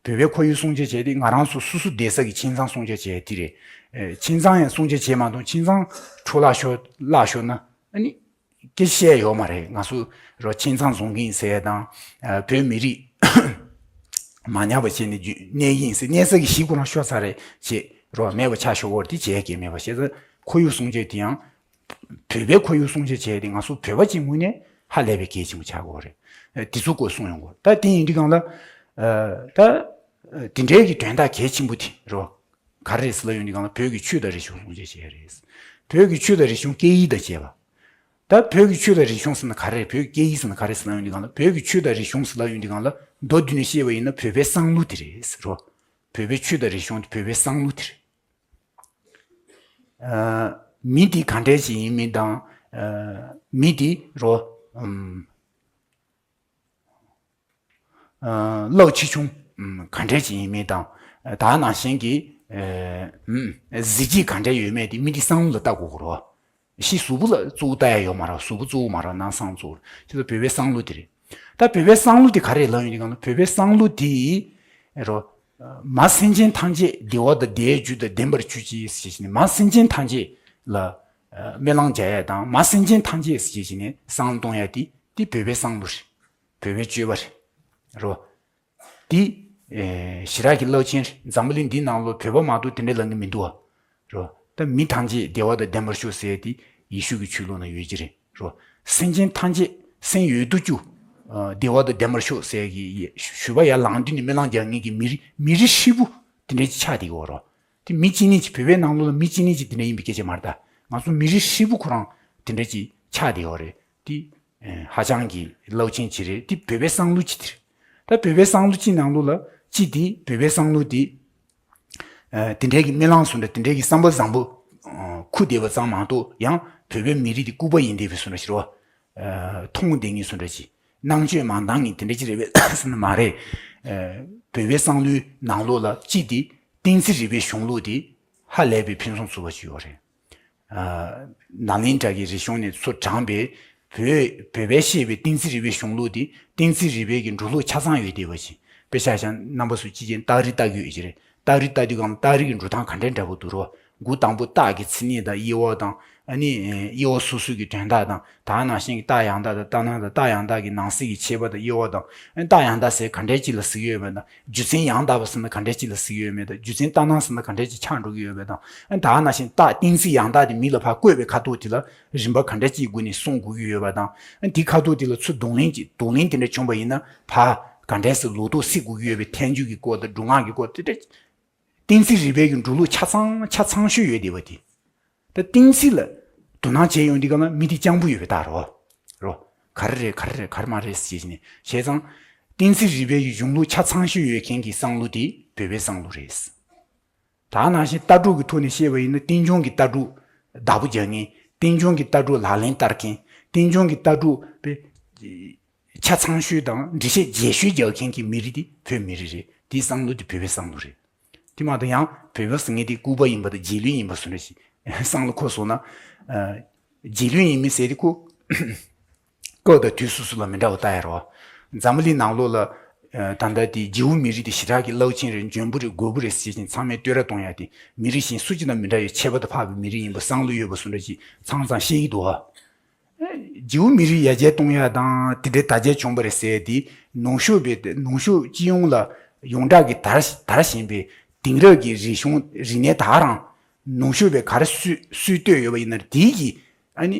བོད་པའི་ཁོར་ཡུག་སྲུང་སྐྱོབ་བྱེད་ཡ་དེ་ང་རང་ཚོ་སོ་སོ་བསྡད་ས་གི་ཁྱིམ་ཚང་སྲུང་སྐྱོབ་བྱེད་ཡ་དེ་རེད། ཨེ། ཁྱིམ་ཚང་ཡང་སྲུང་སྐྱོབ་བྱེད་མ་ཐུབ་ཁྱིམ་ཚང་འཕྲོ་བརླག་ཤོར་བརླག་ཤོར་ན་ཨ་ནི། སྐད་བཤད་ཡོད་མ་རེད། ང་ཚོ་རོ་ཁྱིམ་ཚང་བཟུང་གི་ཡིན་ཟེར་ཡ་དང་། ཨ། བོད་མི་རིགས་མ་ཉམས་པ་བྱས་ནས་རྒྱུ་གནས་ཀྱི་ཡིན་ཟེར་གནས་ས་གི་གཞིས་ཁོ་རང་ཤོར་ཚར་རེད་བྱས་རོ་མེད་པ་ཆགས་ཤོར་བ་དེ་བྱེད་ཡ་གི་མེད་པ་བྱས་ཙང་ཁོར་ཡུག་སྲུང་སྐྱོབ་དེ་ཡང་། བོད་པའི་ཁོར་ཡུག་སྲུང་སྐྱོབ་བྱས་ཏེ་ང་ཚོ་བོད་པ་གཅིག་ངོས་ནས་ཧ་ལས་པའི་གལ་ཆེན་པོ་ཆགས་ཀྱི་ཡོད་རེད། ཨ། དེ་ཚོ་སྐོར་གསུངས་ཡོང་གི་ཡོད། ད་དེ་ཡིན་དུས་སྒང་ལ། ཨ། ད། ཨ། དེ་འདྲའི་གི་དོན་དག་གལ་ཆེན་པོ་དེ་རོ། ག་རེ་རེད་ཟེར་ལབ་ཡོང་དུས་སྒང་ལ་བོད་ཀྱི་ཆོས་དང་རིག་གཞུང་སྲུང་སྐྱོབ་བྱེད་ཡ་རེད། བོད་ཀྱི་ཆོས་དང་རིག་གཞུང་སྐད་ཡིག་དང་བཅས་པ། ད་བོད་ཀྱི་ཆོས་དང་རིག་གཞུང་ཟེར་ན་ག་རེ་རེད། བོད་ཀྱི་སྐད་ཡིག་ཟེར་ན་ག་རེ་ཟེར་ལབ་ཡོང་དུས་སྒང་ལ་བོད་ཀྱི་ཆོས་དང་རིག་གཞུང་ཟེར་ལབ་ཡོང་དུས་སྒང་ལ་མདོར་བསྡུས་ནས་བཤད་པ་ཡིན་ན་བོད་པའི་བསམ་བློ་དེ་རེད་ཟེར་རོ། བོད་པའི་ཆོས་དང་རིག་གཞུང་དེ་བོད་པའི་བསམ་བློ་དེ་རེད། ཨ། མི་དེ་ག་འདྲས་ཅིག་ཡིན་མིན་དང་། ཨ། མི་དེ་རོ། ཨམ། ཨ། རླབས་ཆེ་ཆུང་། ཨམ། ག་འདྲས་ཅིག་ཡིན་མིན་དང་། ད་ནང་བཞིན་གྱི། ཨ། ཨམ། གཟི་བརྗིད་ག་འདྲས་ཡོད་མེད་དེ་མི་དེ་བསམ་བློ་ལ་ལྟ་དགོས་ཀྱི་རོ། ཕྱི་གཟུགས་པོ་ལ་གཙོ་བོ་ལྟ་ཡ་ཡོད་མ་རེད། གཟུགས་པོ་གཙོ་བོ་མ་རེད། ནང་བསམ་གཙོ་བོ་རེད། བྱས་ཙང་བོད་པའི་བསམ་བློ་དེ་རེད། ད་བོད་པའི་བསམ་བློ་དེ་ག་རེ་ལབ་ཡོང་དུས་སྒང་ལ་བོད་པའི་བསམ་བློ་དེ་རོ། མ་སེམས་ཅན་ཐམས་ཅད་བདེ་བ་དང་བདེ་བའི་རྒྱུ་དང་ལྡན་པར་གྱུར་ཅིག་ཟེར་བྱས་ནས་མ་སེམས་ཅན་ཐམས་ཅད་ལ་སྨོན་ལམ་རྒྱག་ཡ་དང་མ་སེམས་ཅན་ཐམས་ཅད་ཟེར་བྱས་ནས་བསམ་བློ་གཏོང་ཡ་དེ་དེ་བོད་པའི་བསམ་བློ་རེད། བོད་པའི་སྤྱོད་པ་རེད། རོ། དེ། ཨེ། ཞི་རགས་ཀྱི་རླབས་ཆེན་རེད། འཛམ་བུ་གླིང་འདིའི་ནང་ལོགས་བོད་པ་མ་གཏོགས་དེ་འདྲའི་ལབ་མཁན་མི་འདུག་བ། རོ། ད་མི་ཐམས་ཅད་བདེ་བ་དང་ལྡན་པར་ཤོག་ཟེར་ཏེ་ཡེ་ཤུ་གི་ཆོས་ལུགས་ན་ཡོད་ཀྱི་རེད། རོ། སེམས་ཅན་ཐམས་ཅད་སེམས་ཡོད་དུ་བཅུག་ཨ། བདེ་བ་དང་ལྡན་པར་ཤོག་ཟེར་གི་ཞུ་བ་ཡར་ལངས་དུས་ནས་སྨོན་ལམ་རྒྱག་མཁན་གྱི་མི་རིགས་མི་རིགས་ཧྲིལ་པོ་དེ་འདྲ་ཅིག་ཆགས་བསྡད་ཀྱི་ཡོད་རོ། དེ་མི་གཅིག་གཉིས་ཅིག་བོད་པའི་ནང་ལོགས་ལ་མི་གཅིག་གཉིས་ཅིག་དེ་འདྲ་ཡིན་པའི་སྐད་ཆ་མ་རེད་ད། ང་ཚོ་མི་རིགས་ཧྲིལ་པོ་ཁོ་རང་དེ་འདྲ་ཅིག་ཆགས་བསྡད་ཡོད་རེད། དེ་ཧ་ཅང་གི་རླབས་ཆེན་ཅིག་རེད། དེ་བོད་པའི་བསམ་བློ་ཅིག་དེ་རེད། ད་བོད་པའི་བསམ་བློ་ཅིག་ནང་ལོགས་ལ་ཅིག་དེ་བོད་པའི་བསམ་བློ་དེ། ཨ། དེ་འདྲའི་གི་སྨོན་ལམ་བཟོ་འདྲ་དེ་འདྲའི་གི་བསམ་པ་བཟང་པོ། ཨ། འཁུར་བསྡད་པ་ཙམ་མ་གཏོགས་ཡང་བོད་པའི་མི་རིགས་དེ་ལྐུགས་པ་ཡིན་བསྡད་པའི་བཟོ་འདྲ་ཞིག་རེད་བ། ཨ། མཐོང་བསྡད་མཁན་བཟོ་འདྲ་ཅིག་རྣམ་དཔྱོད་མ་འདང་མཁན་དེ་འདྲ་ཅིག་རེད་པས་ཟེར་ན་མ་རེད། ཨ། བོད་པའི་བསམ་བློའི་ནང་ལོགས་ལ་ཅིག་དེ་བསྟན་སྲིད་རིག་པའི་གཞུང་ལུགས་དེ་ཧ་ལས་པའི་ཕུན་སུམ་ཚོགས་པ་ཅིག་ཡོད་རེད། ནཱ་ལེནྡྲ་གི་རིག་གཞུང་ནས་ཚུར་དྲངས་པའི་བོད་བོད་པས་བཤད་པའི་གཏན་ཚིགས་རིག་པའི་གཞུང་ལུགས་དེ་གཏན་ཚིགས་རིག་པའི་གི་འགྲོ་ལུགས་ཆ་ཚང་ཡོད་བསྡད་པ་ཅིག་དཔེ་ཆ་བཞག་ན་རྣམ་པ་ཚོ་ཅིག་ཅིག་རྟགས་རིགས་ལྟ་གི་ཡོད་ཀྱི་རེད། རྟགས་རིགས་ལྟ་དུས་སྒང་ལ་རྟགས་རིགས་ཀྱི་འགྲོ་སྟངས་ག་འདྲའི་འདྲ་པོ་འདུག་རོ། འགོ་དང་པོ་རྟགས་ཀྱི་མཚན་ཉིད་དང་དབྱེ་བ་དང་། ཨ་ནི་དབྱེ་བ་སོ་སོ་གི་དོན་དག་དང་། ད་ནང་བཞིན་གྱི་རྟགས་ཡང་དག་དང་ལྟར་སྣང་དང་རྟགས་ཡང་དག་གི་ནང་གསེས་ཀྱི་ཁྱད་པར་དང་དབྱེ་བ་དང་། ཨ་ནི་རྟགས་ཡང་དག་ཟེར་ག་འདྲའི་ཅིག་ལ་ཟེར་གྱི་ཡོད་མེད་དང་། རྒྱུ་མཚན་ཡང་དག་པ་ཟེར་ན་ག་འདྲའི་ཅིག་ལ་ཟེར་གྱི་ཡོད་མེད་དང་། རྒྱུ་མཚན་ལྟར་སྣང་ཟེར་ན་ག་འདྲའི་ཅིག་ཆགས་འགྲོ་གི་ཡོད་མེད་དང་། ཨ་ནི་ད་ནང་བཞིན་རྟགས་གཏན་ཚིགས་ཡང་དག་དེ་མི་ལ་ཕར་བཀོད་པའི་ཁ་ཐུག་དེ་ལ་རིམ་པ་ག་འདྲ་ཅིག་སྒོ་ནས་གསུང་དགོས་ཀྱི་ཡོད་པ་དང་། ཨ་ནི་དེའི་ཁ་ཐུག་དེ་ལ་ཚུར་གདོང་ལེན་གྱི་གདོང་ལེན་དེ་འདྲ་བྱུང་བ་ཡིན་ན་ཕར་ག་འདྲ་ཟེར་ལོག་རྟོག་སད་དགོས་ཀྱི་ཡོད་པའི་ཐལ་འགྱུར་གྱི་སྐོར་དང་སྒྲུབ་ངག་གི་སྐོར་དེ་འདྲ། གཏན་ཚིགས་རིག་པའི་གི་འགྲོ་ལུགས་ཆ་ཚང་ཆ་ཚང་ཤོས་ཡོད་བསྡད་པ་དེ། ད་གཏན་ཚིགས་ལ་དོ་སྣང་བྱས་ཡོང་དུས་སྒང་ལ་མི་དེ་སྤྱང་པོ་ཡོད་པའི་རྟགས་རོ། རོ། ག་རེ་རེད་ག་རེ་རེད་ག་རེ་མ་རེད་ཟེར་བྱས་ནས་བྱས་ཙང་། གཏན་ཚིགས་རིག་པའི་གི་གཞུང་ལུགས་ཆ་ཚང་ཤོས་ཡོད་མཁན་གྱི་བསམ་བློ་དེ་བོད་པའི་བསམ་བློ་རེད། ད་ནང་བཞིན་ལྟ་གྲུབ་ཀྱི་ཐོག་ནས་བཤད་པ་ཡིན་ན་རྟེན་འབྱུང་གི་ལྟ་གྲུབ། བདག་པོ་རྒྱག་མཁན། རྟེན་འབྱུང་གི་ལྟ་གྲུབ་ལག་ལེན་བསྟར་མཁན། རྟེན་འབྱུང་གི་ལྟ་གྲུབ་པའི་ཆ་ཚང་ཤོས་དང་འགྲེལ་བཤད་རྒྱས་ཤོས་རྒྱག་མཁན་གྱི་མི་རིགས་དེ་བོད་མི་རིགས་རེད། དེའི་བསམ་བློ་དེ་བོད་པའི་བསམ་བློ་རེད། དེ་མ་གཏོགས་ཡང་བོད་པ་ཟེར་མཁན་དེ་ལྐུགས་པ་ཡིན་པ་དང་རྗེས་ལུས་ཡིན་པ་བཟོ་འདྲ་ཞིག་བསམ་བློ་འཁོར་སོང་ན། རྗེས་ལུས་ཡིན་མིན་ཟེར་དེ་ཁོ། སྐབས་དང་དུས་སོ་སོ་ལ་མི་འདྲ་བ་ལྟ་ཡ་རོ། འཛམ་བུ་གླིང་ནང་ལོགས་ལ། ད་ལྟ་དེ་རྗེའུ་མི་རིགས་དེ་ཞེ་དྲག་གི་རླབས་ཆེན་རེད། འཇོན་པོ་རེད། རྒོད་པོ་རེད་ཟེར་བཞིན་ཚང་མས་བསྟོད་ར་གཏོང་ཡ་དེ་མི་རིགས་གཞན་སུ་གཅིག་དང་མི་འདྲ་བའི་ཁྱད་པར་དུ་འཕགས་པའི་མི་རིགས་ཡིན་པ་བསམ་བློ་ཡོད་པ་བཟོ་འདྲ་ཞིག་ཚང་ཚང་བཤད་ཀྱི་འདུག་ཨ། རྗེའུ་མི་རིགས་ཡར་རྒྱས་གཏོང་ཡ་དང་དེ་འདྲའི་དར་རྒྱས་བྱུང་བ་རེད་ཟེར་དེ་ནུབ་ཕྱོགས་པའི་ནུབ་ཕྱོགས་སྤྱི་ཡོངས་ལ་ཡོངས་གྲགས་ཀྱི་དར་དར་བཞིན་པའི་དེང་རབས་ཀྱི་རིག་གཞུང་རིག་གནས་དག་རང་ནུབ་ཕྱོགས་པའི་ག་རེ་སུས་སུས་བཏོད་ཡོད་པ་ཡིན་ན་དེའི་གི་ཨ་ནི་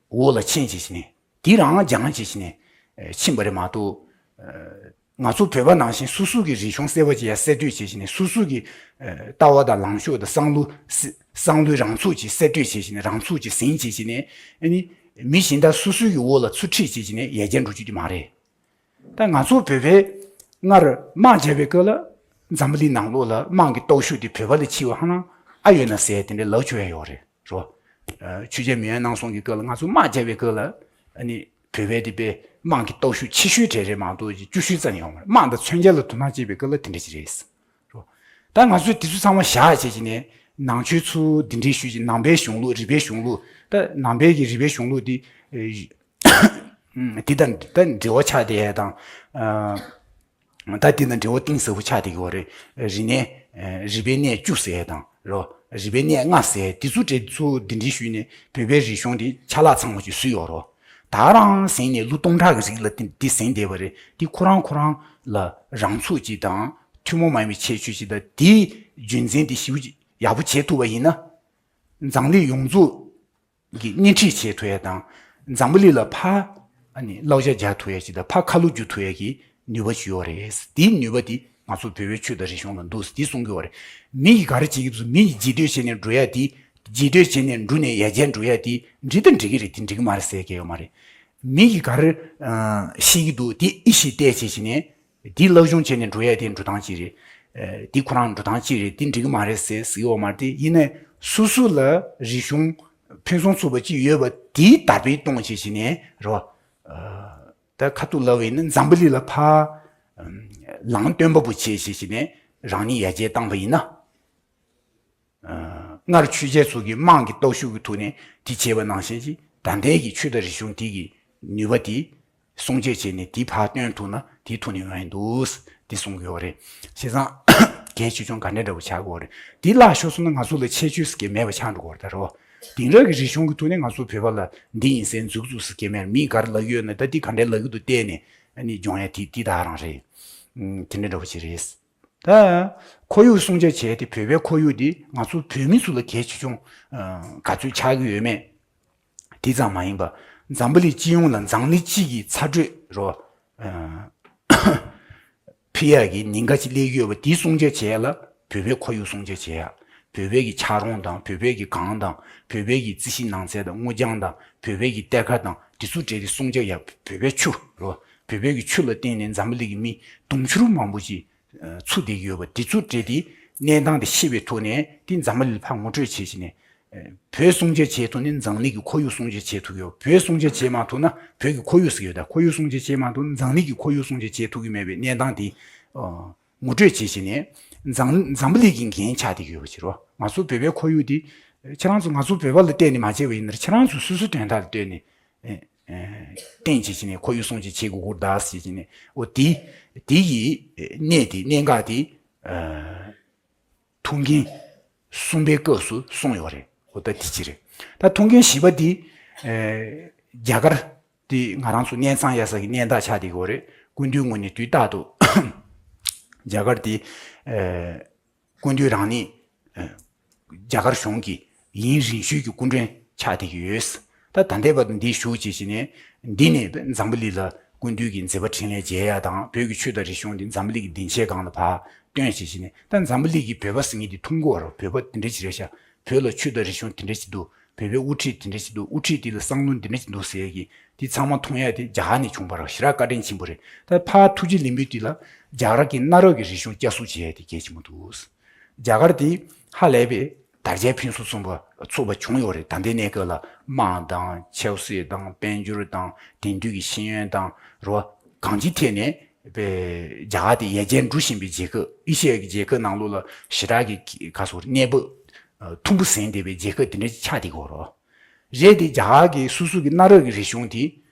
འོག་ལ་ཕྱིན་བྱས་བྱས་ནས། དེ་རང་སྦྱངས་བྱས་བྱས་ནས་ཕྱིན་པ་རེད་མ་གཏོགས། ང་ཚོ་བོད་པ་ནང་བཞིན་སོ་སོ་གི་རིག་གཞུང་གསལ་པོ་ཅིག་ཡར་གསལ་གཏོད་བྱས་བྱས་ནས་སོ་སོ་གི་ལྟ་བ་དང་ལངས་ཕྱོགས་དང་བསམ་བློ་བསམ་བློའི་རང་ཚུགས་ཅིག་གསལ་གཏོད་བྱས་བྱས་ནས་རང་ཚུགས་ཅིག་ཟིན་བྱས་བྱས་ནས་ཨ་ནི་མི་གཞན་དག་སོ་སོ་གི་འོག་ལ་ཚུར་ཁྲིད་བྱས་བྱས་ནས་ཡར་རྒྱས་འགྲོ་རྒྱུ་དེ་མ་རེད། ད་ང་ཚོ་བོད་པའི་སྔར་དམག་རྒྱག་པའི་སྐབས་ལ་འཛམ་བུ་གླིང་ནང་ལོགས་ལ་དམག་གི་སྟོབས་ཤུགས་དེ་བོད་པ་ལས་ཆེ་བ་ཧ་ལམ་ཨ་ཡོད་ན་ཟེར་དེ་འདྲའི་ལབ་ཆོག་ཡ་ཡོད་རེད། རོ། ཨ། ཆོས་རྒྱལ་མེས་དབོན་རྣམ་གསུམ་གྱི་སྐབས་ལ་ང་ཚོ་དམག་རྒྱག་པའི་སྐབས་ལ་ཨ་ནི་བོད་པའི་དེ་པའི་དམག་གི་སྟོབས་ཤུགས་ཆེ་ཤོས་གྲས་རེད་མ་གཏོགས་བཅུ་ཤོས་རྩ་ནས་ཡོང་མ་རེད། དམག་དང་མཚོན་ཆ་ལ་དོ་སྣང་བྱེད་པའི་སྐབས་ལ་དེ་འདྲ་ཞིག་རེད། རོ། ད་ང་ཚོས་དེ་ཚོ་ཚང་མ་བཞག་བྱས་ཀྱི་ནས་ནང་ཆོས་ཚོ་འདི་འདྲའི་ཞུས་ཀྱི་ནང་པའི་གཞུང་ལུགས་རིག་པའི་གཞུང་ལུགས། ད་ནང་པའི་གི་རིག་པའི་གཞུང་ལུགས་འདི་ཨ། འདི་དང་ད་འབྲེལ་བ་ཆགས་བསྡད་ཡ་དང་། ཨ། ད་འདི་དང་འབྲེལ་བ་གཏིང་ཟབ་པོ་ཆགས་བསྡད་ཀྱི་ཡོད་རེད། རིག་གནས། ཨ། རིག་པའི་གནས་བཅུ་ཟེར་ཡ་དང་རོ། རིག་པའི་གནས་ལྔ་ཟེར་ཡ་འདི་ཚོ་འདྲ་ཚོ་འདི་འདྲའི་ཞུས་ནས་བོད་པའི་རིག་གཞུང་འདི་ཆ་ལག་ཚང་མ་ཅིག་བཟོས་ཡོད་རོ། ད་རང་ཟིན་ནས་ལོ་སྟོང་ཕྲག་གི་རིང་ལ་འདི་འདི་ཟིན་བསྡད་པ་རེད། འདི་ཁོ་རང་ཁོ་རང་ལ་རང་ཚུགས་ཅིག་དང་ཐུན་མོང་མ་ཡིན་པའི་ཁྱད་ཆོས་ཅིག་དང་འདིའི་རྒྱུ་མཚན་འདི་ཞིབ་ཡག་པོ་བྱེད་ཐུབ་པ་ཡིན་ན། འཛམ་གླིང་ཡོངས་རྫོགས་ཀྱི་སྣེ་ཁྲིད་བྱེད་ཐུབ་ཡ་དང་། འཛམ་བུ་གླིང་ལ་ཕར་ཨ་ནི་བསླབ་བྱ་རྒྱག་ཐུབ་ཡ་ཅིག་དང་ཕར་ཁ་ལོ་བསྒྱུར་ཐུབ་ཡ་གི་ནུས་པ་ཅིག་ཡོད་རེད། དེའི་ནུས་པ་དེ་ང་ཚོ་བོད་པའི་ཆོས་དང་རིག་གཞུང་ལ་འདུག་ཟེར་དེ་གསུང་གི་ཡོད་རེད། མི་ཡིས་ག་རེ་བྱེད་ཀྱི་འདུག་མི་ཡིས་རྗེས་ཟློས་བྱས་ནས་འགྲོ་ཡ་དེ། རྗེས་ཟློས་བྱས་ནས་འགྲོ་ནས་ཡར་རྒྱས་འགྲོ་ཡ་དེ་འགྲིག་དང་འགྲིག་གི་རེད། དེ་འགྲིག་གི་མ་རེད་ཟེར་མཁན་ཡོད་མ་རེད། མི་ཡིས་ག་རེ་ཨ་ཤེས་ཀྱི་འདུག་དེ་ཨི་ཤེས་བལྟས་བྱས་བྱས་ནས། འདི་སློབ་སྦྱོང་བྱས་ནས་འགྲོ་ཡ་དེ་འགྲོ་སྟངས་གཅིག་རེད། ཨ། འདི་ཁོ་རང་འགྲོ་སྟངས་གཅིག་རེད། འདི་འགྲིག་གི་མ་རེད་ཟེར་ཟེར་གྱི་ཡོད་མ་རེད། དེ་ཡིན་ནའི་སོ་སོ་ལ་རིག་གཞུང་ཕུན་སུམ་ཚོགས་པ་གཅིག་ཡོད་པ་དེའི་དར་སྤེལ་གཏོང་བྱས་བྱས་ནས་རོ། ཨ། ད་ཁ་ཐུག་ལབ་པ་ཡིན་ན་འཛམ་བུ་གླིང་ལ་ཕར་ལམ་སྟོན་པ་པོ་བྱས་བྱས་བྱས་ནས་རང་ཉིད་ཡར་རྒྱས་བཏང་པ་ཡིན་ན། ཨ། སྔར་ཆོས་རྒྱལ་ཚོ་གིས་དམངས་ཀྱི་སྟོབས་ཤུགས་ཀྱི་ཐོག་ནས་དེ་བྱས་པ་ནང་བཞིན་གྱི་ད་ལྟའི་གི་ཆོས་དང་རིག་གཞུང་དེ་གི་ནུས་པ་དེ་སྲུང་བཅད་བྱས་ནས་དེ་ཕར་བཏོན་ཐུབ་ན་དེའི་ཐོག་ནས་ཡོང་ཡ་འདུག་དེ་གསུང་གི་ཡོད་རེད། བྱས་ཙང་གལ་ཆེ་ཆུང་ག་འདྲ་འདྲ་པོ་ཆགས་ཀྱི་ཡོད་རེད། དེ་བརླག་ཤོར་སོང་ན་ང་ཚོ་ལ་ཁྱད་ཆོས་ཟེར་མཁན་མེད་པ་ཆགས་འགྲོ་གི་ཡོད་རེད་ད་རོ། དེང་རབས་ཀྱི་རིག་གཞུང་གི་ཐོག་ནས་ང་ཚོ་བོད་པ་ལ་འདི་ཡིན་ཟེར་འཛུགས་འཛུགས་ཟེར་མཁན་མེད། མིས་ག་རེ་ལབ་ཀྱི་ཡོད་ན་ད་འདི་ག་འདྲ་ལབ་ཀྱི་འདུག་བལྟས་ནས་ཨ་ནི་སྦྱོང་ཡ་དེ་དེ་ད་རང་རེད། ཨུམ། དེ་འདྲ་འདྲ་པོ་ཅིག་རེད། ད་ཁོར་ཡུག་སྲུང་སྐྱོབ་བྱས་ཏེ་བོད་པའི་ཁོར་ཡུག་འདི་ང་ཚོ་བོད་མི་ཚོ་ལ་གལ་ཆེ་ཆུང་ག་ཚོད་ཆགས་ཀྱི་ཡོད་མེད། དེ་ཙམ་མ་ཡིན་པ་འཛམ་བུ་གླིང་སྤྱི་ཡོངས་ལ་འཛམ་གླིང་སྤྱི་གི་ཚ་དྲོད་རོ། ཕི་ཡ་གི་ཉེན་ཁ་ཅིག་སླེབས་ཀྱི་ཡོད་པ་དེ་སྲུང་སྐྱོབ་བྱས་ལ་བོད་པའི་ཁོར་ཡུག་སྲུང་སྐྱོབ་བྱས་ཡ། བོད་པའི་གི་ཆག་རོང་དང་བོད་པའི་གི་གངས་དང་བོད་པའི་གི་རྩི་ཤིང་ནགས་ཚལ་དང་སྔོ་ལྗང་དང་བོད་པའི་གི་གཏེར་ཁ་དང་དེ་ཚོ་སྤྲད་དེ་སྲུང་སྐྱོབ་ཡ། བོད་པའི་ཆུ་རོ། བོད་པའི་གི་ཆུ་ལ་བརྟེན་ནས་འཛམ་བུ་གླིང་གི་མི་དུང་ཕྱུར་མང་པོ་ཅིག་ཚུར་བསྡད་ཀྱི་ཡོད་པ་དེ་ཚོ་སྤྲད་དེ་གནས་སྟངས་དེ་ཤེས་པའི་ཐོག་ནས་དེ་འཛམ་བུ་གླིང་ལ་ཕར་ངོ་སྤྲོད་བྱེད་བྱས་ནས། བོད་སྲུང་སྐྱོབ་བྱེད་ཐུབ་ན་འཛམ་གླིང་གི་ཁོར་ཡུག་སྲུང་སྐྱོབ་བྱེད་ཐུབ་ཀྱི་ཡོད། བོད་སྲུང་སྐྱོབ་བྱེད་མ་ཐུབ་ན་བོད་ཀྱི་ཁོར་ཡུག་ཟེར་གྱི་ཡོད་ད། ཁོར་ཡུག་སྲུང་སྐྱོབ་བྱེད་མ་ཐུབ་ན་འཛམ་གླིང་གི་ཁོར་ཡུག་སྲུང་སྐྱོབ་བྱེད་ཐུབ་ཀྱི་མེད་པའི་གནས་སྟངས་དེ་ངོ་སྤྲོད་བྱེད་བྱས་ནས་འཛམ་འཛམ་བུ་གླིང་གི་འགན་ཆགས་བསྡད་ཀྱི་ཡོད་པ་ཕྱིར་རོ། ང་ཚོ་བོད་པའི་ཁོར་ཡུག་དེ་ ཁྱེད་རང་ཚོ་ང་ཚོ་བོད་པ་ལ་བལྟས་ནས་མ་བྱས་པ་ཡིན་ན་རེད། ཁྱེད་རང་ཚོ་སོ་སོའི་དོན་དག་ལ་ལྟོས་ནས་ཨེ་ཨེ་བསྟན་བྱེད་ཀྱི་ནས་ཁོར་ཡུག་སྲུང་བྱེད་བྱེད་དགོས་ཀྱི་རེད་ཟེར་གྱི་ནས། འོ་དེ་དེ་ཡི་གནས་དེ་གནད་འགག་དེ་ཨ་ཐུགས་འགན་གསུམ་པའི་སྐབས་སུ་གསུངས་ཡོད་རེད། འོ་ད་དེ་ཅི་རེད། ད་ཐུགས་འགན་བཞི་པ་དེ་ཨེ་རྒྱ་གར་དེ་ང་རང་ཚོ་གནས་ཚང་ཡ་ས་གི་གནས་བདག་ཆགས་བསྡད་ཀྱི་ཡོད་རེད། སྐུ་མདུན་ངོས་ནས་དུས་རྟག་ཏུ་རྒྱ་གར་དེ་ཨེ་སྐུ་མདུན་རང་ཉིད་ཨ་རྒྱ་གར་གཞུང་གི་ཡུན་རིང་ཤོས་ཀྱི་སྐུ་མགྲོན་ཆགས་བསྡད་ཀྱི་ཡོད། ད་ད་ལྟའི་བར་དུ་འདིར་བཞུགས་བྱས་བྱས་ནས་འདི་ནས་འཛམ་བུ་གླིང་ལ་སྐུ་མདུན་གྱི་མཛད་པ་འཕྲིན་ལས་མཇལ་ཡ་དང་བོད་ཀྱི་ཆོས་དང་རིག་གཞུང་འདི་འཛམ་བུ་གླིང་གི་སྡིངས་ཆའི་སྒང་ལ་ཕར་སྟོན་བྱས་བྱས་ནས། ད་འཛམ་བུ་གླིང་གི་བོད་པ་ཟེར་མཁན་འདི་མཐོང་གི་ཡོད་རེད། བོད་པ་འདི་འདྲ་ཅིག་རེད་ཤག་བོད་ལ་ཆོས་དང་རིག་གཞུང་འདི་འདྲ་ཅིག་འདུག་བོད་པའི་དབུ་ཁྲིད་འདི་འདྲ་ཅིག་འདུག་དབུ་ཁྲིད་འདི་ལ་བསམ་བློ་འདི་འདྲ་ཅིག་འདུག་ཟེར་ཡ་གི་འདི་ཚང་མ་མཐོང་ཡ་དེ་རྒྱ་གར་ནས་བྱུང་བ་རེད། ཞེ་དྲག་བཀའ་དྲིན་ཆེན་པོ་རེད། ད་ཕར་ཐུགས་རྗེ་ལེགས་འབུལ་འདི་ལ་རྒྱ་གར་གྱི་གནའ་རབས་ཀྱི་རིག་གཞུང་བསྐྱར་གསོ་བྱེད་ཡ་དེ་གལ་ཆེན་པོ་འདུག་རྒྱ་གར་དེ་ཧ་ལས་པའི་དར་རྒྱས་ཕུན་སུམ་ཚོགས་པ་ཚོགས་པ་བྱུང་ཡོད་རེད། ད་ལྟའི་གནས་སྐབས་ལ་དམག་དང་ཆབ་སྲིད་དང་དཔལ་འབྱོར་དང་དེང་དུས་ཀྱི་ཤེས་ཡོན་དང་རོ་གང་ཅིའི་ཐད་ནས་པའི་རྒྱ་གར་དེ་ཡར་རྒྱས་འགྲོ་བཞིན་པའི་རྒྱལ་ཁབ། ཨེ་ཤི་ཡ་གི་རྒྱལ་ཁབ་ནང་ལོགས་ལ་ཞེ་དྲག་གི་ག་སོ་གནས་བབ་ཨ་མཐོན་པོ་ཟིན་བསྡད་པའི་རྒྱལ་ཁབ་དེ་འདྲ་ཆགས་བསྡད་ཀྱི་ཡོད་རེད། རེད་དེ་རྒྱ་གར་གྱི་སོ་སོ་གི་གནའ་རབས་ཀྱི་རིག་གཞུང་དེ་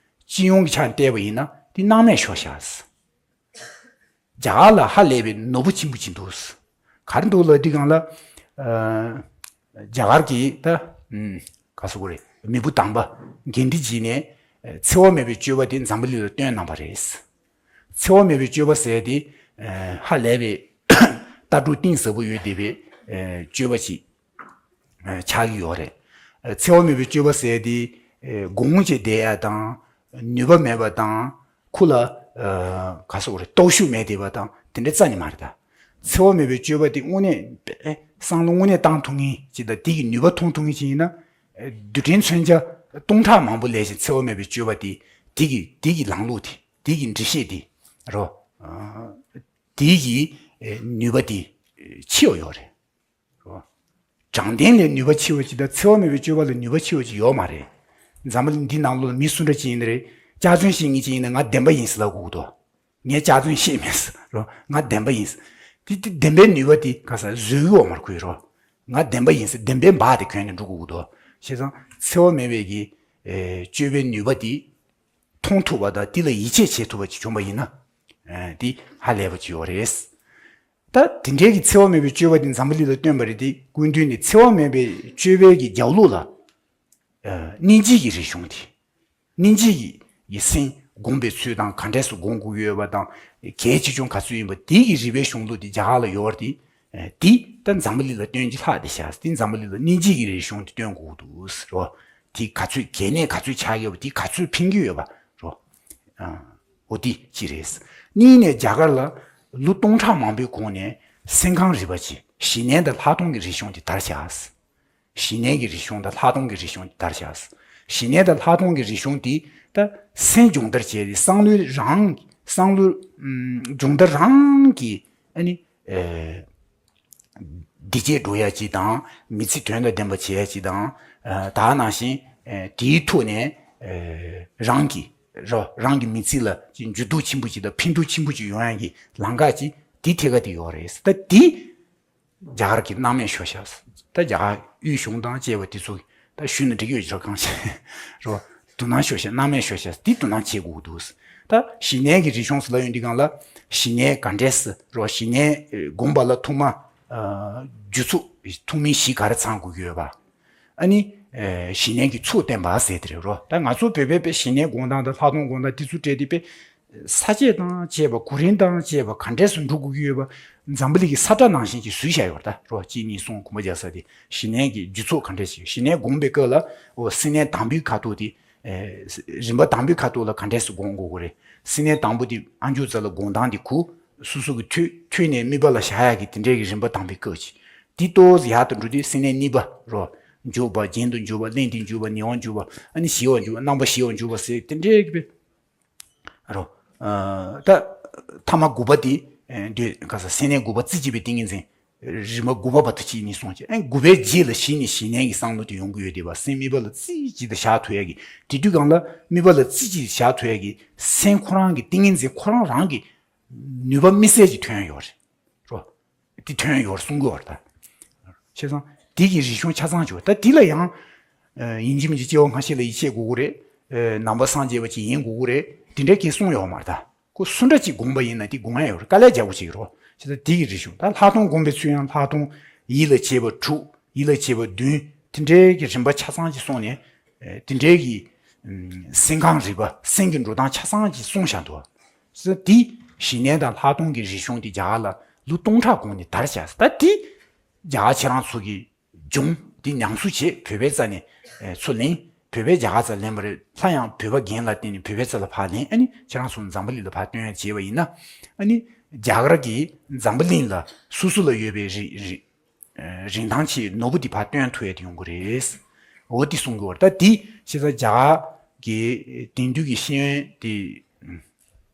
སྤྱི་ཡོངས་ཀྱི་ཆ་ནས་བལྟས་པ་ཡིན་ན་དེ་སྣང་མེད་ཤོར་ཤག་རྒྱ་གར་ལ་ཧ་ལས་པའི་ནོར་བུ་ཆེན་པོ་ཅིག་འདུག་ག་རེ་འདུག་ལབ་དུས་སྒང་ལ། ཨ་རྒྱ་གར་གྱི་ད་ཨུམ་ག་སོ་གོ་རེད། མི་བུ་དམ་པ་དགེ་འདུན་གྱིས་ནས་ཨ་འཚེ་བ་མེད་པའི་སྤྱོད་པ་དེ་འཛམ་བུ་གླིང་ལ་སྟོན་གནང་བ་རེད། འཚེ་བ་མེད་པའི་སྤྱོད་པ་ཟེར་དེ་ཨ་ཧ་ལས་པའི་ལྟ་གྲུབ་གཏིང་ཟབ་པོ་ཡོད་བསྡད་པའི་ཨ་སྤྱོད་པ་ཅིག་ཆགས་ཀྱི་ཡོད་རེད། འཚེ་བ་མེད་པའི་སྤྱོད་པ་ཟེར་དེ་དགོངས་བྱས་བསྡད་ཡ་དང་ནུས་པ་མེད་པ་དང་ཁོ་ལ་ག་སོགས་རེད། སྟོབས་ཤུགས་མེད་བསྡད་པ་དང་དེ་འདྲ་རྩ་ནས་མ་རེད་ད། འཚེ་བ་མེད་པའི་སྤྱོད་པ་དེ་དངོས་གནས་བསམ་བློ་དངོས་གནས་བཏང་ཐུབ་མཁན་ཅིག་དང་དེ་གི་ནུས་པ་མཐོང་ཐུབ་མཁན་ཅིག་ཡིན་ན། རྡུལ་ཕྲན་མཚོན་ཆ་སྟོང་ཕྲག་མང་པོ་ལས་ཀྱང་འཚེ་བ་མེད་པའི་སྤྱོད་པ་དེ་དེ་གི་དེ་གི་ལམ་ལུགས་དེ་དེ་གི་འགྲེལ་བཤད་དེ་རོ། དེ་གི་ནུས་པ་དེ་ཆེ་བ་ཡོད་རེད། དྲང་བདེན་ལས་ནུས་པ་ཆེ་བ་ཅིག་དང་འཚེ་བ་མེད་པའི་སྤྱོད་པ་ལས་ནུས་པ་ཆེ་བ་ཅིག་ཡོད་མ་རེད། འཛམ་བུ་གླིང་འདི་ནང་ལོགས་ལ་མི་སུ་འདྲ་ཅིག་ཡིན་ན་རེད། སྐྱག་རྫུན་བཤད་མཁན་ཅིག་ཡིན་ན་ང་བདེན་པ་ཡིན་ཟེར་ལབ་དགོས་ཀྱི་འདུག་ངས་སྐྱག་རྫུན་བཤད་མེད་ཟེར་རོ། ང་བདེན་པ་ཡིན་ཟེར། དེ་དེ་བདེན་པའི་ནུས་པ་དེ་ག་ས་བཟོས་ཡོད་མ་རེད་ཁོས་རོ། ང་བདེན་པ་ཡིན་ཟེར་བདེན་པའི་འབག་དེ་གྱོན་ནས་འགྲོ་དགོས་ཀྱི་འདུག་བྱས་ཙང་འཚེ་བ་མེད་པའི་གི་ཨེ་སྤྱོད་པའི་ནུས་པ་དེ་མཐོང་ཐུབ་པ་དང་དེ་ལ་ཡིད་ཆེས་བྱེད་ཐུབ་པ་ཅིག་བྱུང་བ་ཡིན་ན། ཨེ་དེ་ཧ་ལས་པ་ཅིག་ཡོད་རེད། ད་དེ་འདྲའི་གི་འཚེ་བ་མེད་པའི་སྤྱོད་པ་དེ་འཛམ་བུ་གླིང་ལ་སྟོན་པ་རེད་དེ། སྐུ་མདུན་ནས་འཚེ་བ་མེད་པའི་སྤྱོད་པའི་གི་རྒྱབ་ལོགས་ལ་ཨ་སྙིང་རྗེ་གི་རིག་གཞུང་དེ། སྙིང་རྗེ་གི་སེམས་སྒོམ་པའི་ཚུལ་དང་ག་འདྲས་སུ་སྒོམ་དགོས་ཡོད་པ་དང་། གལ་ཆེ་ཆུང་ག་ཚོད་ཡིན་པ་དེ་གི་རིག་པའི་གཞུང་ལུགས་དེ་རྒྱ་གར་ལ་ཡོད་རེད་དེ། ཨ་དེ་ད་འཛམ་བུ་གླིང་ལ་སྟོན་གྱི་ལྷག་བསྡད་ཤག་དེ་འཛམ་བུ་གླིང་ལ་སྙིང་རྗེ་གི་རིག་གཞུང་དེ་སྟོན་དགོས་འདུག་ཟེར་རོ། དེ་ག་ཚོད་གལ་གནད་ག་ཚོད་ཆགས་ཡོད་པ་དེ་ག་ཚོད་ཕན་གྱི་ཡོད་པ་རོ། ཨ། འོ་དེ་གཅིག་རེད། གཉིས་ནས་རྒྱ་གར་ལ་ལོ་སྟོང་ཕྲག་མང་པོའི་གོང་ནས་སེམས་ཁམས་རིག་པ་ཅིག་ཞི་གནས་དང་ལྷག་མཐོང་གི་རིག་གཞུང་དེ་དར་ཤག་ཞི་གནས་ཀྱི་རིག་གཞུང་དང་ལྷག་མཐོང་གི་རིག་གཞུང་དེ་དར་ཤག་ཞི་གནས་དང་ལྷག་མཐོང་གི་རིག་གཞུང་དེ་ད་སེམས་སྦྱོང་བརྡར་བྱས་ཏེ་བསམ་བློའི་རང་བསམ་བློ་ཨམ་སྦྱོང་བརྡར་རང་གི་ཨ་ནི་ཨེ། བདེ་སྐྱིད་འགྲོ་ཡ་ཅིག་དང་མི་ཚེ་དོན་དང་ལྡན་པ་བྱེད་ཡ་ཅིག་དང་། ཨ་ད་ག་ནང་བཞིན་ཨེ་དེའི་ཐོག་ནས་ཨེ་རང་གི་རོ་རང་གི་མི་ཚེ་ལ་ཅིག་འགྱུར་ལྡོག་ཆེན་པོ་ཅིག་དང་ཕན་ཐོགས་ཆེན་པོ་ཅིག་ཡོང་ཡ་གི་ལམ་ཁ་ཅིག་དེ་ཐད་ཀ་དེ་ཡོད་རེད། ད་དེ་རྒྱ་གར་གྱི་སྣང་མེད་ཤོར་ཤག་ད་རྒྱ་གར་དབུས་གཞུང་དང་བཅས་པ་དེ་ཚོ་ད་ཞུས་ན་འགྲིག་ཡོད་ཀྱི་རེད། གང་ཞིག་རོ། དོ་སྣང་ཤོར་ཤག་སྣང་མེད་ཤོར་ཤག་དེ་དོ་སྣང་བྱེད་དགོས་ཀྱི་འདུག་ད་ཞི་གནས་ཀྱི་རིག་གཞུང་ཟེར་ལབ་ཡོང་དུས་སྒང་ལ་ཞི་གནས་ག་འདྲས་སེ་རོ། ཞི་གནས་སྒོམ་པ་ལ་ཐོག་མ་ཨ་རྒྱུ་ཚོགས་ཐོག་མའི་གཞི་ག་རེ་ཚང་དགོས་ཀྱི་ཡོད་པ། ཨ་ནི་ཨེ་ཞི་གནས་ཀྱི་ཚོགས་བསྟེན་པ་ཟེར་དེ་རེད་རོ། ད་ང་ཚོ་བོད་པའི་པའི་ཞི་གནས་སྒོམ་སྟངས་དང་ལྷག་མཐོང་སྒོམ་སྟངས་དེ་ཚོ་སྤྲད་དེ་པའི་ས་བཅད་དང་བཅས་པ་གོ་རིམ་དང་བཅས་པ་ག་འདྲས་སེ་འགྲོ་དགོས་ཀྱི་ཡོད་པ་འཛམ་བུ་གླིང་གི་ས་བཀྲ་ནང་བཞིན་གྱི་བཟོས་བཞག་ཡོད་རེད་ད་རོ། གཅིག་གཉིས་གསུམ་གོམ་པ་རྒྱག་ས་དེ་ཞི་གནས་ཀྱི་རྒྱུ་ཚོགས་ག་འདྲས་ཤིག་ཞི་གནས་སྒོམ་པའི་སྐབས་ལ་འོ་སེམས་གནས་དང་པོའི་ཁ་ཐོག་དེ། ཨེ་རིམ་པ་དང་པོའི་ཁ་ཐོག་ལ་ག་འདྲས་སེ་སྒོམ་དགོས་ཀྱི་རེད། སེམས་གནས་དང་པོ་དེ་ཨ་མཆོག་རྩ་ལ་སྒོམ་སྟངས་དེ་གོ། སོ་སོ་གི་ཐོད་ཐོད་ནས་དམིགས་པ་ལ་བཞག་ཡག་གི་དེ་འདྲས་ཀྱི་རིམ་པ་དང་པོའི་སྐབས་ཅིག་དེ་ཏོག་ཙམ་ཡག་ཏུ་འགྲོ་དུས་སེམས་གནས་གཉིས་པ་རོ། འཇུག་པ་རྒྱན་དུ་འཇུག་པ་གླེང་སྟེ་འཇུག་པ་ནེ་ཝ་འཇུག་པ་ཨ་ནི་ཞི་བ་འཇུག་པ་རྣམ་པ་ཞི་བ་འཇུག་པ་ཟེར་དེ་འདྲས་ཀྱི་རོ། ཨ་ད་ཐ་མ་དགུ་པ་དེ་ཨེ་འདོད་ག་ས་སེམས་གནས་དགུ་པ་རྩེ་གཅིག་པའི་ཏིང་ངེ་འཛིན། རིམ་པ་དགུ་པ་བར་དུ་གཅིག་ནས་སོང་ཅིག་ཨེ་དགུ་པའི་རྗེས་ལ་གཞི་ནས་ཞི་གནས་ཀྱི་བསམ་བློ་དེ་ཡོང་གི་ཡོད་དེ་བ། སེམས་དམིགས་པ་ལ་རྩེ་གཅིག་ཏུ་བཞག་ཐུབ་ཡ་གི་དེ་དུས་སྒང་ལ་དམིགས་པ་ལ་རྩེ་གཅིག་ཏུ་བཞག་ཐུབ་ཡ་གི་སེམས་ཁོ་རང་གི་ཏིང་ངེ་འཛིན་ཁོ་རང་རང་གི་ནུས་པ་དམིགས་བསལ་ཅིག་ཐོན་ཡོད་རེད་རོ། དེ་ཐོན་ཡོད་གསུང་གི་ཡོད་རེད་ད། བྱས་ཙང་ དེ་གི་རིག་གཞུང་ཆ་ཚང་ཅིག་ཡོད། ད་དེ་ལ་ཡང་ཡིན་གཅིག་མིན་གཅིག་སྐྱེ་བ་སྔ་ཕྱི་ལ་ཡིད་ཆེས་དགོས་ཀྱི་རེད། ནང་པ་སངས་རྒྱས་པ་ཅིག་ཡིན་དགོས་ཀྱི་རེད། དེ་འདྲའི་སྐད་གསུངས་ཡོད་མ་རེད་ད། ཁོ་སུ་འདྲ་ཅིག་དགོངས་པ་ཡིན་ན་དེ་དགོངས་ཡ་ཡོད་རེད། དཀའ་ལས་རྒྱག་དགོས་ཅིག་རོ། བྱས་ཙང་དེ་གི་རིག་གཞུང་ད་ལྷག་མཐོང་སྒོམ་པའི་ཚུལ་ཡང་ལྷག་མཐོང་། ཡིད་ལ་བྱེད་པ་དྲུག་ཡིད་ལ་བྱེད་པ་བདུན། དེ་འདྲའི་གི་རིམ་པ་ཆ་ཚང་ཅིག་སོང་ནས་དེ་འདྲའི་གི་སེམས་ཁམས་རིག་པ་སེམས་ཀྱི་འགྲོ་སྟངས་ཆ་ཚང་ཅིག་གསུངས་བཞག་འདུག། བྱས་ཙང་དེ་ཞི་གནས་དང་ལྷག་མཐོང་གི་རིག་གཞུང་དེ་རྒྱ་གར་ལ་ལོ་སྟོང་ཕྲག་གོང་ནས་དར་བཞག་ད་དེ་རྒྱ་གར་ཁྱེད་རང་ཚོ་གི་སྦྱོང་འདི་ཉམས་གསོ་བྱེད། བོད་པའི་རྩ་ནས་ཚུར་ལེན། བོད་པས་རྒྱ་གར་རྩ་ལེན་པ་རེད། སླར་ཡང་བོད་པ་རྒན་ལ་བརྟེན་ནས་བོད་པའི་རྩ་ལ་ཕར་ལེན། ཨ་ནི་ཁྱེད་རང་ཚོ་འཛམ་བུ་གླིང་ལ་ཕར་སྟོན་ཡ་བྱས་པ་ཡིན་ན། ཨ་ནི་རྒྱ་གར་གྱིས་འཛམ་བུ་གླིང་ལ་སོ་སོ་ལ་ཡོད་པའི་རིག་རིག་རིན་ཐང་ཆེ་ནོར་བུ་འདི་ཕར་སྟོན་ཐུབ་ཡ་དེ་ཡོང་གི་རེད། འོ་དེ་གསུང་གི་ཡོད་རེད། ད་དེ་བྱས་ཙང་རྒྱ་གར་གྱི་དེང་དུས་ཀྱི་ཤེས་ཡོན་དེ་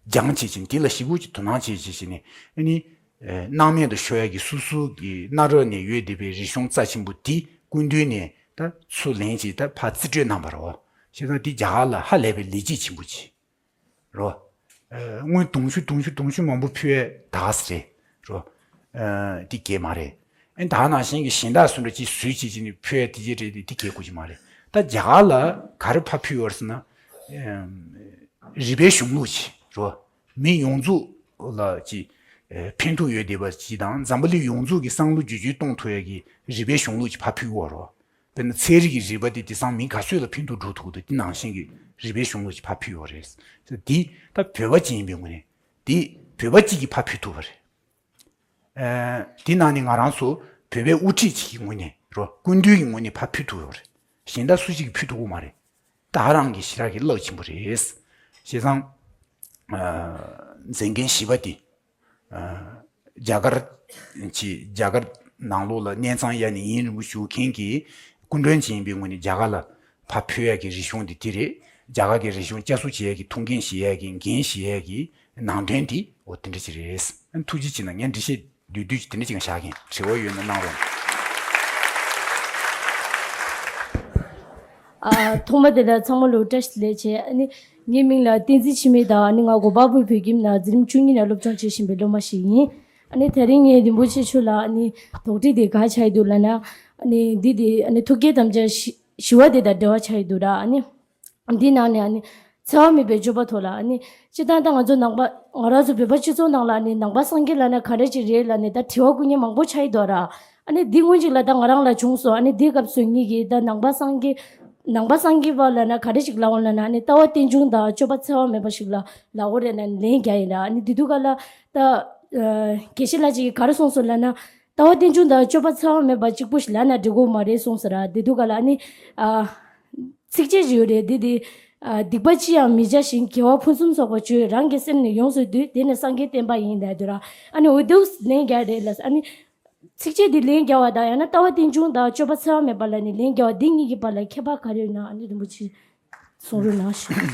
སྦྱང་བྱེད་ཀྱིན་དེ་ལ་ཞིབ་པོ་ཅིག་དོ་སྣང་བྱེད་བྱེད་བྱེད་ནས་ཨ་ནི། སྣང་མེད་དུ་ཤོར་ཡ་གི་སོ་སོ་གི་སྣ་རོལ་ནས་ཡོད་བསྡད་པའི་རིག་གཞུང་རྩ་ཆེན་པོ་དེ་སྐུ་མདུན་ནས་ད་ཚུར་ལེན་བྱས་ད་ཕར་རྩིས་སྤྲོད་གནང་བ་རེད། བྱས་ཙང་དེ་རྒྱ་གར་ལ་ཧ་ལས་པའི་ལེགས་སྐྱེས་ཆེན་པོ་ཅིག་རེད། དངུལ་དུང་ཕྱུར་དུང་ཕྱུར་དུང་ཕྱུར་མང་པོ་ཕུལ་ཡས་དག་ས་རེད་རེད། དེ་གས་མ་རེད། ཨེ་ད་ནང་བཞིན་གྱི་གཞན་དག་སུ་འདྲ་ཅིག་བཟོས་བྱས་བྱས་ནས་ཕུལ་ཡས་དེ་གས་རེད། དེ་དེ་གས་དགོས་ཀྱི་མ་རེད། ད་རྒྱ་གར་ལ་ག་རེ་ཕར་ཕུལ་ཡོད་རེད་ཟེར་ན། རིག་པའི་གཞུང་ལུགས་ཅིག་རོ། མི་ཡོངས་རྫོགས་ལ་ཅིག་ཕན་ཐོགས་ཡོད་བསྡད་པ་ཅིག་དང་འཛམ་བུ་གླིང་ཡོངས་རྫོགས་ཀྱི་བསམ་བློ་བསྒྱུར་བཅོས་གཏོང་ཐུབ་ཡ་གི་རིག་པའི་གཞུང་ལུགས་ཅིག་ཕར་ཕུལ་ཡོད་རོ། དཔེར་ན་ཚན་རིག་གི་རིག་པ་དེ་དེང་སང་མི་ག་ཚོད་ལ་ཕན་ཐོགས་འགྲོ་ཐུབ་འདུག། དེ་ནང་བཞིན་གྱི་རིག་པའི་གཞུང་ལུགས་ཅིག་ཕར་ཕུལ་ཡོད་རེད། དེ་ད་བོད་པ་ཅིག་ཡིན་པའི་ངོས་ནས་དེ་བོད་པ་ཅིག་གིས་ཕར་ཕུལ་ཐུབ་པ་རེད། དེ་ནང་ནས་ང་རང་ཚོ་བོད་པའི་དབུ་ཁྲིད་ཅིག་གི་ངོས་ནས་རོ། སྐུ་མདུན་གྱི་ངོས་ནས་ཕར་ཕུལ་ཐུབ་ཡོད་རེད། གཞན་དག་སུ་ཞིག་གིས་ཕུལ་ཐུབ་ཀྱི་མ་རེད། ད་ཧ་རང་གི་ཞེ་དྲག་གི་རླབས་ཆེན་པོ་རེད། བྱས་ཙང་། མཛད་འགན་བཞི་པ་དེ། རྒྱ་གར་གྱི་རྒྱ་གར་ནང་ལོགས་ལ་གནས་ཚང་གཡར་ནས་ཡུན་རིང་པོ་བཞུགས་མཁན་གྱི་སྐུ་མགྲོན་ཅིག་ཡིན་པའི་ངོས་ནས་རྒྱ་གར་ལ་ཕར་ཕུལ་ཡག་གི་རིག་གཞུང་དེ་དེ་རེད། རྒྱ་གར་གྱི་རིག་གཞུང་བསྐྱར་གསོ་བྱེད་ཡག་གི་ཐུགས་འགན་བཞེས་ཡག་གི་འགན་བཞེས་ཡག་གི་ནང་དོན་དེ་འོ་དེ་འདྲ་ཅིག་རེད། ཨ་ནི་ཐུགས་རྗེ་ཆེ་གནང་། ངས་འགྲེལ་བཤད་བསྡུས་བསྡུས་ཅིག་དེ་འདྲ་ཅིག་བཞག་གིན། དྲི་བ་ཡོད་ན་གནང་རོགས། ཨ། ཐོག་མ་དེ་ལ་ཚང་མ་ལ་བཀྲ་ཤིས་བདེ་ལེགས་བྱས། ཨ་ནི་ངའི་མིང་ལ་བསྟན་འཛིན་འཆི་མེད་དང་། ཨ་ནི་ང་གོ་པལ་པུར་བོད་ཁྱིམ་ནང་འཛིན་རིམ་བཅུ་གཉིས་ནང་སློབ་སྦྱོང་བྱེད་བཞིན་པའི་སློབ་མ་ཞིག་ཡིན། ཨ་ནི་དེ་རིང་ངས་རིན་པོ་ཆེ་མཆོག་ལ་ཨ་ནི་དོགས་འདྲི་དེ་ག་རེ་ཆགས་ཀྱི་འདུག་ལབ་ན། ཨ་ནི་འདི་དེ་ཨ་ནི་ཐུགས་བསྐྱེད་དམ་བཅའ་བཞི་བཞི་བ་དེ་དང་འབྲེལ་བ་ཆགས་ཀྱི་འདུག་ར། ཨ་ནི། འདི་ནང་ནས་ཨ་ནི། འཚེ་བ་མེད་པའི་སྤྱོད་པ་ཐོག་ལ་ཨ་ནི། སྤྱིར་བཏང་ད་ང་ཚོ་ནང་པ། ང་རང་ཚོ་བོད་པ་སྤྱི་ཚོགས་ནང་ལ་ཨ་ནི་ནང་པ་སངས་རྒྱས་ལབ་ན་ག་འདྲ་ཅིག་རེད་ལབ་ནས་ད་དྲི་བ་བཀོད་མཁན་མང་པོ་ཆགས་ཡི་འདུག་ར། ཨ་ནི་འདི་སྔོན་ཅིག་ལ་ད་ང་རང་ལ་བྱུང་སོང་། ཨ་ནི་འདི་སྐབས་སུ་ངེད་ཀྱིས་ད་ནང་པ་སངས་རྒྱས། ནང་པ་སངས་རྒྱས་པ་ལབ་ན་ག་འདྲ་ཅིག་ལབ་འོང་ལབ་ན། ཨ་ནི་ལྟ་བ་རྟེན་འབྱུང་དང་སྤྱོད་པ་འཚེ་བ་མེད་པ་ཞིག་ལ་ལབ་དགོས་རེད་ལབ་ནས་ལན་རྒྱག་ཡིན་ར། ཨ་ནི་འདི་དུས་སྐབས་ལ་ད། དགེ་བཤེས་ལགས་ཅིག་གིས་ག་རེ་གསུངས་སོང་ལབ་ན། ལྟ་བ་རྟེན་འབྱུང་དང་སྤྱོད་པ་འཚེ་བ་མེད་པ་གཅིག་པུ་ཞིག་ལབ་ན་འགྲིག་གི་མ་རེད་གསུངས་ས་ར། དེ་དུས་སྐབས་ལ་ཨ་ནི། ཨ། ཚིགས་བཅད་ཅིག་ཡོད་རེད། འདི་དེ། ཨ། སྡིག་པ་ཅི་ཡང་མི་བྱ་ཞིང་། དགེ་བ་ཕུན་སུམ་ཚོགས་པར་སྤྱོད། རང་གི་སེམས་ནི་ཡོངས་སུ་འདུལ། དེ་ནི་སངས་རྒྱས་བསྟན་པ་ཡིན་ལབ་དུས་ར། ཨ་ནི་འོ་དེ་ལན་རྒྱག་རེད་ལ། ཨ་ནི། ཚིགས་བཅད་འདི་ལན་རྒྱག་པ་དང་ཡང་ན་ལྟ་བ་རྟེན་འབྱུང་དང་སྤྱོད་པ་འཚེ་བ་མེད་པ་ལ་ནི་ལན་རྒྱག་པ་འདི་གཉིས་ཀྱི་བར་ལ་ཁྱད་པར་ག་རེ་ཡོད་ན་ཨ་ནི་རིན་པོ་ཆེ། གསུང་རོགས་གནང་ཞུ།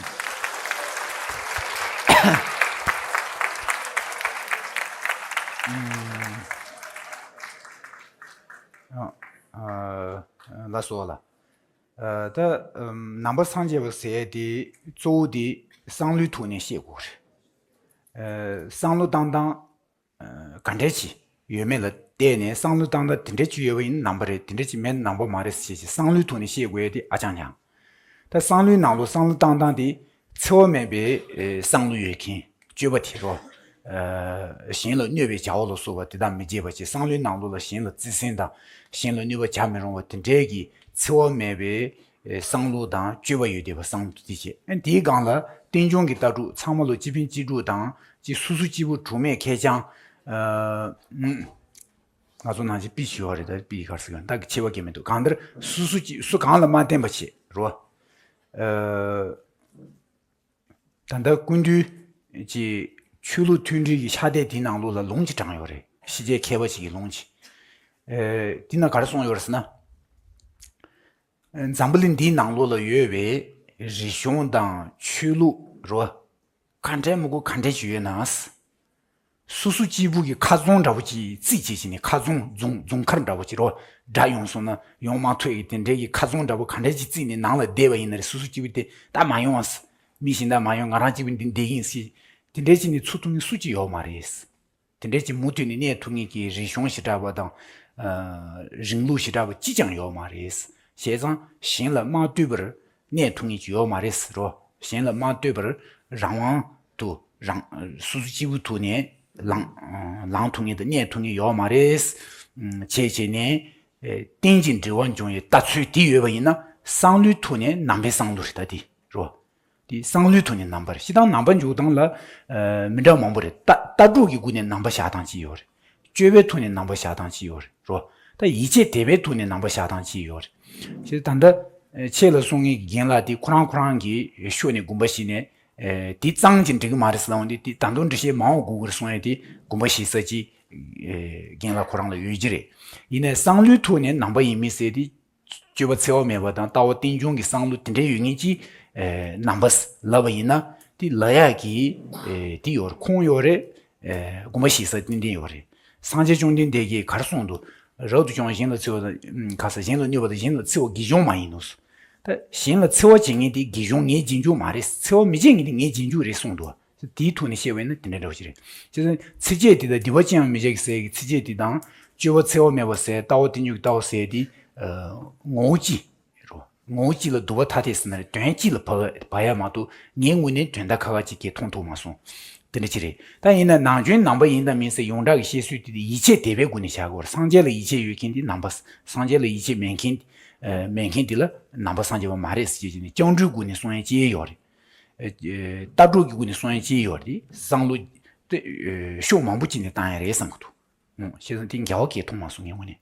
ལགས་སོ་ལགས། ད་ནང་པ་སངས་རྒྱས་པ་ཟེར་ཡས་དེ་གཙོ་བོ་དེ་བསམ་བློའི་ཐོག་ནས་བཤད་དགོས་རེད། བསམ་བློ་བཏང་སྟངས། ག་འདྲས་ཅིག་ཡོད་མེད་ལ་བལྟས་ནས་བསམ་བློ་བཏང་སྟངས་དེ་འདྲས་ཅིག་ཡོད་པ་ཡིན་ན་ནང་པ་རེད། དེ་འདྲས་ཅིག་མེད་ན་ནང་པ་མ་རེད་ཟེར་བྱས་བསམ་བློའི་ཐོག་ནས་བཤད་དགོས་ཡ་དེ་ཨ་ཅང་ཉང་། ད་བསམ་བློའི་ནང་ལོགས་བསམ་བློ་བཏང་སྟངས་དེ་འཚེ་བ་མེད་པའི་བསམ་བློ་ཡོད་མཁན་སྤྱོད་པ་དེ་རོ། གཞན་ལ་གནོད་པའི་བྱ་བ་ལ་སོགས་པ་དེ་དག་མི་བྱེད་པ་བྱས། བསམ་བློའི་ནང་ལོགས་ལ་གཞན་ལ་བརྩེ་སེམས་དང་གཞན་ལ་གནོད་པ་བྱ་མི་རུང་བ་དེ་འདྲས་ཀྱི་འཚེ་བ་མེད་པའི་བསམ་བློ་དང་སྤྱོད་པ་ཡོད་བསྡད་པ་བསམ་བློ་དེ་བྱས། ཨ་ནི་དེའི་སྒང་ལ་རྟེན་འབྱུང་གི་ལྟ་གྲུབ་ཚང་མ་ལ་གཅིག་ཕན་གཅིག་གྲོགས་དང་གཅིག་སོ་སོ་གཅིག་པུ་གྲོགས་མེད་ཁེར་རྐྱང་། ང་ཚོ་ནང་བཞིན་པི་ཞུ་བ་རེད། ད་པི་གར་སི་གང་ད་གི་ཆེ་བ་སྐྱེ་མི་འདུག། གང་ལྟར་སོ་སོ་གཅིག་སུ་གང་ལ་མ་བརྟེན་པ་བྱེད་རོ། ད་ལྟ་སྐུ་མདུན་གྱི་ཆོས་ལུགས་མཐུན་སྒྲིལ་གྱི་ཕྱག་དེབ་དེའི་ནང་ལོགས་ལ་ལུང་ཅིག་དྲངས་ཡོད་རེད། ཕྱི་རྒྱལ་མཁས་པ་ཞིག་གི་ལུང་ཅིག། དེ་ན་ག་རེ་གསུངས་ཡོད་རེད་ཟེར་ན། འཛམ་བུ་གླིང་འདིའི་ནང་ལོགས་ལ་ཡོད་པའི་རིག་གཞུང་དང་ཆོས་ལུགས་རོ། ག་འདྲའི་མི་དགོས་ག་འདྲའི་ཅིག་ཡོད་ན། སོ་སོ་གཅིག་པུ་གི་ཁ་རྫོང་འདྲ་པོ་ཅིག་རྩིས་བྱེད་ཅིག་ནས། ཁ་རྫོང་རྫོང་རྫོང་མཁར་འདྲ་པོ་ཅིག་རོ། དགྲ་ཡོང་སོང་ན་ཡོང་མ་ཐུབ་ཀྱི་དེ་འདྲའི་གི་ཁ་རྫོང་འདྲ་པོ་ག་འདྲའི་ཅིག་རྩིས་ནས་ནང་ལ་བསྡད་པ་ཡིན་ན་རེད། སོ་སོ་གཅིག་པུ་དེ་ད་མ་ཡོང་ཨ། མི་གཞན་དག་མ་ཡོང་། ང་རང་གཅིག་པུ་འདི་བསྡད་ཀྱི་ཡིན་ཟེར། དེ་འདྲའི་ཅིག་ནས་ཚུར་ཐུག་མཁན་སུ་གཅིག་ཡོད་མ་རེད། དེ་འདྲའི་ཅིག་མུ་མཐུད་ནས་གནས་ཐུབ་མཁན་གྱི་རིག་གཞུང་ཞེ་དྲག་པ་དང་ ཨ། རིང་ལུགས་ཞེ་དྲག་པ་ཅིས་ཀྱང་ཡོད་མ་རེད། བྱས་ཙང་གཞན་ལ་དམའ་བསྟོད་པར་གནས་ཐུབ་མཁན་ཅིག་ཡོད་མ་རེད་རོ། གཞན་ལ་དམའ་བསྟོད་པར་རང་དབང་དུ་རང་སོ་སོ་སྐྱིད་པོ་ཐོག་ནས་ལངས་ལངས་ཐུབ་མཁན་དང་གནས་ཐུབ་མཁན་ཡོད་མ་རེད། བྱས་བྱས་ནས་ཨེ་རྟེན་ཅིང་འབྲེལ་བར་འབྱུང་བའི་ལྟ་ཚུལ་དེ་ཡོད་པ་ཡིན་ན་བསམ་བློའི་ཐོག་ནས་ནང་པའི་བསམ་བློ་རེད་ད་དེ་རོ། དེ་བསམ་བློའི་ཐོག་ནས་ནང་པ་རེད། སྤྱིར་བཏང་ནང་པ་འཇོག་སྟངས་ལ་ཨ་མི་འདྲ་མང་པོ་རེད། ལྟ་ལྟ་གྲུབ་ཀྱི་སྒོ་ནས་ནང་པ་བཞག་སྟངས་ཅིག་ཡོད་རེད། སྤྱོད་པའི་ཐོག་ནས་ནང་པ་བཞག་སྟངས་ཅིག་ཡོད་རེད་རོ། ད་ཡིད་ཆེས་དད་པའི་ཐོག་ནས་ནང་པ་བཞག་སྟངས་ཅིག་ཡོད་རེད། ཞེས་ད་ལྟ་ཨ་ཆེད་ལ་གསུང་མཁན་གྱི་རྒན་ལགས་དེ་ཁོ་རང་ཁོ་རང་གི་ཕྱོགས་ནས་དགོངས་པ་བཞེས་ནས་ཨ་དེ་གཙང་གཅིག་འགྲིག་གི་མ་རེད་ཟེར་ལབ་འོང་དུས་དེ་ད་དུང་འགྲེལ་བཤད་མང་བོ་དགོས་ཀྱི་རེད་གསུང་ཡ་དེ་དགོངས་པ་བཞེས་ས་ཅིག་ཨ་རྒན་ལགས་ཁོ་རང་ལ་ཡོད་ཀྱི་རེད། ཡིན་ནའི་བསམ་བློའི་ཐོག་ནས་ནང་པ་ཡིན་མིན་ཟེར་དེ། སྤྱོད་པ་འཚེ་བ་མེད་པ་དང་ལྟ་བ་རྟེན་འབྱུང་གི་བསམ་བློ་དེ་འདྲའི་ཡོད་མཁན་ཅིག་ཨེ་ནང་པ་ལབ་པ་ཡིན་ན་དེ་ལབ་ཡག་གི་ཨེ་དེ་ཡོད་རེད། ཁུངས་ཡོད་རེད། ཨེ་དགོངས་པ་བཞེས་ས་ཏན་ཏན་ཡོད་རེད། སངས་རྒྱས་བཅོམ་ལྡན་འདས་ཀྱིས་ག་རེ་གསུངས་འདུག་རབ་ཏུ་བྱུང་བ་གཞན་ལ་འཚེ་བ་དང་། ཁ་ས་གཞན་ལ་གནོད་པ་དང་། གཞན་ལ་འཚེ་བ་དགེ་སྦྱོང་མ་ཡིན་ནོ། ད་གཞན་ལ་འཚེ་བ་བྱེད་མཁན་དེ་དགེ་སྦྱོང་ངའི་རྗེས་འཇུག་མ་རེད། འཚེ་བ་མི་བྱེད་མཁན་དེ་ངའི་རྗེས་འཇུག་རེད་གསུངས་འདུག་དེའི་ཐོག་ནས་བཤད་པ་ཡིན་ན་དེ་འདྲ་འདྲ་བོ་ཞིག་རེད། བྱས་ཙང་ཚིགས་བཅད་དེ་དང་སྡིག་པ་ཅི་ཡང་མི་བྱ་ཟེར་གྱི་ཚིགས་བཅད་དེ་དང་སྤྱོད་པ་འཚེ་བ་མེད་པ་ཟེར། ལྟ་བ་རྟེན་འབྱུང་གི་ལྟ་བ་ཟེར་དེ་ཨ་ངོ་བོ་གཅིག་རོ། ངོ་བོ་གཅིག་ལ་སྡུག་པ་ཐ་དད་ཟེར་ན་རེད། དོན་གཅིག་ལ་བབས་བབས་ཡ་མ་གཏོགས་ངའི་ངོས་ནས་དོན་དག་ཁ་ཁ་ཅིག་གིས་མཐོང་ཐུབ་མ་སོང་། དེ་འདྲ་ཅིག་རེད། ད་ཡིན་ན་ནང་ཆོས་ནང་པ་ཡིན་དང་མིན་ཟེར་ཡོངས་གྲགས་ཀྱི་བཤད་སྲོལ་དེ་དེ་ཡིད་ཆེས་དད་པའི་སྒོ་ནས་བཞག་དགོས་རེད། སངས་རྒྱས་ལ་ཡིད་ཆེས་ཡོད་མཁན་དེ་ནང་པ། སངས་རྒྱས་ལ་ཡིད་ཆེས་མེད་མཁན་ཨ་མེད་མཁན་དེ་ལ་ནང་པ་སངས་རྒྱས་པ་མ་རེད་ཟེར་བྱས་ནས་སྐྱབས་འགྲོའི་སྒོ་ནས་གསུང་ཡ་ཅི་ཡོད་རེད། ཨ་ཨ་ལྟ་གྲུབ་ཀྱི་སྒོ་ནས་གསུང་ཡ་ཅི་ཡོད་རེད། བསམ་བློ་དེ་ཨ་ཕྱོགས་མང་པོ་ཅིག་ནས་བཏང་ཡ་རེད་བསམ་གྱི་འདུག་ཨང་། བྱས་ཙང་དེ་འགལ་བ་གང་ཡང་མཐོང་མ་སོང་ངའི་ངོས་ནས།